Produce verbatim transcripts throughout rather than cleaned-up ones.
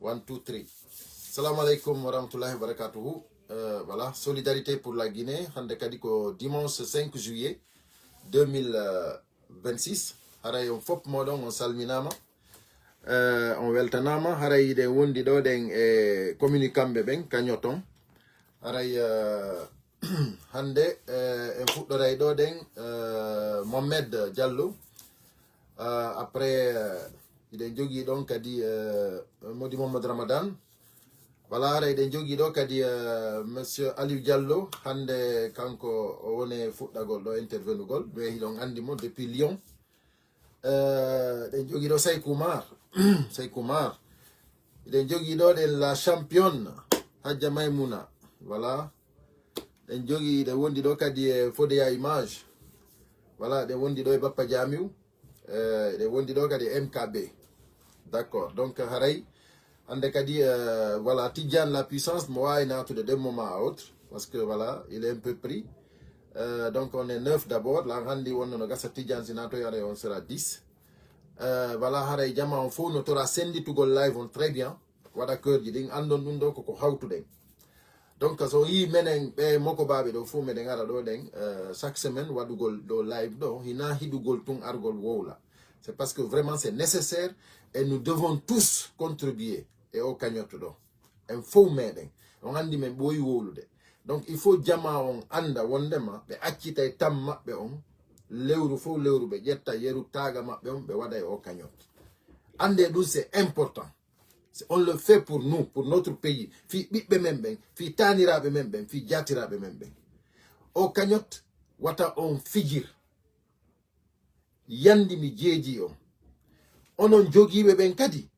One, two, three. Salam alaikum wa rahmatullahi wa barakatuhu. Euh, voilà, solidarité pour la Guinée. Hande kadi ko dimanche cinq juillet deux mille vingt-six. Haray on fop moɗon on salminama. Euh, on weltanama. Haray iɗen wondi ɗo ɗen e communicant ɓe ɓen, cagnotte on. Haray, euh, hande, euh, en fuɗɗoray ɗo ɗen, euh, Mohamed Diallo. Euh, après, euh, iɗen jogii ɗon kadi, euh, Modi Mohamed Ramadan. Voilà, hara iɗen jogii ɗo kadi, euh, Monsieur Aliou Diallo. Hande kanko o woni fuɗɗagol ɗo intervenugol. Ɓe hiɗon andi mo depuis Lyon. Euh, ɗen jogii ɗo Seykou Mar. Seykou Mar. Iɗen jogii ɗo ɗen la championne, Hadja Maimouna. Voilà. Ɗen jogii, ɗen wondi ɗo kadi e Fodé ya Image. Voilà, ɗen wondi ɗo e Bappa Jamiu. Euh, ɗen wondi ɗo kadi e M K B. D'accord. Donc, haray, hande kadi, euh, voilà, Tidiane la puissance, mo waawi naatude d'un moment à autre. Parce que, voilà, il est un peu pris. Euh, donc, on est neuf d'abord. La handi wonno no gasa Tidiane si naatoy, haray on sera dix. Euh, voilà, haray jama on fof no tora senditugol live on très bien. Waɗa keurji ɗin, andon ɗum ɗo koko hawtuɗen. Donc, so yi menen ɓe moko baɓe ɗo fof meɗen ara ɗo ɗen, euh, chaque semaine waɗugol ɗo live ɗo, hina hiɗugol tun argol wowla. C'est parce que vraiment c'est nécessaire et nous devons tous contribuer e o cagnotte ɗo. En fof meɗen. On andi men ɓooyi wowlude. Donc, il faut jama on anda wondema ɓe accitay tam maɓɓe on. Lewru fof lewru ɓe ƴetta yeru taga maɓɓe on, ɓe waɗa e o cagnotte. Ande ɗum, c'est important. C'est, on le fait pour nous, pour notre pays. Fi ɓiɓɓe men ɓen, fi taniraɓe men ɓen, fi jatiraɓe men ɓen. O cagnotte wata on fijir. Yandi mi jeeji on. Onon jogiiɓe ɓen kadi,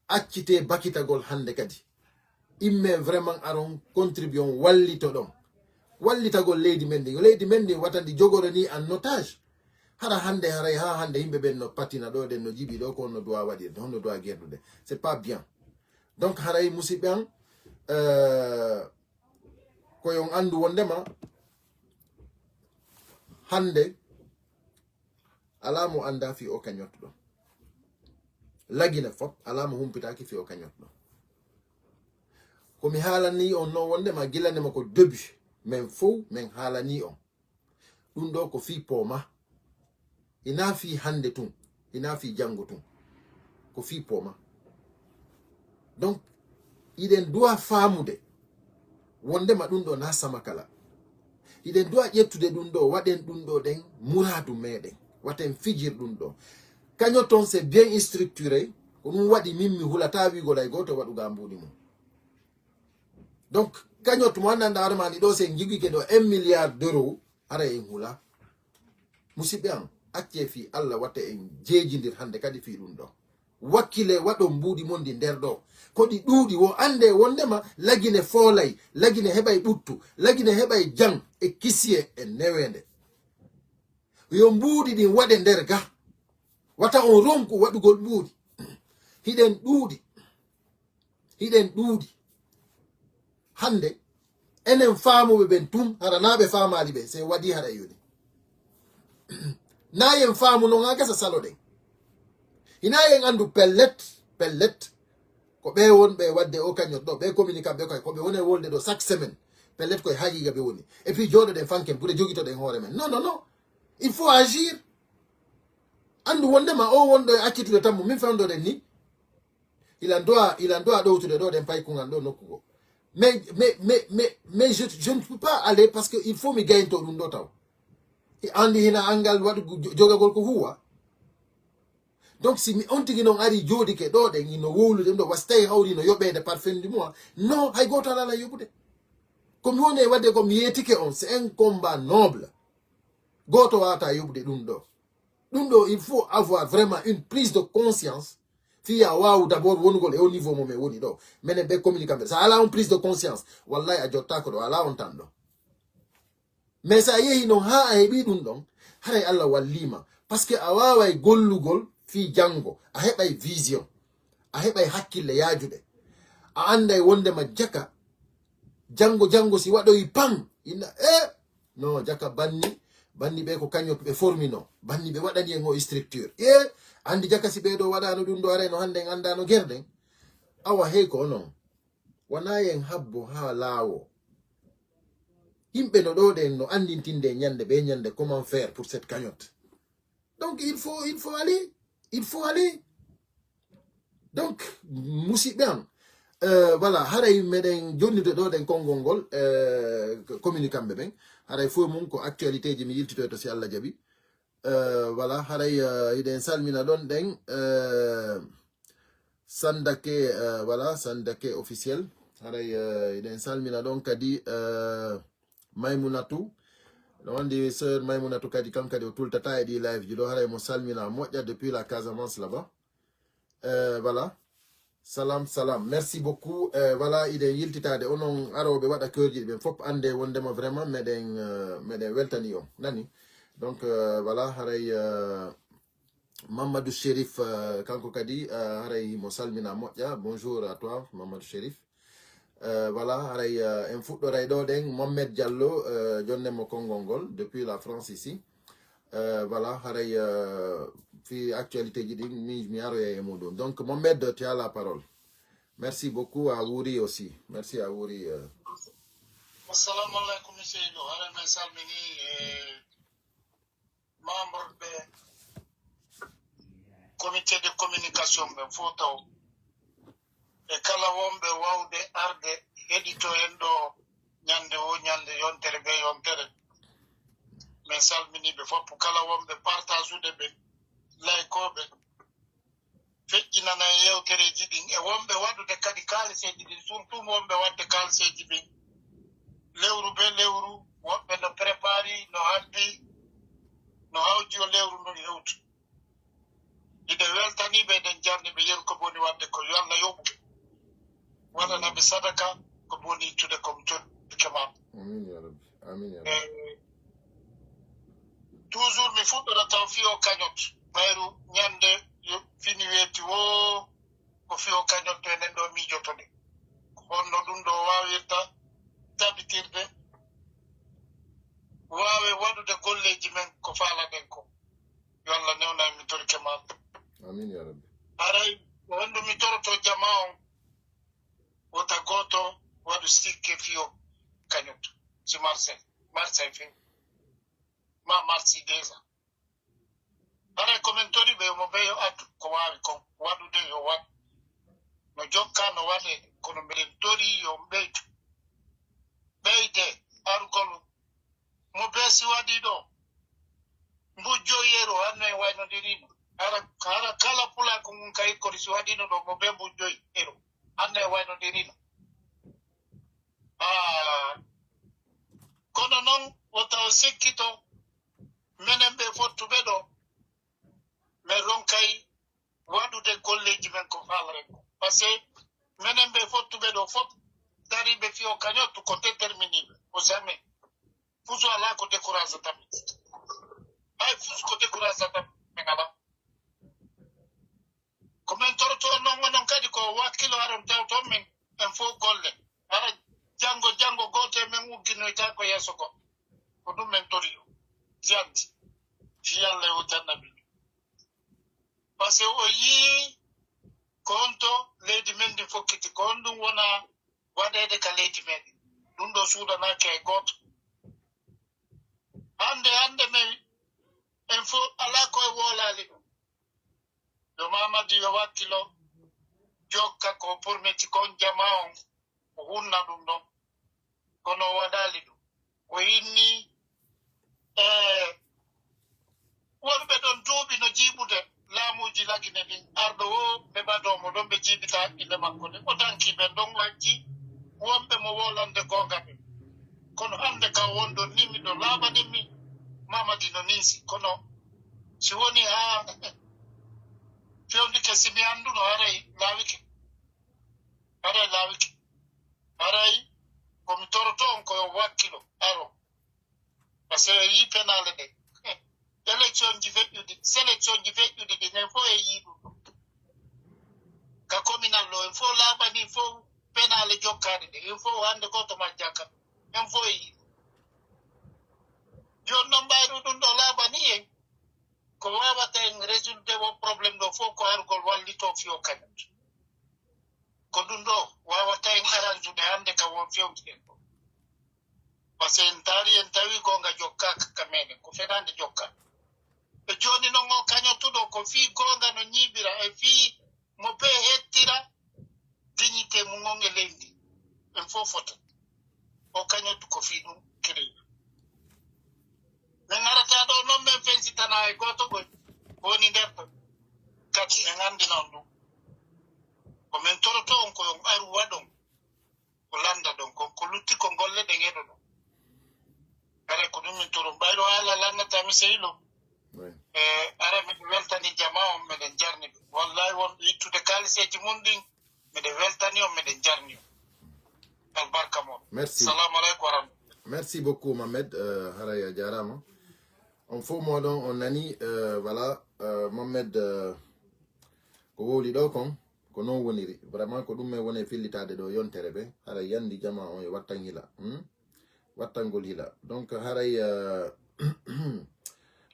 accite bakitagol hande kadi. Imme vraiment aron contribution wallito ɗon. Wallitagol leydi men ndi. Leydi men ndi wata ndi jogoro ni en otage. Hara hande, haray ha hande yimɓe ɓen no patina ɗo, ɗen no jiɓi ɗo, ko honno duwa waɗirde, honno duwa gerdude. C'est pas bien. Donc haray musidɓe an, euh, ko yon andu wondema hande ala mo anda fi o cagnotte ɗo. Lagine fop, ala mo humpitaki fi o cagnotte ɗo. Ko mi haalani on no wondema gila ndema ko début, men fof men haalani on. Ɗum ɗo ko fi pooma. Ina fi hande tun, ina fi jango tun. Ko fi pooma. Donc, iɗen duwa faamude wondema ɗum ɗo na sama kala. Iɗen duwa ƴettude ɗum ɗo, waɗen ɗum ɗo ɗen muradu meɗen. Waten fijir ɗum ɗo. Cagnotte on c'est bien structuré. Ko ɗum waɗi min mi hulata wiigol ay gooto waɗuga mbuuɗi mum. Donc, cagnotte mo annanda armani ɗo, se jigike ɗo un milliard d'euros, ara en hula. Musidɓe an, accee fi Allah, watte en jeejindir hande kadi fi ɗum ɗo. Wakkile waɗon mbuuɗi mon ndi nder ɗo. Ko ɗi ɗuuɗi wo ande wondema Lagine foolay, Lagine heɓay ɓuttu, Lagine heɓay jang e kisiye e newende. Yo mbuuɗi ɗin waɗe nder ga. Wata on ronku waɗugol mbuuɗi. Hiɗen ɗuuɗi. Hiɗen ɗuuɗi. Hande, enen faamuɓe ɓen tun, hara na ɓe faamaali ɓe, se waɗi hara yoni. Na yen faamu non ha gasa salo ɗen. Hina yen andu pellet, pellet. Ko ɓe wonɓe wadde o cagnotte ɗo, ɓe communicant ɓe koy, ko ɓe woni e wolde ɗo chaque semaine. Pellet koye haqiqa ɓe woni. Et puis jooɗoɗen fanken, ɓure jogitoɗen hoore men. Non, non, non. Il faut agir. Andu wondema o wonɗo e accitude tammo, min fewdoɗen ni. Il en doit, il en doit ɗowtude ɗo ɗen paykugal ɗo nokku go. Mais, mais, mais, mais, mais je, je ne peux pas aller parce que il faut mi gaynto ɗum ɗo taw. E andi hina angal waɗu jo-, jogagol ko huwa. Donc si mi on tigi non ari jooɗike ɗo ɗen, ino wowlude ɗo, wasi tawi hawri no yoɓede par fin du mois. Non, hay gooto alaa yoɓude. Ko mi woni e waɗde ko mi yeetike on, c'est un combat noble. Gooto wawata yoɓude ɗum ɗo. Ɗum ɗo, il faut avoir vraiment une prise de conscience. Fiya waawu d'abord wonugol e o niveau mo men woni ɗo. Menen ɓe communicant ɓe. Sa ala on prise de conscience, wallahi a jottako ɗo, ala on tan ɗo. Mais sa yehi non ha a heɓi ɗum ɗon, haray Allah wallima. Parce que a waway gollugol fi jango, a heɓay vision, a heɓay hakkille yajuɗe. A anday wondema jaka, jango jango si waɗoyi pam, inna, eh, no, jaka banni, banni ɓe ko kañum ɓe formino, banni ɓe waɗani en o structure. E, andi jaka si ɓe ɗo waɗano ɗum ɗo, aray no hande en andano gerɗen. Awa hey ko onon. Wona yen habbo ha laawo. Yimɓe no ɗo ɗen no andintinde ñande be ñande comment faire pour cette cagnotte. Donc il faut, il faut aller. Il faut aller. Donc, musidɓe am, euh, voilà, haray meɗen jonnude ɗo ɗen konngol ngol, euh, communiquant ɓe ɓen. Haray fof mum ko actualité ji mi yiltitoyto si Allah jaɓi. Euh, voilà, haray, euh, hiɗen salmina ɗon ɗen, euh, Sandake, euh, voilà, Sandake officiel. Haray, euh, hiɗen salmina ɗon kadi, euh, Maymunatu. No wandi sœur Maymunatu kadi, kam kadi o tultata e ɗi live ji ɗo. Haray mo salmina moƴƴa depuis la Casamance là-bas. Euh, voilà. Salam, salam. Merci beaucoup. Euh, voilà, hiɗen yiltitade onon arooɓe waɗa keurji ɗi ɓen fof ande wondema vraiment meɗen, euh, meɗen weltani on. Nani? Donc, euh, voilà, haray, euh, Mamadou Chérif, euh, kanko kadi, euh, haray mo salmina moƴƴa. Bonjour à toi, Mamadou Chérif. Euh, voilà, haray, euh, en fuɗɗoray ɗo ɗen. Mohamed Diallo, euh, jonne mo konngol ngol depuis la France ici. Euh, voilà, haray, euh, fi actualité ji ɗin, mi, mi aroya e muɗum. Donc, Mohamed, tu as la parole. Merci beaucoup à Wouri aussi. Merci à Wouri, euh. Assalamu alaikum, monsieur Ilo. Haray men salmini, eh, membre ɓe comité de communication ɓe fof taw, e kala wonɓe wawde arde heɗito en ɗo ñande o ñande, yontere be yontere. Min salmini ɓe fof, kala wonɓe partageude ɓe, laykooɓe, feƴƴinana e yewtereeji ɗin, e wonɓe waɗude kadi kaaliseeji ɗin, surtout wonɓe waɗde kaaliseeji ɗin lewru be lewru, woɓɓe no prépari, no halbi, no hawji o lewru ndun hewtu. Hiɗen weltanii ɓe, eɗen jarni ɓe yeru ko boni waɗde ko, yo Allah yoɓu ɓe. Waɗana ɓe sadaka ko boni ittude ko mi toɗɗike ma. Amin ya Rabbi. Amin ya Rabbi. Eh, toujours mi fuɗɗora taw fiyo kañot. Ɓayru ñande yo fini weeti woo, ko fiyo kañot to enen ɗo miijotoɗen. Ko honno ɗum ɗo waawirta tabitirde? Waawe waɗude golleeji men ko faalaɗen ko. Yo Allah newna en, mi torike ma. Amin ya Rabbi. Haray ko honɗum mi toroto jama on? Wota gooto waɗu sikke fiyo kañot. Si Marseille, Marseille fe. Ma Marseille déjà. Haray ko men tori ɓe, mo ɓe yo addu ko waawi kon waɗude, yo waɗ. No jokka no waɗe, kono mbiɗen tori yo ɓeydu. Ɓeyde arugol mo be si waɗi ɗo. Mbujjo yeru, hanno e waynodirino. Hara, hara kala pulaaku ngun ka ikkori si waɗino ɗo, mo be mbujjo yeru. Hanno e waynodirino. Ah, kono non, wota o sikkito, menen ɓe fottuɓe ɗo, men ronkay waɗude golleeji men ko faalaren ko. Parce que menen ɓe fottuɓe ɗo fof, dariiɓe fiyo kañottu ko déterminé ɓe, ko jamais. Fuso alaa ko décourage tan. Hay fus ko décourage tan, men alaa. Ko men toroto non, onon kadi ko wakkilo aron tawto men, en fof golle. Hara janngo, janngo gooto e men ugginoyta ko yeeso goɗɗo. Ko ɗum men tori o. Jandi. Si Allah e o jannabi. Parce que o yii ko honto leydi men ndi fokkiti, ko honɗum wona waɗeede ka leydi men. Ɗum ɗo suuɗanaaki hay gooto. Hannde, hannde men, en fof alaa ko e woolaali ɗum. Yo Mamadi yo wakkilo, jokka ko pormeti kon jama on, o hunna ɗum ɗon. Kono o waɗaali ɗum. O inni, e, wonɓe ɗon duuɓi no jiiɓude laamuuji Lagine ɗin. Arɗo o, ɓe ɓadoo mo ɗon, ɓe jiiɓita haqqille makko ɗen. O danki ɓen ɗon, o acci wonɓe mo wolande goonga ɓen. Kono hannde ka wonɗon ni, miɗo laaɓani mi, Mamadi no ninsi. Kono si woni haa fewndike, si mi annduno, haray laawike. Haray laawike. Haray ko mi toroto on ko yo wakkilo aro. Parce que o yii penaale ɗe. Élection ji feƴƴuɗi, sélection ji feƴƴuɗi ɗi, en fof e yii ɗum ɗo. Ka communal ɗo, en fof laaɓani, fof penaale jokkaaɗe ɗe. En fof hannde gooto majjaka. En fof e yii ɗum. Jooni noon mbayru ɗum ɗo laaɓani en. Ko waawata en résulté o problème ɗo fof ko argol wallito fiyo kañum. Ko ɗum ɗo wawata en aranjude hannde ka won fewtiɗen ɗo. Parce que en taari en tawi goonga jokkaaka ka meɗen, ko fenaande jokka. E jooni noon o kañotuɗo ko fii goonga no ñiiɓira e fii mo bee hettira dignité mum on e leydi. En fof fota. O kañotu ko fii ɗum kerewi. Min arata ɗo noon min fensitana e gooto goy ko woni nder ɗo. Kadi min anndina on ɗum. Ko min toroto on ko on aru waɗon. Ko lannda ɗon kon, ko lutti ko golle ɗen e ɗo ɗon. Kadi ko ɗum min toron. Ɓayɗo haala lannata mi sehilo. Oui. E ara miɗo weltani jama on, miɗen jarni ɓe. Wallahi wonɓe ittude kaaliseeji mum ɗin, miɗen weltani on, miɗen jarni on. Albarka mon. Merci. Salamu aleykum wa rahmatullahi. Merci beaucoup, Mohamed. Euh, haray a jaaraama. On fof moɗon on nani, euh, voilà, euh, Mohamed, euh, ko wowli ɗo kon, ko noon woniri. Vraiment ko ɗum men woni e fillitaade ɗo yontere ɓe. Haray yandi jama on e wattan hila. Hmm? Wattangol hila. Donc haray, euh,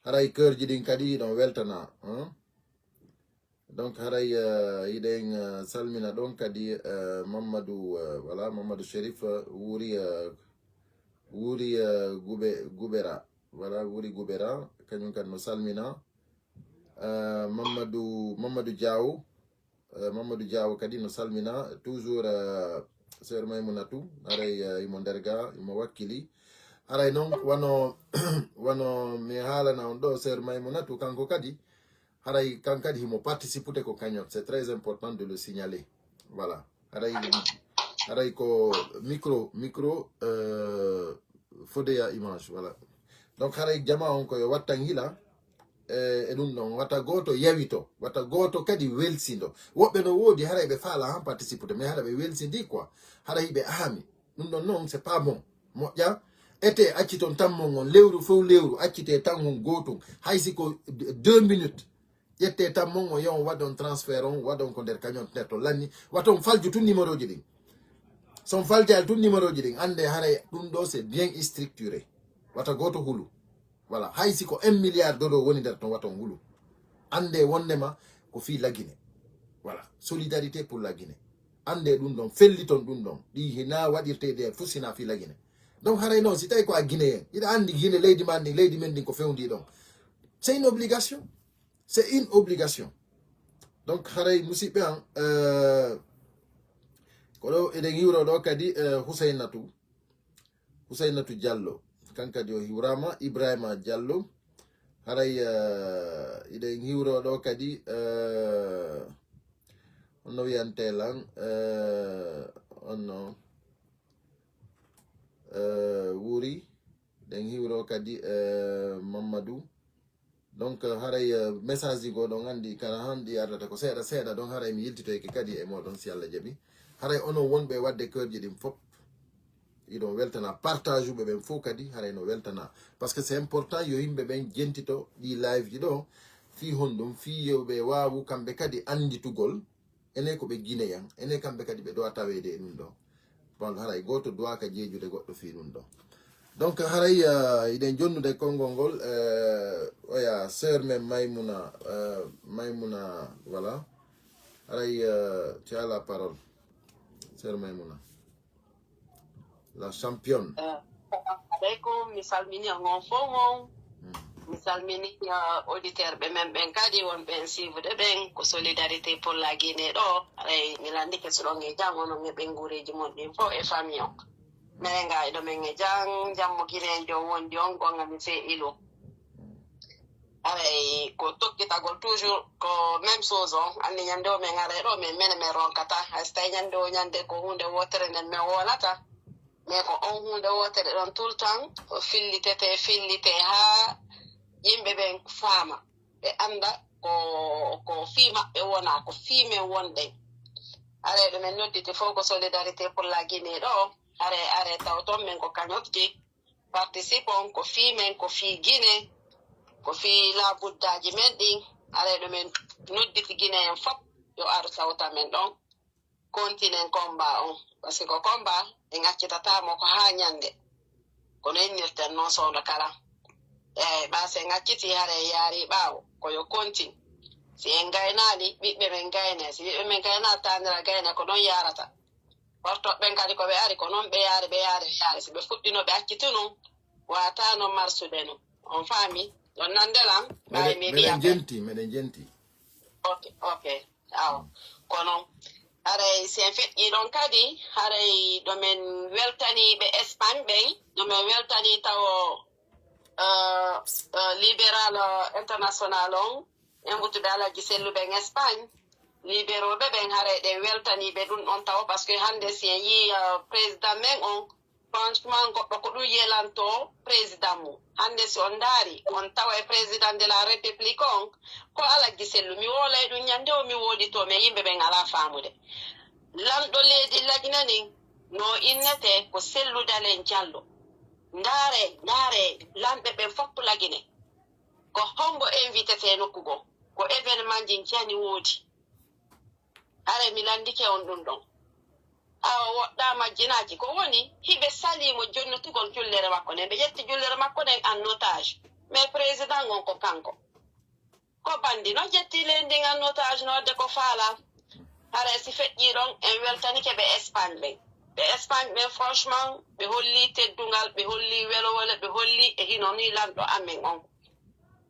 haray keurji ɗin kadi ɗon weltana. Hein? Donc haray, euh, hiɗen, euh, salmina ɗon kadi, euh, Mamadou, euh, voilà, Mamadou Chérif, euh, wuuri, euh, wuuri, euh, Gube-, Gubera. Voilà, wuuri Gubera. Kañum kadi no salmina. Euh, Mamadou, Mamadou Diaw. Euh, Mamadou Diaw kadi no salmina. Toujours, euh, sœur Maimouna Tou. Haray, euh, imo nder ga, imo wakkili. Haray noon, wano, wano mi haalana on ɗo, sœur Maimouna Tou, kanko kadi, haray kan kadi himo participude ko kañum. C'est très important de le signaler. Voilà. Haray, haray ko micro, micro, euh, fodeya image, voilà. Donc haray jama on ko yo wattan hila, e, e ɗum ɗon, wata gooto yawito, wata gooto kadi welsindo. Woɓɓe no woodi haray ɓe faala han participude, mais haray ɓe welsindi quoi. Haray ɓe ahami. Ɗum ɗon noon, c'est pas bon. Moƴƴa, ete acciton tan mon on, lewru fof lewru, accite tan on gootum. Hay si ko deux minutes. Ƴette tan mon o, yo on waɗon transfert on, waɗon ko nder kañum nder to lanni. Wata on falju tun numéro ji ɗin. So on faljaali tun numéro ji ɗin, annde haray ɗum ɗo c'est bien structuré. Wata gooto hulu. Voilà. Hay si ko un milliard dodo woni nder ton, wata on hulu. Annde wondema ko fii la Guinée. Voilà. Solidarité pour la Guinée. Annde ɗum ɗon, felliton ɗum ɗon. Ɗi hina waɗirteede fof sina fii la Guinée. Donc haray noon, si tawi ko a Guinéen, hiɗa anndi Guinée, leydi ma ndin, leydi men ndin ko fewndi ɗon. C'est une obligation. C'est une obligation. Donc haray musidɓe an, euh, ko ɗo eɗen hiwro ɗo kadi, euh, Husaynatou. Husaynatou Diallo. Kan kadi o hiwrama. Ibrahima Diallo. Haray, euh, eɗen hiwro ɗo kadi, euh, honno wiyante lan, euh, honno, euh, wuuri. Eɗen hiwro kadi, euh, Mamadou. Donc, euh, haray, euh, message ji goo ɗon anndi kala hanɗi ardata ko seeɗa seeɗa, donc haray mi yiltitoyke kadi e moɗon si Allah jaɓi. Haray onon wonɓe waɗde keurji ɗin fof, iɗon weltana partage uɓe ɓen fof kadi, haray no weltana. Parce que c'est important yo yimɓe ɓen jentito ɗi live ji ɗo, fii honɗum, fii yo ɓe waawu kamɓe kadi annditugol, enen ko ɓe Guinéen, enen kamɓe kadi ɓe dowa taweede e ɗum ɗo. Bon, haray gooto duwaaka jeejude goɗɗo fii ɗum ɗo. Donc, haray, euh, eɗen jonnude konngol ngol, euh, oya sœur men Maimouna, euh, Maimouna, voilà. Haray, euh, tu as la parole, sœur Maimouna. La championne. Eh, salamu aleykum, mi salmini on fof mon. Mm. Mi salmini, eh, auditeur ɓe men ɓen kadi wonɓe en suivre ɓen ko Solidarité pour la Guinée ɗo. Haray mi landike so ɗon e jam onon e ɓen guureeji mon ɗin fof e famille on. Minen ga e ɗo men e jam, jam mo Guinée jo wondi on gonga mi fe ilo. Haray ko tokkitagol toujours ko même chose on. Anndi ñande o men aray ɗo, mais mene men ronkata. Hay so tawi ñande o ñande ko huunde wootere nden men wolata. Mais ko on huunde wootere ɗon tout le temps, ko fillitete, fillite haa yimɓe ɓen faama. Ɓe annda ko, ko fii maɓɓe wona, ko fii men wonɗen. Haray ɗo men nodditi fof ko Solidarité pour la Guinée ɗo. Haray, haray tawton men ko kañotji. Participon ko fii men, ko fii Guinée, ko fii labuddaaji men ɗin. Haray ɗo men nodditi Guinée en fof yo aru sawta men ɗon. Kontinen combat on. Parce que ko combat en accitata mo ko haa ñande. Kono innirten noon soondo kala. Eey, ɓaa so en acciti haray yaari ɓaawo. Ko yo kontin. Si en ngaynaali, ɓiɓɓe men ngaynay. Si ɓiɓɓe men ngaynaali, taanira gaynay, ko noon yaarata. Hortoɓe ɓen kadi ko ɓe ari, ko noon ɓe yaari, ɓe yaari, ɓe yaari. Si ɓe fuɗɗino, ɓe acci tunu, waataano marsude no. On faami? On nande lan? Ɓaawi Meɗen mi meɗen wiya ɓe. jenti, meɗen jenti. Ok, ok. Aw. Kono, haray si en feƴƴii ɗon kadi, haray ɗo men weltanii ɓe Espagne ɓen, ɗo men weltanii tawo, eh, eh, Libéral, eh, International on, en wuttuɓe Alhaji Sellu ɓen Espagne, libéraux ɓe ɓen, haray ɗen weltanii ɓe ɗum ɗon tawo, parce que hannde si en yii, eh, président men on, franchement, goɗɗo ko ɗum yelanto président mum. Hannde si on ndaari, on tawa e président de la république on, ko Alhaji Sellu. Mi woolay ɗum ñande o, mi woodito, mais yimɓe ɓen alaa faamude. Lanɗo leydi Lagine nin, no innete ko Sellu Dalen Jallo. Ndaare, ndaare, lanɓe ɓen fof ko Lagine. Ko hombo invité te nokku goo? Ko événement ji njani woodi. Haray mi lanndike on ɗum ɗon. Awa woɗɗaa majjinaaki. Ko woni, hiɓe salii mo jonnotugol jullere makko nden. Ɓe ƴetti jullere makko nden en otage. Mais président on ko kanko. Ko bandi no ƴetti leydi ndin en otage no wadde ko faalaa. Haray si feƴƴii ɗon, en weltanike ɓe Espagne ɓen. Ɓe Espagne ɓen, franchement, ɓe holli teddungal, ɓe holli welowole, ɓe holli e hino ni lanɗo amen on.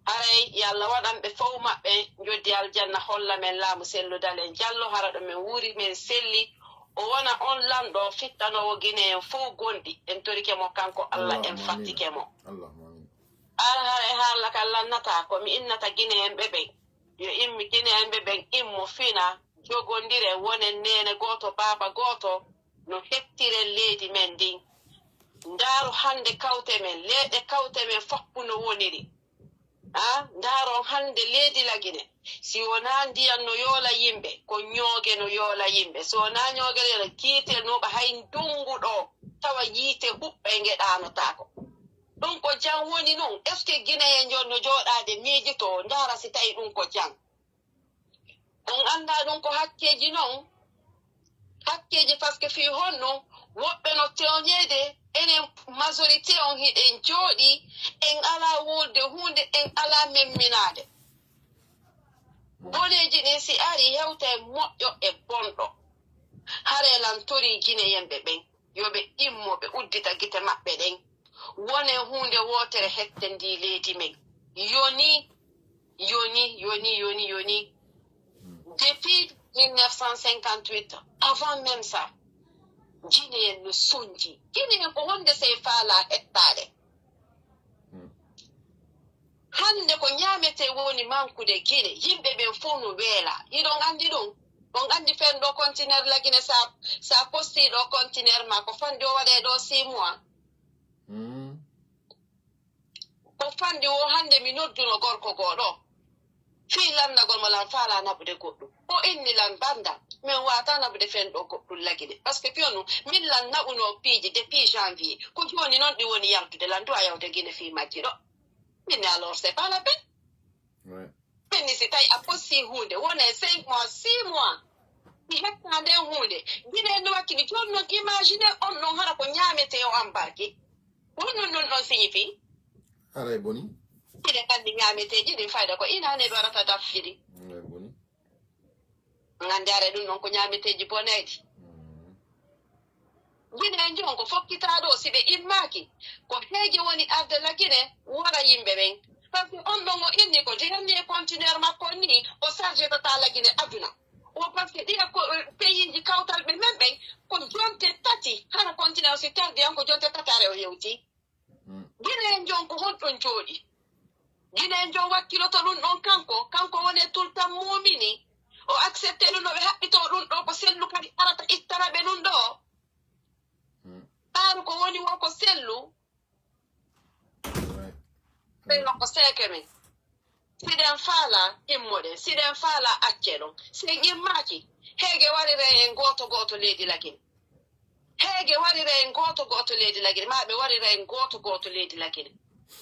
Haray yo Allah waɗan ɓe fow maɓɓe njoddi aljanna, holla men laamu Sellu Dalen Jallo, hara ɗo men wuuri men selli. O wona on lanɗo fittanoowo Gine en fow gonɗi. En torike mo kanko Allah, en Allahumma fattike amin. Mo. Allahumma amin. Ar haray haala ka lannata ko mi innata Gine en ɓe ɓen. Yo immi Gine en ɓe ɓen immo fina, jogondire, wonen neene gooto, baaba gooto, no hettiren leydi men ndin. Ndaaru hannde kawte men, leeɗe kawte men fof no woniri. Ah, ndaaron hannde leydi Lagine. Si wonaa ndiyan no yoola yimɓe, ko ñooge no yoola yimɓe. Si wonaa ñooge no yoola, kiite nuuɓa hay ndunngu ɗo, tawa yiite huɓɓe ngeɗaanotaako. Ɗum ko jam woni nun? Est-ce que Guinéen jon no jooɗaade miijitoo, ndaara si tawi ɗum ko jam? On anndaa ɗum ko hakkeeji non? Hakkeeji, parce que fii honno woɓɓe no tooñeede, enen majorité on hiɗen jooɗi, en alaa wolde huunde, en alaa memminaade. Boneeji ɗin si ari hewta e moƴƴo e bonɗo. Hare lan torii Gineyen ɓe ɓen, yo ɓe immo, ɓe uddita gite maɓɓe ɗen. Wone huunde wootere hette ndii leydi men. Yoni, yoni, yoni, yoni, yoni. Depuis mille neuf cent cinquante-huit, avant même ça, Gineyen no sonji. Gineyen ko honde sey faalaa hettaade. Hannde ko ñaametee woni mankude Gine, yimɓe ɓen fow no weelaa. Hiɗon anndi ɗum? On anndi fen ɗo conteneur Lagine, sa, sa postii ɗo conteneur ma, ko fandi o waɗee ɗo six mois? Ko fandi wo hannde mi nodduno gorko goo ɗo. Fii lanndagol mo lan faalaa naɓude goɗɗum. O inni lan banndam. Min waawataa naɓude fen ɗo goɗɗum Lagine. Parce que piyon ɗum, min lan naɓuno piiji depuis janvier. Ko jooni non ɗi woni yaltude lan duwa yawde Gine fii majji ɗo. Min ne alors c'est pas la peine. Ouais. Min ni si tawi a postii huunde, wone cinq mois, six mois. Mi hetta nden huunde. Gine no wakkili jooni non imagine on non hara ko ñaametee o embarqué. Honɗum ɗum ɗon signifie? Haray boni. Hiɗen anndi ñaameteeji ɗin fayda ko inaane ɓe waɗata dafji ɗin. Haray boni. Ngannde are ɗum ɗon ko ñaameteeji boneeji. Gine en jon ko fokkitaa ɗo, si ɓe immaaki, ko heege woni arde Lagine wara yimɓe ɓen. Parce que on ɗon o inni ko jeyanni e conteneur makko on ni, o charge tata Lagine aduna. O parce que ɗiya ko, eh, pays ji kawtal ɓe men ɓen, ko jonte tati, hara conteneur si tardi an ko jonte tati are o yewti. Gine en jon ko honɗum jooɗi? Gine en jon wakkiloto ɗum ɗon kanko, kanko woni e tultan muumini. O accepte ɗum no ɓe haɓɓito ɗum ɗo, ko Sellu kadi arata ittana ɓe ɗum ɗo. Ɓaaru ko woni wo ko Sellu. Ouais. Ɓen ko seeke men. Siɗen faala immoɗen, siɗen faala acce ɗon. Si en immaaki, heege warira en gooto gooto leydi Lagine. Heege warira en gooto gooto leydi Lagine, maa ɓe warira en gooto gooto leydi Lagine.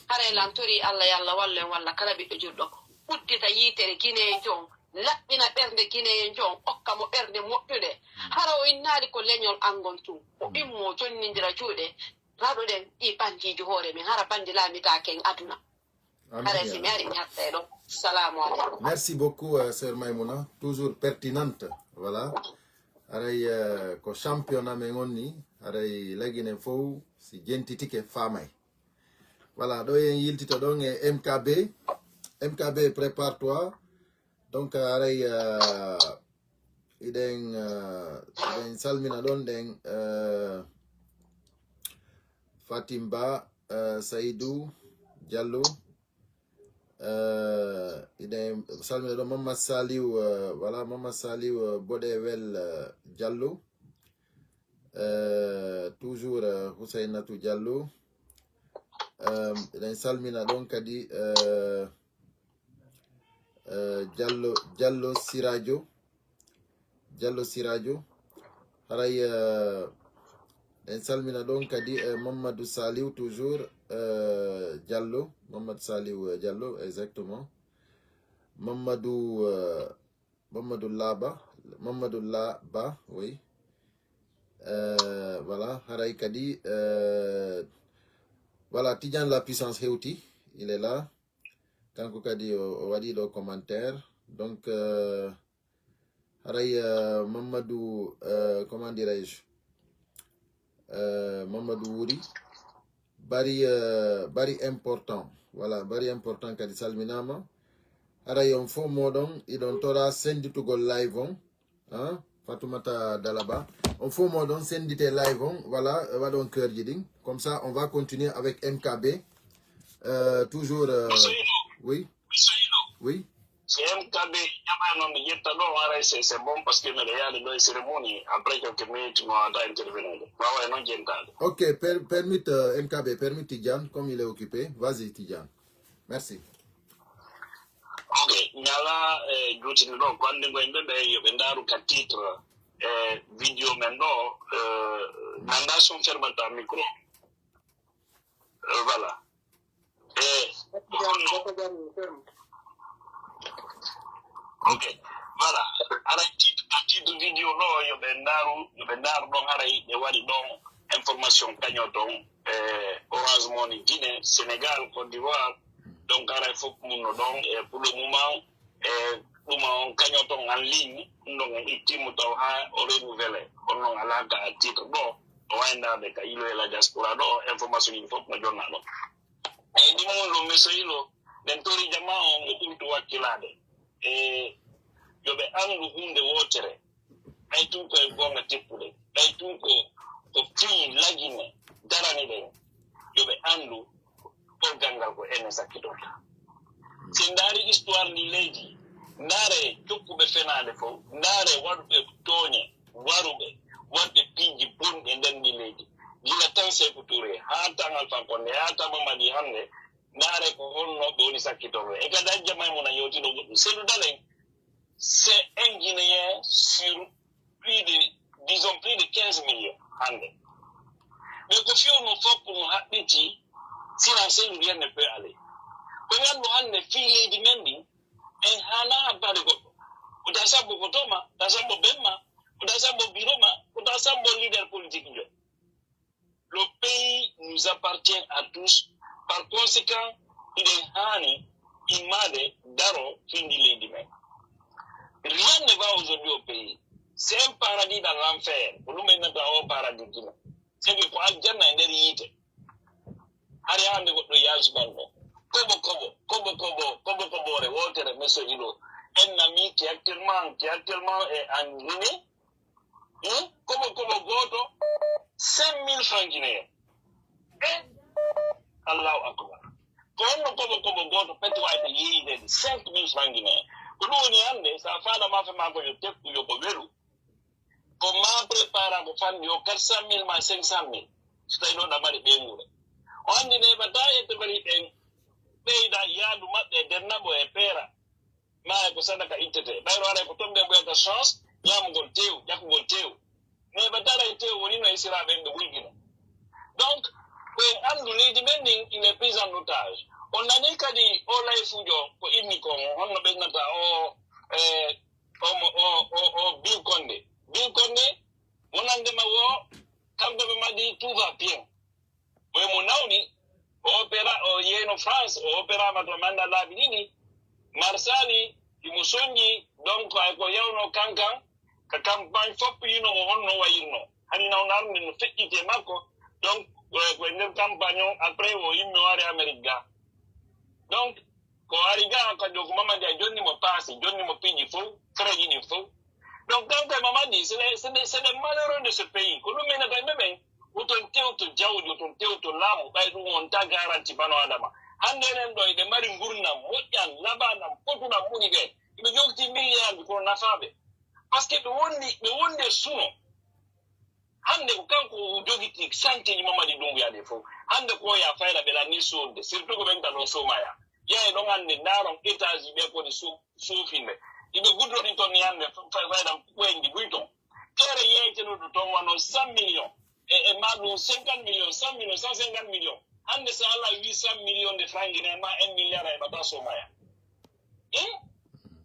Haray lan torii Allah, yo Allah wallu en, walla kala ɓiɗɗo julɗo. Uddita yiitere Gine en jon, laɓɓina ɓernde Gine en jon, okka mo ɓernde moƴƴunde. Hara o innaali ko leñol angon tun. O immo jonnindira juuɗe, raɗoɗen ɗi bandiiji hoore men, hara bandi laamitaake en aduna. Amin, haray ya si mi Rabbi. Ari mi hatta e ɗo. Salamu aleykum. Merci beaucoup, euh, sœur Maimouna. Toujours pertinente. Voilà. Haray, euh, ko champion amen on ni. Haray laginen fow si jentitike famay. Voilà, ɗo en yiltito ɗon e M K B. M K B, prépare-toi. Donc, haray, euh, iɗen, euh, iɗen salmina ɗon ɗen, euh, Fatim Ba, euh, Saïdou Diallo, euh, iɗen salmina ɗon Mamadou Saliou, euh, voilà, Mamadou Saliou, euh, Boɗewel, euh, Diallo, euh, toujours, euh, Houssainatou Diallo, euh, iɗen salmina ɗon kadi, euh, euh, Diallo, Diallo Siradio, Diallo Siradio. Haray, euh, en salmina ɗon kadi, euh, Mamadou Saliou toujours, euh, Diallo, Mamadou Saliou, euh, Diallo, exactement. Mamadou, euh, Mamadou Laba, Mamadou Laba, oui. Euh, voilà, haray kadi, euh, voilà, Tidiane la puissance hewti, il est là. Kanko kadi o, o waɗi ɗo commentaire. Donc, euh, haray, euh, Mamadou, euh, comment dirais-je? Euh, Mamadou Wuri. Bari, euh, bari important. Voilà, bari important kadi salminama. Haray on fof moɗon, iɗon tora senditugol live on. Hein? Fatoumata Dalaba. On fof moɗon sendite live on. Voilà, euh, waɗon cœur ji ɗin. Comme ça, on va continuer avec M K B. Euh, toujours, euh, oui. Oui. Si M K B jaɓaano mi ƴetta ɗo, haray c'est, c'est bon, parce que miɗo yaade ɗo e cérémonie, après quelques minutes mi wawata intervenir. Wawa e noon jentaade. Ok, per-, permite, euh, M K B, permite Tidiane, comme il est occupé. Vas-y, Tidiane. Merci. Ok, ñala, eh, juutini ɗo, ko anndi ko yimɓe ɓe yo ɓe ndaaru ka titre, eh, vidéo men ɗo, eh, nanda son fermata micro. Eh, voilà. Eh, ok, voilà. Haray titre, titre vidéo ɗo, yo ɓe ndaaru, yo ɓe ndaaru ɗon, haray ɓe waɗi ɗon information kaño ton, eh, Orange Money Guinée, Sénégal, Côte d'Ivoire. Donc, haray fof mun no ɗon, eh, pour le moment, eh, ɗum on kaño ton en ligne, ɗum ɗon en ittiimo taw haa o renouvelé. Kono noon alaa ka titre ɗo, o waawi ndaarde ka Ilo e la diaspora ɗo, information ji fof no jonna ɗon. Eyi, ɗum on ɗo mesoyilo, ɗen tori jama on, ɓe ɓurtu wakkilaade. E yo ɓe anndu huunde wootere, ɓay tun ko e goonga teppuɗen, ɓay tun ko, ko fii lagine darani ɗen, yo ɓe anndu polgal ngal ko enen sakkitorta. Si en ndaari histoire ndi leydi, ndaare cokkuɓe fenaande fof, ndaare waɗuɓe tooñe, waruɓe, waɗɓe piiji bonɗi e nder ndi leydi. Gila tan Seeku Touré, haa tan Alpha Condé, haa tan Mamadi hannde, ndaare ko honno ɓe woni sakkitorɓe. E kadi Hajja Maymuna yewti ɗo goɗɗum. Seeɗu dalen, c'est un Guinéen sur plus de, disons, plus de quinze millions hannde. Mais ko fewno fof no haɓɓiti, sinon seeɗu rien ne peut aller. Ko nganndu hannde fii leydi men ndi, en haanaa habbaade goɗɗo. Ko ta sabbo ko toma, ta sabbo bemma, ko ta sabbo biroma, ko ta sabbo leader politique jo. Le pays nous appartient à tous. Par conséquent, hiɗen haani immaade daro fii ndi leydi men. Rien ne va aujourd'hui au pays. C'est un paradis dans l'enfer. Ko ɗum en nata o paradis Guinée. C'est que ko aljanna e nder yiite. Hari hannde goɗɗo yaajubanɗo. Kobo kobo, kobo kobo, kobo koboore wootere meso ilo. Un ami qui actuellement, qui actuellement est en Guinée, Hmm? Kobo kobo gooto, cinq mille francs guinéens. Eh? Allahu akbar. Ko honno kobo kobo gooto peti wayde yeeyde cinq mille francs guinéens? Ko ɗum woni hannde, so a faala maafe maa ko yo tekku, yo ko welu. Ko ma prépara ko fanndi o quatre cent mille ma cinq cent mille. So tawi noon a mari ɓeynguure. O anndi neɓata yette mari ɓen ɓeyda yaadu maɓɓe e dennabo e peera. Maayo ko sadaka ittete. Ɓayro haray ko toon ɓe ɓoyata chance, ñaamugol teew, ƴakkugol teew. Mais ɓe daray teew woni no e siraaɓe ɓe wulgina. Donc, ko en anndu leydi men ndin, il est pris en otage. On nani kadi o layfuujo ko inni kon, honno ɓe nata o, eh, o, mo- o, o, o Bill Condé. Bill Condé, wonande ma wo, kamɓe ɓe madi tout va bien. Oye mo nawni, O opéra, o yeyno France, o opérama to manda laabi ɗiɗi. Marsali, imo sonji, donc ay ko yawno kankan, ka campagne fof yino o honno wayirno. Hani nawnaru nde no feƴƴiti e makko, donc, eh, ko e nder campagne on, après o yimmi o ari Amérique ga. Donc, ko ari ga, kadi o ko Mamadi a jonni mo paasi, jonni mo piiji fof, frais ji ɗi fof. Donc, kanko e Mamadi, c'est des, c'est des, c'est des malheureux de ce pays. Ko ɗum men kadi ɓe ɓen, oton tewto jawdi, oton tewto laamu, ɓay ɗum on ta garanti bano Adama. Hannde enen ɗo, eɓe mari ngurnam moƴƴan, labanam, potuɗam ɓuri ɓe. Eɓe jogti milliard kono nafaaɓe. Parce que ɓe wondi, ɓe wondi e suno. Hannde ko kanko o jogiti santeji Mamadi Doumbouya ɗi fof. Hannde ko ya fayda ɓe lanni sodde, surtout ko ɓen tan o somaya. Yaye ɗon hannde ndaron étage ɓe koni so-, sofinde. Iɓe guddoɗi ton ni hannde fa-, fa-, fayda ɓoyndi buy ton. Tere yeytenuɗo ton wano cent millions. E, e ma ɗum cinquante millions, cent millions, cent cinquante millions. Hannde so Allah huit cent millions de francs guinéens ma un milliard a heɓata somaya. Eh?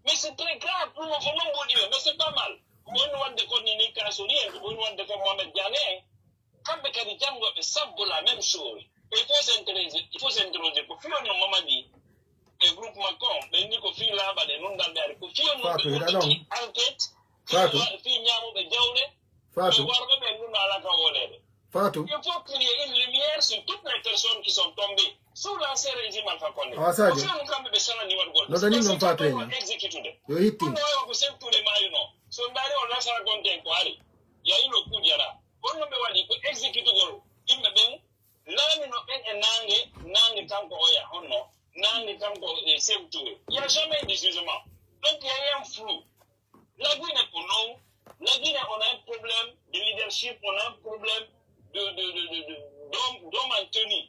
Mais c'est très grave. Ɗum o fof noon mboɗi ɓe, mais c'est pas mal. Ko woni wadde kon ni, ni kaso ni, en, ko woni wadde kon Mohamed Diané en. Kamɓe kadi janngo ɓe sabbo la même chose. Et il faut s'interroger, il faut s'interroger. Ko fii on no Mamadi e groupe makko on, ɓe ni ko fii laaɓal e nunɗal ɓe ari. Ko fii on no Fatou, ɓe hiɗa ɗon? Enquête, fii Fatou. Wa-, fii ñaamuɓe jawle, Fatou. Ɓe warɓe ɓe nunɗo alaa ka wooleede. Fatou. Il faut qu'il y ait une lumière sur toutes les personnes qui sont tombées sous l'ancien régime Alpha Condé. Awa Sadio. Ko fii on kamɓe ɓe salani waɗugol. No dañi noon Fatou en. Exécutude. Yo hitti. Ɗum no wayi ko Sekou Touré maayuno. So ndaari on Lansana Conté ko ari. Yayino Kujara. Honno ɓe waɗi ko exécutugol yimɓe ɓen laamino ɓen e naange, naange kanko oya, honno? Naange kanko e Sekou Touré. Il y a jamais de jugement. Donc, il y a un flou. La Guinée, pour nous, la Guinée, on a un problème de leadership, on a un problème de, de, de, de, de, d'homme, d'homme en tenue.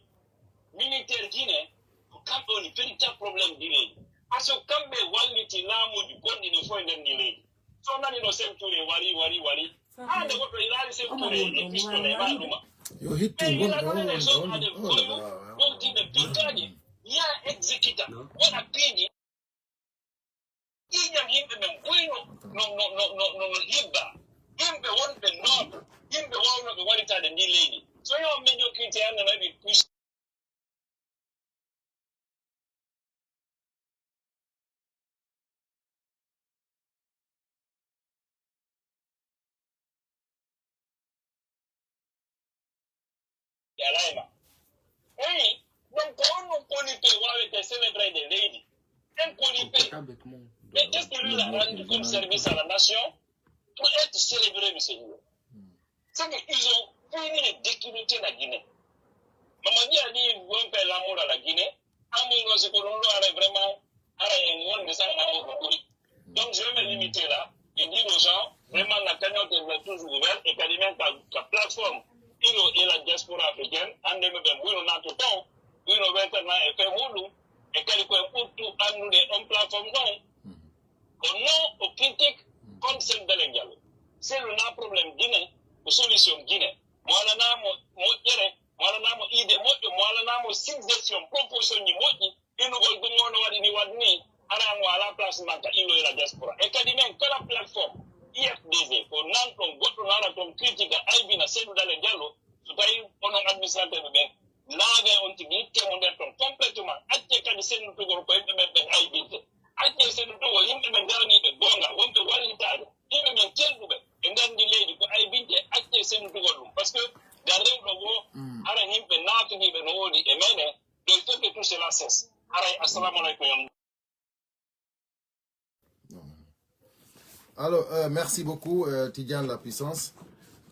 Militaire Guinée, ko kamɓe woni véritable problème di leydi. Parce que kamɓe walliti laamuuji gonɗi ɗi fof e nder ndi leydi. So nani no Sekou Touré wari, wari, wari. Haa nde goɗɗo iraali Sekou Touré e pistolet e ma ɗuma. Yo hitti. Mais il a donné les hommes à des voyous, donc di ɓe pittaji, ya exécuta, waɗa piiji. Ƴiiƴam yimɓe men buyno no, no, no, no, no, no hibba. Yimɓe wonɓe noble, yimɓe wawnooɓe waritaade ndi leydi. So yo médiocrité hannde no heɓi puissance. Ɓe alaa e ma. Eyi, donc ko on non koni pe waawete célébrer de leydi. En koni pe. Mais qu'est-ce que lui a rendu comme service à la nation pour être célébré, monsieur Diouf? C'est qu'ils ont fini de décrypter la Guinée. Mamadi a dit, on fait l'amour à la Guinée. Amour, c'est que l'on doit vraiment, ara en monde, ça, l'amour, oui. Donc, je vais me limiter là et dire aux gens, vraiment, la cagnotte est toujours ouverte et kadi même ta, ta plateforme, il y a la diaspora africaine, en deux mille vingt, oui, on a tout le temps, oui, on va être là et faire Moulou, et quel point pour tout, à nous, on plateforme, non. Ko non aux critiques contre Cellou Dalein Diallo. Cellou na problème Guinée, ko solution Guinée. Mo alanaa mo moƴƴere, mo alanaa mo idée moƴƴo, mo alanaa mo suggestion, proposition ji moƴƴi, innugol ɗum o no waɗi ni, waɗi ni, ara mo alaa place makka, il est la diaspora. E kadi men kala plateforme, I F D G, ko nan ɗon goɗɗo no ara toon critique, aybina Cellou Dalein Diallo, so tawi onon administrateur ɓe ɓen, Laagay on tigi, itte mo nder ton complètement. Accee kadi sennutugol ko yimɓe men ɓen aybinte. Accee sennutugol yimɓe men daraniiɓe goonga, wonɓe wallitaade. Yimɓe men celɗuɓe, ɓe nganndi leydi ko aybinte, accee sennutugol ɗum. Parce que ngal rewɗo woo, hara yimɓe naatiniiɓe no woodi e meɗen, donc il faut que tout cela cesse. Haray, assalamu aleykum, yo Alors, euh, merci beaucoup, euh, Tidiane La Puissance.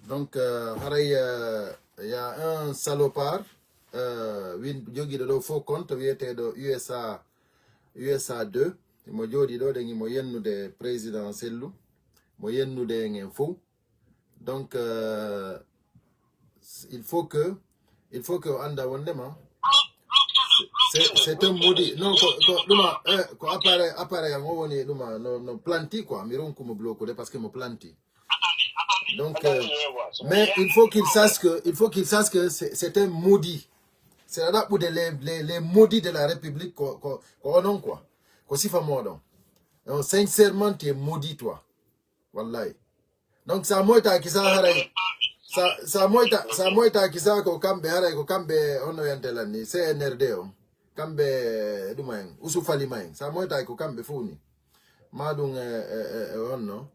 Donc, euh, haray, euh, il y a un salopard, euh, win jogiiɗo ɗo faux compte wiyeteeɗo U S A, U S A deux. Mo jooɗi ɗo ɗen mo yennude président Cellou, mo yennude en en fof. Donc, euh, il faut que, il faut que o annda wondema c'est, c'est un maudit. Non, ko, ko ɗuma, eh, ko appareil, appareil am o woni ɗuma, no, no planti quoi. Mi ronku mo bloquer parce que mo planti. Donc, euh, mais il faut qu'il sache que, il faut qu'il sache que c'est, c'est un maudit. C'est la des les, les, les maudits de la République, ko, ko, ko onon quoi. Ko sifa moɗon. Donc, sincèrement, tu es maudit, toi. Wallahi. Donc, sa moytaaki sa haray, Sa, sa moyta, sa moyta kisa ko kamɓe, haray ko kamɓe, hono wiyante lan ni, C N R D o. Kamɓe ɗuma en, Usufalima en. Sa moyta ko kamɓe fof ni. Ma ɗum e, e, e, e honno?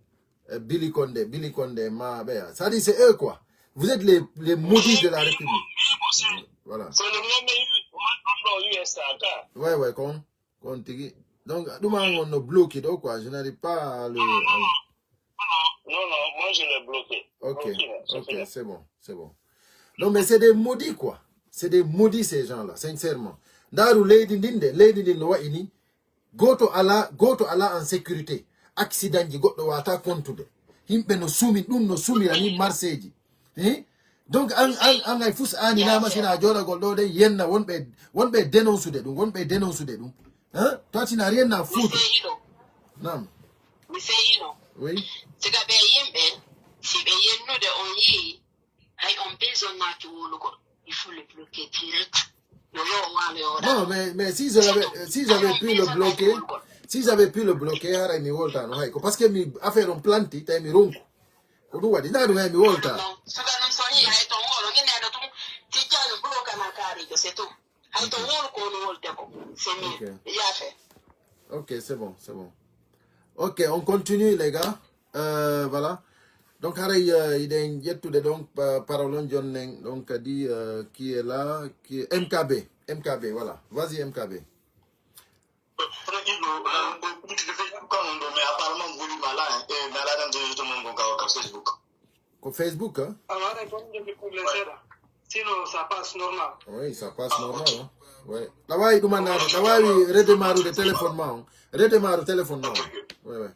E Billy Condé, Billy Condé, ma ɓeya. Ça dit, c'est eux quoi. Vous êtes les, les maudits de la République. Voilà. Ouais, ouais, kon, kon tigi. Donc, ɗum an on no bloqué ɗo quoi. Je n'arrive pas à le, à le- Non, non, moi je l'ai bloqué. Ok, Bloqué, c'est ok, fini. C'est bon, c'est bon. Non, mais c'est des maudits quoi. C'est des maudits ces gens-là, sincèrement. Ndaru leydi ndin de, leydi ndin no wayi ni. Goto ala, goto ala en sécurité. Accident ji goɗɗo wata kontude. Yimɓe no sumi, ɗum no sumira ni marseji. Hein? Donc an an an ay fus ani nama sina jolagol ɗo de yenna wonɓe wonɓe dénonce de ɗum, wonɓe dénonce de ɗum. Hein? Toi tu n'as rien à mi foutre. Seyiɗo, Naam. Mi Seyiɗo. Oui. Siga ɓe yimɓe, si ɓe yennude on yii, hay on besoin naaki wolugo, il faut le bloquer direct. Yo yo waalo yo waɗa. Non, mais, mais si j'avais si j'avais pu le bloquer, si j'avais pu le bloquer, haray mi woltano hay ko parce que mi affaire on planti tawi mi ronku. Ko ɗum waɗi na ɗum hay mi wolta. Non, suka ɗum so yii hay to wolo, min neɗɗo tum, tijjani bloka na kaarijo, c'est tout. Hay to wolo ko no wolde ko, c'est mieux. Ok. Yaafe. Ok, c'est bon, c'est bon. Ok, on continue les gars. Euh, voilà. Donc haray euh, iɗen ƴettude donc pa- parole on jonnen donc kadi euh, qui est là, qui est M K B. M K B, voilà. Vas-y M K B. Kono ɗiɗo nan ɗo ɓutude Facebook kan on ɗo, mais apparemment volume ala, hein. E mi ala nan de to mon gonga ka Facebook. Ko Facebook hein? Alors, on a un problème de problème, c'est là. Sinon, ça passe normal. Oui, ça passe normal. Hein? Ouais. Tawawi ɗum annade, tawawi redémarrude téléphone ma on. Redémarre téléphone ma on. Ouais, ouais.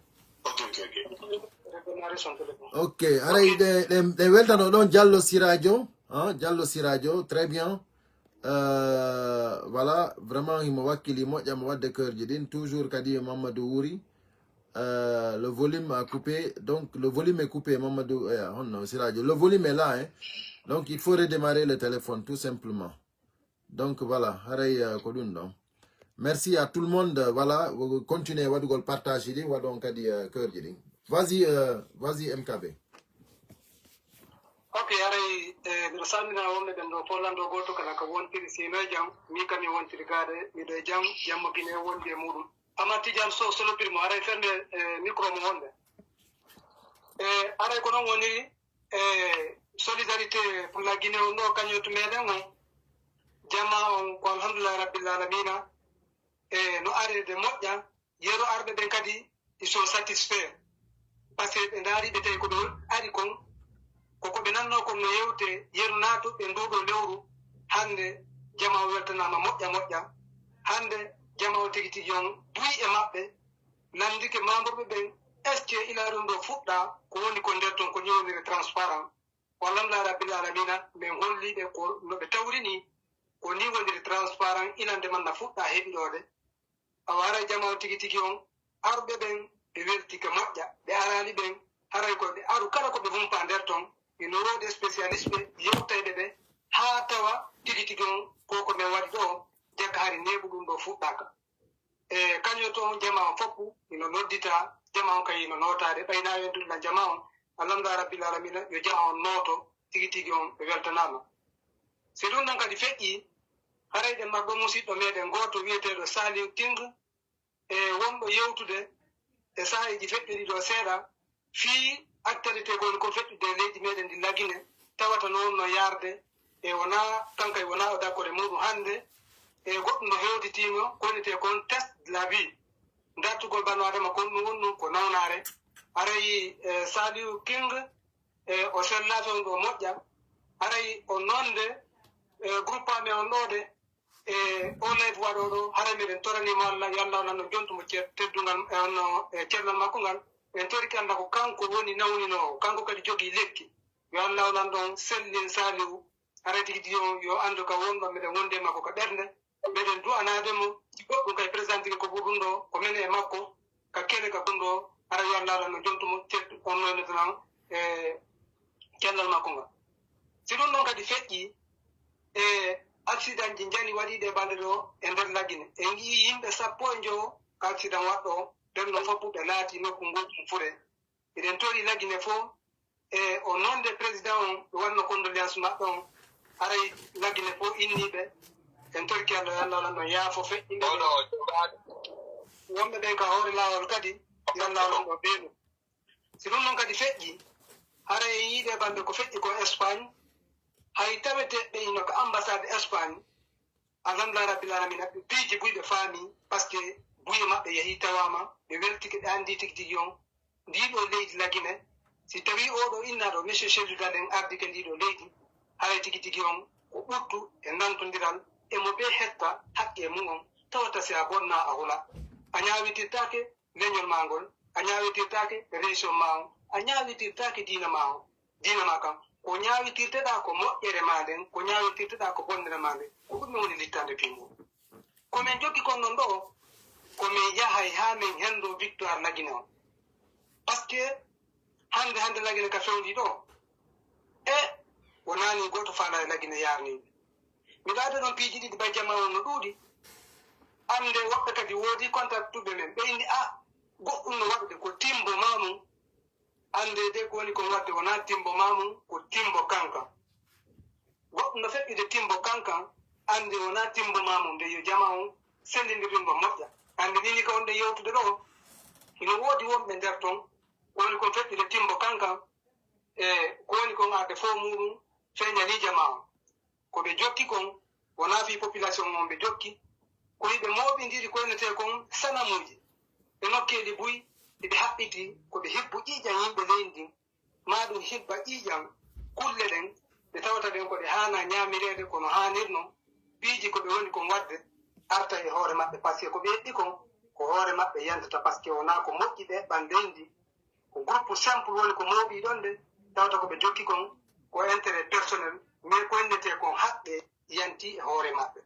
Ok, ok, ok. Redémarrer son téléphone. Ok, haray ɗe ɗe ɗe weltano ɗon Diallo Siradio, hein, Diallo Siradio, très bien. Euh, voilà, vraiment himo wakkili moƴƴa mo wadde keurji ɗin toujours kadi e Mamadou Wuri. Euh, le volume a coupé, donc le volume est coupé Mamadou eh, honno Siradio, le volume est là hein. Donc il faut redémarrer le téléphone tout simplement. Donc voilà, haray euh, ko ɗum ɗon. Merci à tout le monde. Voilà, continuez waɗugol partage ɗin, waɗon kadi euh, keurji ɗin. Vas-y, euh, vas-y M K B. Ok, haray eh, mbiɗo salmina wonɓe ɓen ɗo Poland ɗo goto kala ka wontiri sino e jam, mi kam mi wontiri gaade miɗo e jam, jamma Guinée wondi e muɗum. Amma Tidiane Sow solopiri mo haray fernde eh, micro mo wonde. E haray ko noon woniri e solidarité pour la Guinée on ɗo cagnotte meɗen on, jama on ko alhamdulillah rabbil alamina. E no arede moƴƴa, yeru arɓe ɓen kadi ils sont satisfaits. Parce que ɓe ndaari ɓe tawi ko ɓe ari kon, koko ɓe nanno kon no yewte yeru naatuɓe nduɗo lewru. Hannde jama o weltanaama moƴƴa moƴƴa. Hannde jama o tigi tigi on buy e maɓɓe, lanndike membre ɓe ɓen. Est ce que ila ɗum ɗo fuɗɗa ko woni ko nder ton ko ñewnire transparent? Walhamdulillah rabbil alamina, min holliɓe ko no ɓe tawrini ko ni woniri transparent. Ilande man na fuɗɗa heɓiɗode. Awa haray jama o tigi tigi on, arɓe ɓen ɓe weltike moƴƴa, ɓe arali ɓen haray ko ɓe aru kala ko ɓe humpa nder ton. Ino woodi spécialiste ɓe yewtayɓe ɓe ha tawa tigi tigi on ko ko min waɗi ɗo jakka hari neeɓu ɗum ɗo fuɗɗaka. E kañum to on jama on foppu ino noddita, jama on kay ino notaade ɓayna en dulla jama on. Alhamdulillah rabbil alamina, yo jama on nooto tigi tigi on ɓe weltanama. Si ɗum ɗon kadi feƴƴi, haray ɗen maggo musidɗo meɗen gooto wiyeteeɗo Saliou King e wonɗo yewtude e saaheeji feƴƴuɗi ɗo seeɗa fii actualité ko woni ko feƴƴude e leydi meɗen ndi Lagine, tawata no wonno yaarde e wona kankay wona o d'accord e muɗum hannde. E goɗɗum no hewtitiima ko wonetee kon test de la vie, dartugol bano adama kon ɗum woni ɗum ko nawnaare. Haray e Saliou King e o sellaaki on ɗo moƴƴa. Haray o nonde e groupe amen on ɗo de e o live waɗo ɗo, haray miɗen torani mo Allah yo Allah onan no jontu mo cer- teddungal e onno e cellal makko ngal. En toriki Allah ko kanko woni nawninoowo, kanko kadi jogii lekki. Yo Allah onan ɗon sellin Saliou. Haray tigi tigi on yo anndu ka wonɗo miɗen wondi e makko ka ɓernde. Meɗen du'anaade mo si goɗɗum kay présentike ko ɓurɗum ɗo ko men e makko ka kene ka gunɗo. Hara yo Allah no jontu mo teddu on noynotanan e cellal makko ngal. Si ɗum ɗon kadi feƴƴi e accident ji njani waɗiiɗe e balɗe ɗo e nder Lagine, en ngi'i yimɓe sappo e njowo ka accident waɗɗo ɓen ɗon fof ɓe naati nokku ngootum fure. Eɗen tori Lagine fof E o noon de président on ɓe wanno condoléance maɓɓe on, haray Lagine fof innii ɓe. En torki Allah yo Allah waɗan ɗon yaafo feƴƴinde ɓe. Wonɓe ɓen ka hoore laawol kadi yo Allah waɗan ɗo beenu. Si ɗum noon kadi feƴƴi, haray en yiide bande ko feƴƴi ko Espagne, hay tawete ɓe ino ka ambassade Espagne. Alhamdulillah rabbil alamina, ɓe piiji buy ɓe faami, parce que buye maɓɓe yehi tawaama, ɓe weltike, ɓe anndi tigi tigi on ndii ɗoo leydi Lagine, si tawii oo ɗoo innaaɗo monsieur Cellou Dalein ardike ndii ɗoo leydi, haray tigi tigi on ko ɓuttu e nantondiral e mo ɓe hetta haqqe mum on, tawata si a bonnaa a hula. A ñaawitirtaake leñol maa ngol, a ñaawitirtaake région maa on, a ñaawitirtaake diina maa on, diina maa kan. Ko ñaawitirteɗaa ko moƴƴere maa nden, ko ñaawitirteɗaa ko bonnere maa nden. Ko ɗum woni littande piimo. Ko min jokki kon non ɗoo, ko min yahay haa min henndoo victoire Lagine on. Parce que hannde, hannde Lagine ka fewndi ɗoo, e wonaa ni gooto faalaa e Lagine yaarniinde. Miɗo adda ɗon piiji ɗiɗi, bay jamaa on no ɗuuɗi. Annde woɓɓe kadi woodi contact tuɓe men. Ɓe inni, "A, goɗɗum no waɗude ko timbo maa mum." Annde de ko woni kon waɗde wonaa timbo maa mum, ko timbo kankan. Goɗɗum no feƴƴude timbo kankan, annde wonaa timbo maa mum, nde yo jamaa on senndindir ɗum ɗon moƴƴa. Annde nii ni ka wonɗen yewtude ɗoo, hino woodi wonɓe nder ton, ko woni kon feƴƴude timbo kankan, e ko woni kon arde fof muɗum feeñanii jamaa on. Ko ɓe jokki kon, wonaa fii population on ɓe jokki, ko hiɓe mooɓindiri ko innetee kon sanamuuji. Ɓe nokkeeli buy, hiɓe haɓɓiti ko ɓe hibbu ƴiiƴan yimɓe leydi ndin, maa ɗum hibba ƴiiƴan kulle ɗen, ɗe tawata ɗen ko ɗe haanaa ñaamireede kono haanirno, piiji ko ɓe woni kon waɗde arta e hoore maɓɓe, parce que ko ɓe eɓɓi kon, ko hoore maɓɓe yantata, parce que wonaa ko moƴƴi ɓe eɓɓan leydi, ko groupe simple woni ko mooɓii ɗon nde, tawata ko ɓe jokki kon, ko intérêt personnel, mais ko innetee kon haqqe yanti e hoore maɓɓe.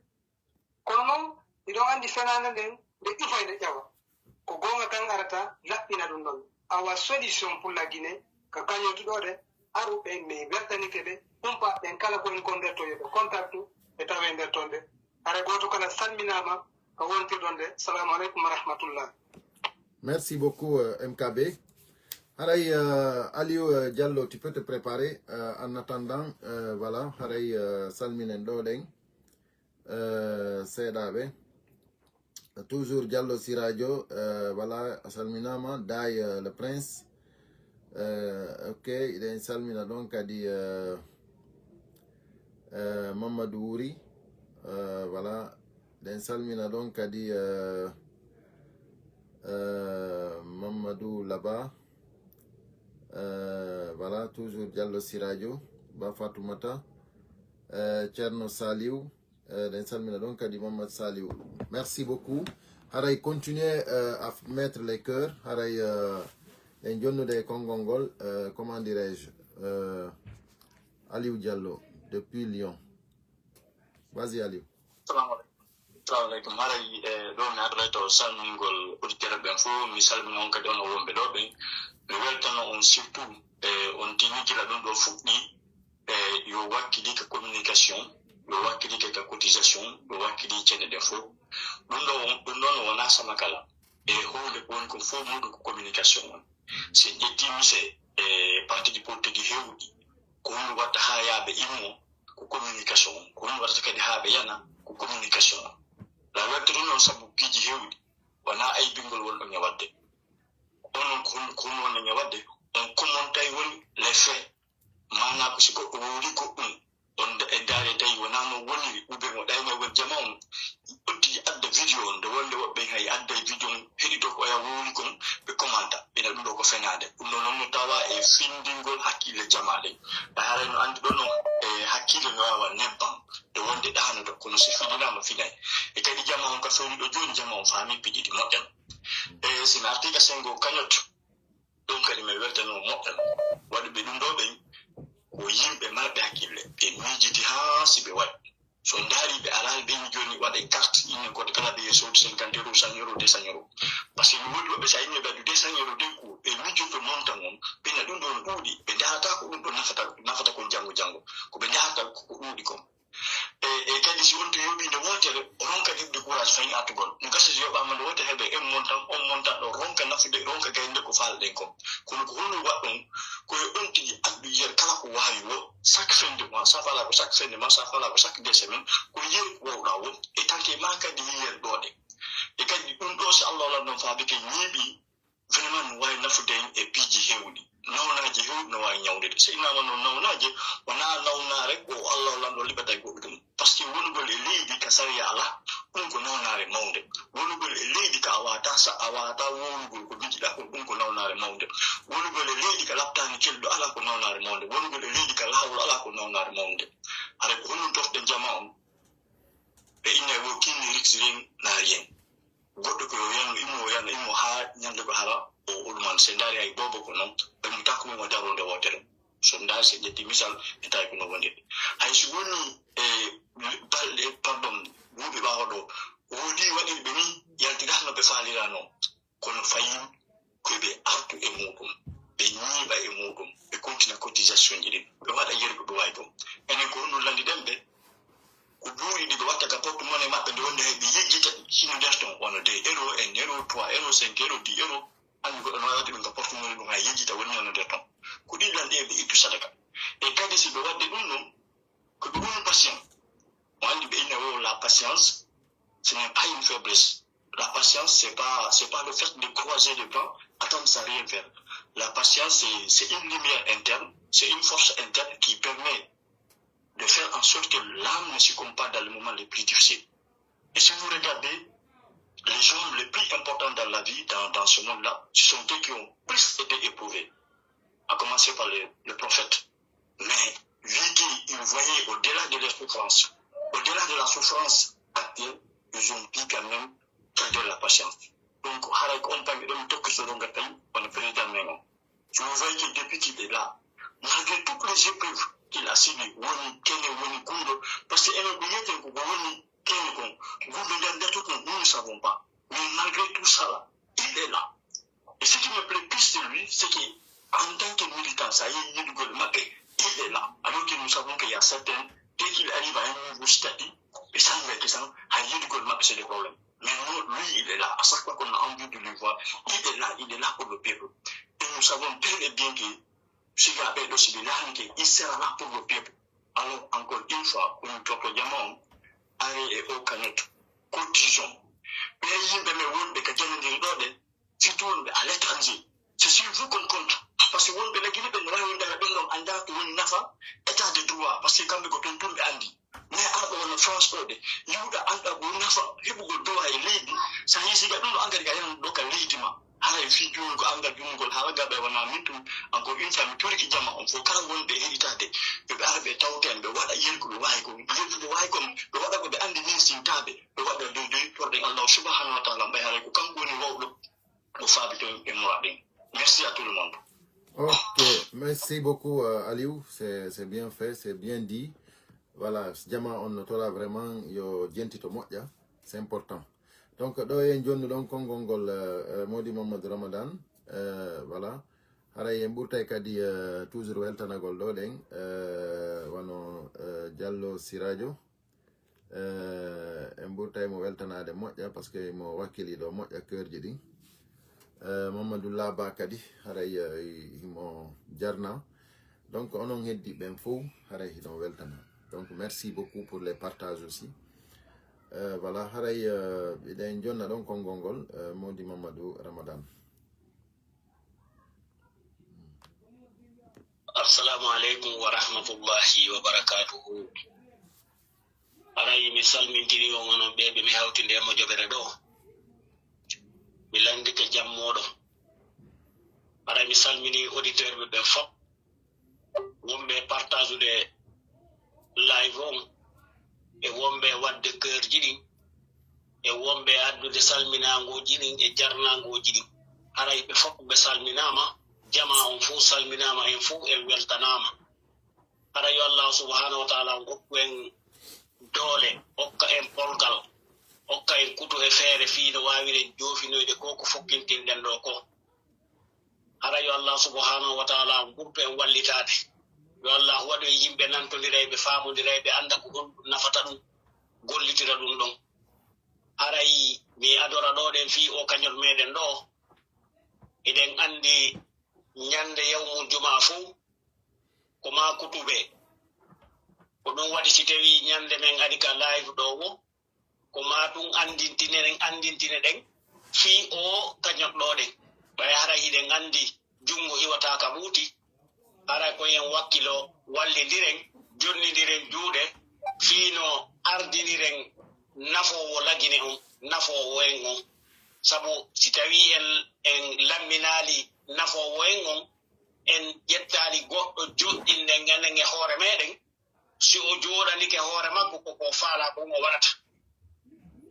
Kono noon, miɗon anndi fenaande nden, nde ƴufa e nde ƴawa. Ko goonga kan arata, laɓɓina ɗum ɗon. Awa solution pour la Guinée, ka kañotuɗo ɗe, aruɓe, mi weltanike ɓe, humpaaɓe ɓen kala ko en kon nder to yo ɓe contactu, ɓe tawe nder ton de. Hara gooto kala salminaama, ka wontirɗon de. Salamu aleykum wa rahmatullah. Merci beaucoup, euh, M K B. Haray, euh, Aliou, euh, Diallo, tu peux te préparer, euh, en attendant, euh, voilà, haray, euh, salminen ɗo ɗen, euh, seeɗaɓe. Toujours Diallo Siradio, euh, voilà, a salminama, Day, euh, le prince. Euh, ok, eɗen salmina ɗon kadi, euh, euh, Mamadou Wuri, euh, voilà, eɗen salmina ɗon kadi, euh, euh, Mamadou Laba, euh, voilà, toujours Diallo Siradio, Ba Fatoumata, euh, Thierno Saliou, euh, eɗen salmina ɗon kadi Mamadou Saliou. Merci beaucoup. Haray continuer, euh, à f-, mettre les cœurs. Haray, euh, en jonnude e konngol ngol, euh, comment dirais-je, euh, Aliou Diallo depuis Lyon. Vas-y, Aliou. Salamu aleykum. Salamu aleykum. Haray, eh, ɗo mi array to salmingol auditeur ɓen fof, mi salmina on kadi on wonɓe ɗo ɓen. Mi weltano on surtout, eh, on tinigila ɗum ɗo fuɗɗi, eh, yo wakkili ka communication, yo wakkili ka cotisation, yo wakkili cene ɗen fof. Ɗum ɗo won-, ɗum ɗon wona sama kala. E huunde ko woni kon fof muɗum ko communication on. Si en ƴetti mise, eh, parti ji politique heewɗi, ko honɗum watta haa yaaɓe immo, ko communication on. Ko honɗum watta kadi haa ɓe yana, ko communication on. La weltiri noon sabu piiji heewɗi, wonaa aybingol wonɗo ñawadde. Onon ko honɗum, ko honɗum wonɗo ñawadde? On commentaire woni les faits. Maanaa ko si goɗɗo wowli goɗɗum, on da-, e ndaare tawi wonaa no woniri, ou bien mo ɗayno won jama on, ƴetti adda vidéo on, nde wonde woɓɓe hay adda e vidéo on, heɗito ko oya wowli kon, ɓe commenta, ɓina ɗum ɗo ko fenaande. Ɗum ɗo noon no tawa e findingol hakkille jama ɗen. Ɗa haray no anndi ɗo noon, e hakkille no wawa nebban, nde wonde ɗaanoto, kono si findinaama finay. E kadi jama on ka fewni ɗo jooni, jama on faami piɗiɗi moƴƴan. E si mi artii ka sengo kañot, ɗum kadi mi weltanoo moƴƴan. Waɗuɓe ɗum ɗo ɓen ko yimɓe marɓe hakkille. Ɓe miijiti haa si ɓe waɗi. So ndaari ɓe alaa ɓe jooni waɗa e carte, inen koto kala ɓe soodu cinquante euros, cent euros, deux cents euros. Parce que mi woodi woɓɓe so a inni ɓe addu deux cents euros, den ko ɓe miijorto montant on, ɓe na ɗum ɗon ɗuuɗi. Ɓe ndaarata ko ɗum ɗon nafata, nafata kon janngo janngo. Ko ɓe ndaarata ko, ko ɗuuɗi kon. E, e kadi si wonti yoɓi nde wootere, o ronka heɓde courage fayi artugol. No gasa si yoɓaama nde wootere heɓe en montant, on montant ɗo ronka nafude, ronka gaynde ko faalɗen kon. Kono ko honno waɗɗon? Ko e on tigi adda deux mois, ça fala ko chaque fin de mois, ça fala ko chaque deux semaines. Ko yeru ko wawɗa won. E tanke ma kadi yiyen ɗo ɗe. E kadi ɗum ɗo, si Allah lan ɗon faabi ke ñiiɓi, vraiment no waawi nafude en e piiji heewɗi. Nawnaaje heewɗi no waawi ñawde ɗe. So innama noon nawnaaje, wonaa nawnaare ko Allah lan ɗo liɓata e goɗɗo ɗum. Parce que wonugol e leydi ka sariya alaa, ɗum ko nawnaare mawnde. Wonugol e leydi ka a waawataa sa, a waawataa wowlugol ko njiɗiɗaa kon, ɗum ko nawnaare mawnde. Wonugol e leydi ka laptaani kelɗo alaa ko nawnaare mawnde. Wonugol e leydi ka laawol alaa ko nawnaare mawnde. Haray ko honno tofɗen jama on? Ɓe inna wo kinni riks ren na rien. Goɗɗo ko yo yanno immo, o yanno immo haa ñande ko hara o ulman. Se ndaari hay boobo ko noon, ɓe mutako men o daronde wootere. So ndaari se ƴetti misal, e tawi ko no wondirde. Hay so woni e balɗe, pardon, duuɓi ɓaawo ɗo, woodi waɗirɓe ni yaltidano ɓe faalirano. Kono fayin ko ɓe artu e muɗum, ɓe ñiiɓa e muɗum, ɓe kontina cotisation ji ɗin, ɓe waɗa yeru ko ɓe wawi kon. Enen ko honɗum landiɗen ɓe? Ko buuɗi ɗi ɓe watta ka porte monnaie maɓɓe nde wonde hay ɓe yejjita ɗi, hino nder ton, wano deux euros, un euro, trois euros, cinq euros, dix euros. Anndi goɗɗo no waɗata ɗum ka porte monnaie ɗum hay yejjita woni hino nder ton. Ko ɗin lanɗe ɓe ittu sadaka. E kadi si ɓe waɗde ɗum ɗum, ko ɓe woni patient. Mo anndi ɓe inna wo la patience, ce n'est pas une faiblesse. La patience, c'est pas, c'est pas le fait de croiser les bras, attendre sans rien faire. La patience, c'est, c'est une lumière interne, c'est une force interne qui permet de faire en sorte que l'âme ne succombe pas dans les moments les plus difficiles. Et si vous regardez, les hommes les plus importants dans la vie, dans, dans ce monde-là, ce sont ceux qui ont plus été éprouvés, à commencer par le, le prophète. Mais vu qu'ils voyaient au-delà de leur souffrance, au-delà de la souffrance actuelle, ils ont pu quand même garder la patience. Donc, haray ko on pami ɗon tokki so ɗon gattay, on président men on. Je vous voyez que depuis qu'il est là, malgré toutes les épreuves qu'il a subi, woni kene, woni gundo, parce que enen ko yeten ko woni kene kon, gundo nden dato kon, nous ne savons pas. Mais malgré tout ça, là, il est là. Et ce qui me plaît plus de lui, c'est que en tant que militant, ça y est, yedugol maɓɓe, il est là. Alors que nous savons qu'il y a certains, dès qu'il arrive à un niveau statut, ɓe sanga ke san, hay yedugol maɓɓe, c'est des problèmes. Mais non, lui, il est là. À chaque fois qu'on a envie de lui voir, il est là, il est là pour le peuple. Et nous savons bel et bien que si gars ɓe ɗo, si ɓe laami ke, il sera là pour le peuple. Alors, encore une fois, ko min tokto jama on, are e o cagnotte, cotisons. Ɓe yimɓe men wonɓe ka janandiri ɗo ɗen, surtout wonɓe à l'étranger. C'est sur vous qu'on compte. Parce que wonɓe la Guinée ɓen no wawi wonde hara ɓen ɗon annda ko woni nafa état de droit. Parce que kamɓe ko toon tun ɓe anndi. Mais arɗo wona France ɗo de, yiwɗa annda ko nafa heɓugol droit e leydi. Sa yi siga ɗum ɗo engrais ga yanan ɗo ka leydi ma. Haray fii juulgol anngal juulgol haala gaɓe wona min tun. Encore une fois, mi toriki jama on fof kala wonɓe heɗitaade. Yo ɓe ara ɓe tawten, ɓe waɗa yeru ko ɓe wawi kon. Yeru ko ɓe wawi kon, ɓe waɗa ko ɓe anndi min sintaaɓe. Ɓe waɗa dow dow torɗen Allah subhanahu wa taala, mbay haray ko kanko woni wawɗo. Ko faabi toon e muraɗen. Merci à tout le monde. Ok, merci beaucoup, euh, Aliou. C'est, c'est bien fait, c'est bien dit. Voilà, jama on no tola vraiment yo jentito moƴƴa, c'est important. Donc, ɗo en jonni ɗon konngol ngol, euh, euh, Modi Mamadou Ramadan, euh, voilà. Haray en ɓurtay kadi, euh, toujours weltanagol ɗo ɗen, euh, wano, euh, Diallo Siradio. Eh, en ɓurtay mo weltanaade moƴƴa, parce que mo wakkili ɗo moƴƴa keurji ɗin. Eh, Mamadou Laba kadi, haray, eh, himo jarna. Donc, onon heddi ɓen fof, haray hiɗon weltana. Donc, merci beaucoup pour les partages aussi. Eh, voilà, haray, eh, eɗen jonna ɗon konngol ngol, eh, Modi Mamadou Ramadan. Assalamu aleykum wa rahmatullahi wa barakatuhu. Haray mi salmintini on onon ɓe ɓe mi hawtinde e mojobere ɗo. Mi landike jam moɗon. Haray mi salmini auditeur ɓe ɓen fop. Wonɓe partagude live on, e wonɓe wadde keurji ɗin, e wonɓe addude salminaanguuji ɗin e jarnaanguuji ɗin. Haray ɓe fof ɓe salminaama, jama on fof salminaama, en fof en weltanaama. Hara yo Allah subhanahu wa taala on okku en doole, okka en polgal, okka en kuto e feere fii no waawiren joofinoyde ko ko fokkintinɗen ɗo ko. Hara yo Allah subhanahu wa taala on ɓurtu en wallitaade. Yo Allah waɗu en yimɓe nantondirayɓe, faamondirayɓe, annda ko honɗum nafata ɗum, gollitira ɗum ɗon. Haray mi adora ɗo ɗen fii o kañol meɗen ɗo. Eɗen anndi ñande yawmul jumaa fof ko ma kutube, Ɗum waɗi si tawii ñannde men ari ka live ɗoo woo, ko maa ɗum anndintinen, anndintine ɗen fii oo ka ñoɗɗooɗen. Ɓay haray hiɗen anndi junngo iwataa ka ɓuuti, haray ko en wakkilo, wallindiren, jonnindiren juuɗe fii no ardiniren nafoowo Lagine on, nafoowo en on. Sabu si tawii en, en lamminaali nafoowo en on, en ƴettaali goɗɗo joɗɗinɗen enen e hoore meɗen, si o jooɗanike hoore makko ko ko faalaa ko o waɗata.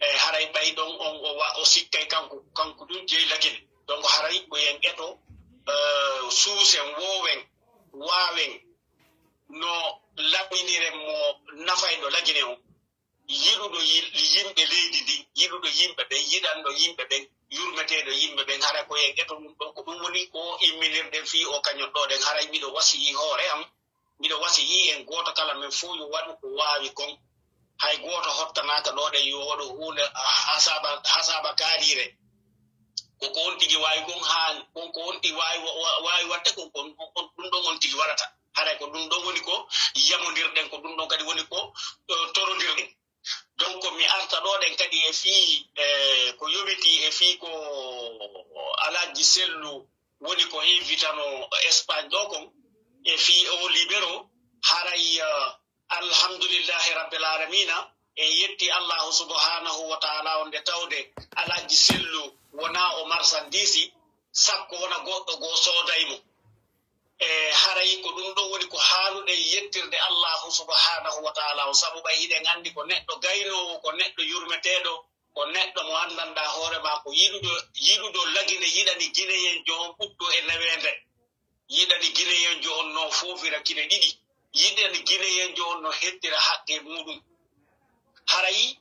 E haray ɓay ɗon on o wa-, o sikkay kanko, kanko ɗum jeyi Lagine. Donc haray ko en eto, eh, suusen, woowen, waawen no laɓɓiniren mo nafayɗo Lagine on. Yiɗuɗo yi-, yimɓe leydi ndin, yiɗuɗo yimɓe ɓen, yiɗanɗo yimɓe ɓen, yurmeteeɗo yimɓe ɓen, haray ko en eto ɗum ɗon. Ko ɗum woni ko imminirɗen fii o kañon ɗo ɗen. Haray miɗo wasiyii hoore am, miɗo wasiyii en gooto kala men fof yo waɗu ko waawi kon. Hay gooto hottanaaka ɗo ɗen yo waɗu huunde, ah, hasaaba, hasaaba kaariire. Ko ko on tigi waawi kon haa, kon ko on tigi waawi wa-, wa-, waawi waɗde kon, kon, kon, kon ɗum ɗon on tigi waɗata. Haray ko ɗum ɗon woni ko yamondirɗen, ko ɗum ɗon kadi woni ko, eh, torondirɗen. Donc, mi arta ɗo ɗen kadi e fii, eh, ko yowitii e fii ko Alhaji Sellu woni ko invitano Espagne ɗo kon, e fii o libéro, haray, eh, alhamdulillahi rabbil alamina, e yetti Allahu subhanahu wa ta'ala on nde tawde Alhaji Sellu wona o marchandise, sakko wona goɗɗo goo sooday mo. E haray ko ɗum ɗon woni ko haanuɗen yettirde Allahu subhanahu wa ta'ala on, sabu ɓay hiɗen anndi ko neɗɗo gaynoowo, ko neɗɗo yurmeteeɗo, ko neɗɗo mo anndanɗaa hoore maa ko yiɗuɗo, yiɗuɗo Lagine, yiɗani Gineyenjo on ɓutto e neweende, yiɗani Gineyenjo on no foofira kine ɗiɗi, yiɗani Gineyenjo on no hettira haqqe muuɗum. Haray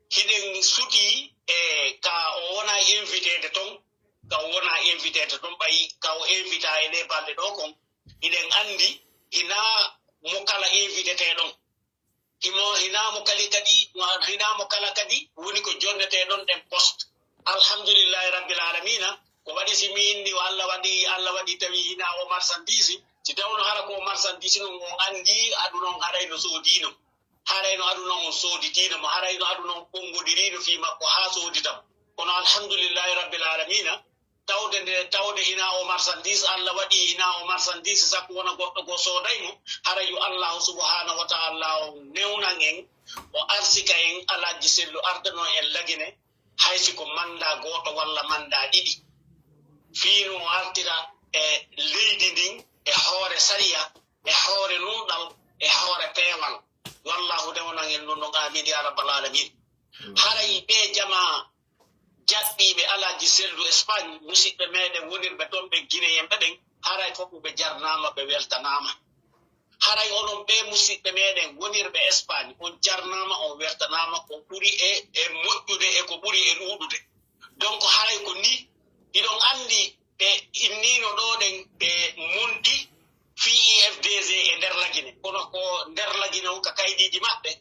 hiɗen sutii e ka o wona inviteede ton, ka o wona inviteede ton, ɓay ka o invita e ɗee balɗe ɗo kon, hiɗen anndi hinaa mo kala invitete ɗon. Himo, hinaa mo kali kadi, hinaa mo kala kadi woni ko jonnetee ɗon ɗen poste. Alhamdulillahi rabbil alamina, ko waɗi si mi inni o Allah waɗi, Allah waɗi tawi hinaa o marchandise, si tawno hara ko o marchandise non, on anndi aduna on haray no soodiino. Haray no aduna on sooditiino mo, haray no aduna on ɓonngodiriino fii makko haa soodita mo. Kono alhamdulillahi rabbil alamina, tawde nde, tawde hinaa o marchandise, Allah waɗi hinaa o marchandise, sakko wona goɗɗo goo sooday mo, haray yo Allahu subhanahu wa ta'ala o newnan en, o arsika en, Alhaji Sellu ardano en Lagine, hay si ko manndaa gooto walla manndaa ɗiɗi. Fii no o artira e leydi ndin e hoore sariya, e hoore nuunɗal, e hoore peewal. Yo Allahu newnan en ɗum ɗon, amin ya rabbal alamin. Mm. Haray ɓee jamaa jaɓɓiiɓe Alhaji Sellu Espagne, musiɓɓe meɗen wonirɓe ton ɓe Gineyenɓe ɓen, haray fof ɓe jarnaama, ɓe weltanaama. Haray onon ɓee musiɓɓe meɗen wonirɓe Espagne, on jarnaama, on weltanaama ko ɓuri e, e moƴƴude e ko ɓuri e ɗuuɗude. Donc haray ko nii, hiɗon anndi ɓe inniino ɗo ɗen ɓe monti fii I F D G e nder Lagine. Kono ko nder Lagine on ka kaydiiji maɓɓe,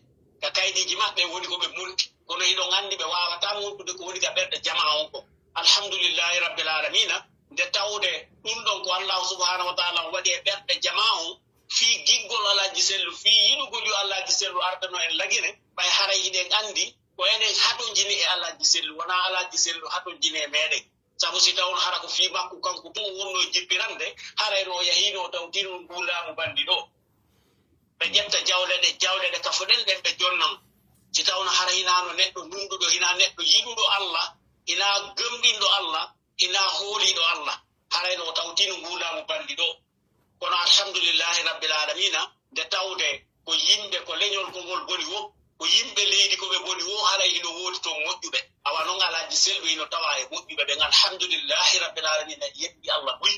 ka kaydiiji maɓɓe woni ko ɓe monti. Kono hiɗon anndi ɓe waawataa montude ko woni ka ɓerɗe jamaa on kon. Alhamdulillahi rabbil alamina, nde tawde ɗum ɗon ko Allahu subhanahu wa ta'ala on waɗi e ɓerɗe jamaa on, fii giggol Alhaji Sellu, fii yiɗugol yo Alhaji Sellu ardano en Lagine, ɓay haray hiɗen anndi ko enen hatonjini e Alhaji Sellu, wonaa Alhaji Sellu hatonjini e meɗen. Sabu si tawno hara ko fii makko kanko tun o wonno e jippirande, haray no o yahiino o tawtino ndu laamu bandi ɗo. Ɓe ƴetta jawle ɗe, jawle ɗe kafuɗen ɗen ɓe jonna mo. Si tawno hara hinaano neɗɗo nunɗuɗo, hinaa neɗɗo yiɗuɗo Allah, hinaa gomɗinɗo Allah, hinaa hooliiɗo Allah, haray no o tawtino ngu laamu bandi ɗo. Kono alhamdulillahi rabbil alamina, nde tawde ko yimɓe, ko leñol ko ngol boni wo, ko yimɓe leydi ko ɓe boni wo, haray hino woodi toon moƴƴuɓe. Awa noon Alhaji Sellu hino tawa e moƴƴuɓe ɓen. Alhamdulillahi rabbil alamina, en yetti Allah buy.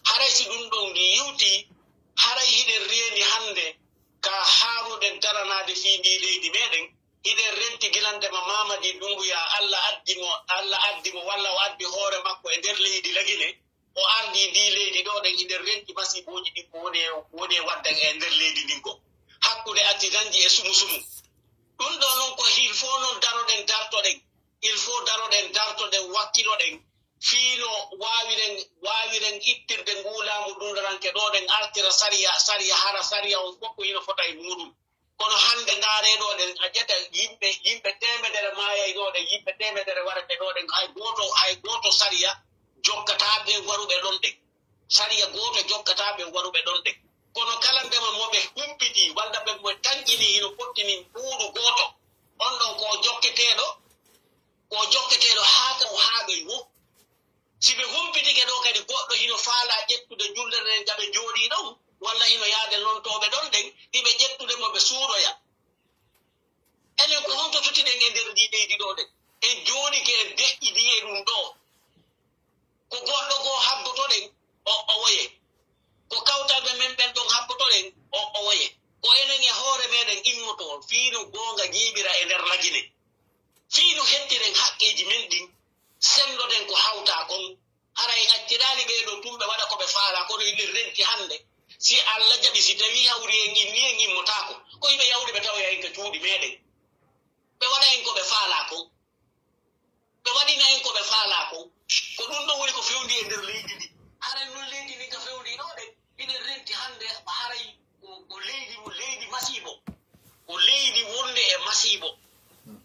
Haray si ɗum ɗon yewti, haray hiɗen reeni hannde ka haaruɗen daranaade fii ndii leydi meɗen, hiɗen renti gila ndema Mamadi Dumbuya, Allah addi mo, Allah addi mo, walla o addi hoore makko e nder leydi Lagine, o ardii ndii leydi ɗo ɗen, hiɗen renti masiibooji ɗin ko woni e, woni e waɗde e nder leydi ndin ko. Hakkunde accidentji e sumu sumu. Ɗum ɗo noon ko il faut noon daroɗen dartoɗen. Il faut daroɗen dartoɗen wakkiloɗen. Fii no waawiren, waawiren ittirde nguu laamu duundaranke ɗo ɗen artira sariya, sariya hara sariya on fof ko hino fota e muuɗum. Kono hannde ndaaree ɗo ɗen, a ƴetta yimɓe, yimɓe teemedere maayay ɗo ɗen, yimɓe teemedere warete ɗo ɗen, hay gooto, hay gooto sariya jokkataa ɓe waruɓe ɗon ɗen. Sariya gooto jokkataa ɓe waruɓe ɗon ɗen. Kono kala ndema mo ɓe humpiti, walla ɓe mo tanƴini, hino fottini ɓuuɗu gooto, on ɗon ko o jokketeeɗo, ko o jokketeeɗo haa taw haa ɗoy wo. Si ɓe humpitike ɗo kadi, goɗɗo hino faalaa ƴettude jullere nden, ka ɓe jooɗii ɗon, walla hino yaade lontooɓe ɗon ɗen, hiɓe ƴettude mo ɓe suuɗoya. Enen ko honto tutiɗen e nder ndii leydi ɗo ɗen? En jooɗike, en deƴƴidi e ɗum ɗo. Ko goɗɗo goo habbotoɗen, o, o woye. Ko kawtalɓe men ɓen ɗon habbotoɗen, o, o woye. Ko enen e hoore meɗen immotoo, fii no goonga jiiɓira e nder Lagine. Fii no hettiren haqqeeji men ɗin, senndoɗen ko hawtaa kon. Hara en acciraali ɓee ɗoo tun ɓe waɗa ko ɓe faalaa, kono hiɗen renti hannde. Si Alla jaɓi, si tawii hawri en inni, en immotaako. Ko hiɓe yawde ɓe tawoya en ka cuuɗi meɗen. Ɓe waɗa en ko ɓe faalaa kon. Ɓe waɗina en ko ɓe faalaa kon. Ko ɗum ɗon woni ko fewndi e nder leydi ndi. Haray non leydi ndi ka fewndi ɗo ɗen, hiɗen renti hannde, haray ko, ko leydi, leydi masiibo. Ko leydi wonde e masiibo.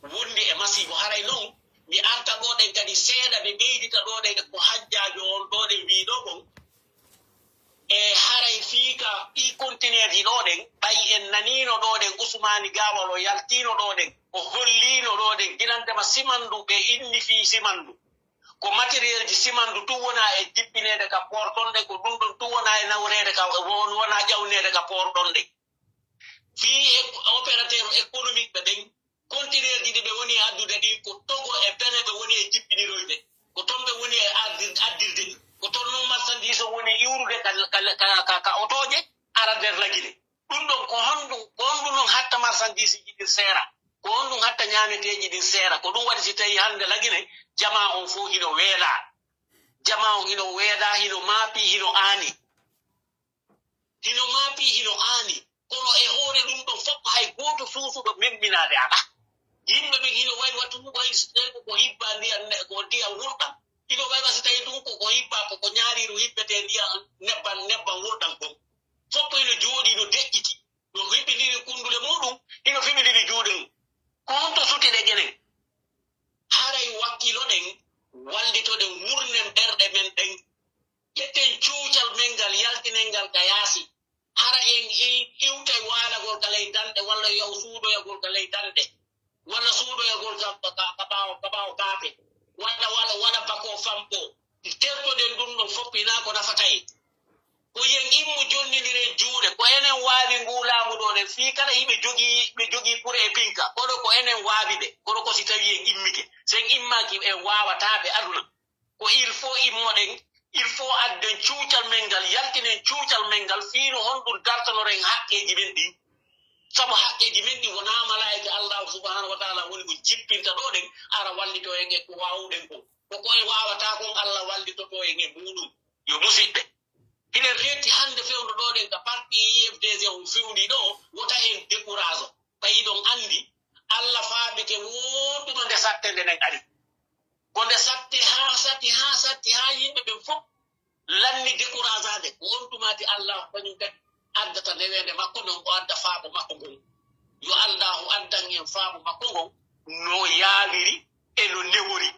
Wonde e masiibo. Haray non, mi arta ɗo ɗen kadi seeɗa, mi ɓeydita ɗo ɗen ko hajjaajo on ɗo ɗen wii ɗo kon. E haray fii ka ɗii kontineerji ɗo ɗen, ɓay en naniino ɗo ɗen, Usmaani Gaawal o yaltiino ɗo ɗen, o holliino ɗo ɗen, ginantema simandu, ɓe inni fii simandu. Ko materielji simandu tun wona e jippineede ka port ɗon ɗen, ko ɗum ɗon tun wona e nawreede ka, won-, wona ƴawneede ka port ɗon ɗen. Fii e opérateur économique ɓe ɓen, kontineerji ɗi ɓe woni e addude ɗin, ko Togo e Benin ɓe woni e jippiniroyde. Ko ton ɓe woni e addir-, addirde ɗi. Ko ton non marchandise o woni iwrude ka, ka, ka, ka, ka otooje, ara nder Lagine. Ɗum ɗon ko honɗum, ko honɗum non hatta marchandise ji ɗin seera? Ko honɗum hatta ñaameteeji ɗin seera? Ko ɗum waɗi si tawii hannde Lagine, jamaa on fof hino weelaa. Jamaa on hino weelaa, hino maapii, hino aani. Hino maapii, hino aani. Kono e hoore ɗum ɗon fof, hay gooto suusuɗo memminaade alaa. Yimɓe ɓen hino wayi wattu, wayi so tawii ko, ko hibba ndiyan ne-, ko ndiyan wurɗan. Hino wayi wa si tawii ɗum ko, ko hibba, ko, ko ñaariiru hibbetee ndiyan nebban, nebban wurɗan kon. Fof hino jooɗii, no deƴƴiti, no hibbindiri kundule muɗum, hino fiɓindiri juuɗe mum. Ko honto suti ɗe ƴenen? Haray wakkiloɗen, wallitoɗen, wurnen ɓerɗe men ɗen. Ƴetten cuucal men ngal, yaltinen ngal ka yaasi. Hara en, en iwtay waalagol ka ley danɗe, walla yaw suudoyagol ka ley danɗe, walla suudoyagol ka, ka, ka, ka ɓaawo, ka ɓaawo kaafe, walla, walla, walla bako famɗo. Tertoɗen ɗum ɗon fof, hinaa ko nafata en. Ko yen immo jonnindiren juuɗe, ko enen waawi nguu laamu ɗoo ɗen, fii kala hiɓe jogii, ɓe jogii kure e pinka, kono ko enen waawi ɓe, kono ko si tawii en immike. Si en immaaki, en waawataa ɓe aduna. Ko il faut immoɗen, il faut adden cuucal men ngal, yaltinen cuucal men ngal, fii no honɗum dartanoren haqqeeji men ɗin. Sabu haqqeeji men ɗin wonaa malaa'ika Allaahu subhaanahu wa taala woni ko jippinta ɗoo ɗen, ara wallito en e ko waawuɗen kon. Ko ko en waawataa kon, Alla wallitoto en e muuɗum. Yo musiɓɓe, hiɗen reenti hannde fewndo ɗoo ɗen ka parti U F D G on fewndi ɗoo, wota en décourage. Ɓay hiɗon anndi, Alla faabike woo tuma nde satte nden ari. Ko nde satti haa satti haa satti haa yimɓe ɓen fof lanni décourageade. Ko on tumaati Allaahu kañum kadi addata neweende makko nden, o adda faabo makko ngon. Yo Allaahu addan en faabo makko ngon no yaawiri e no newori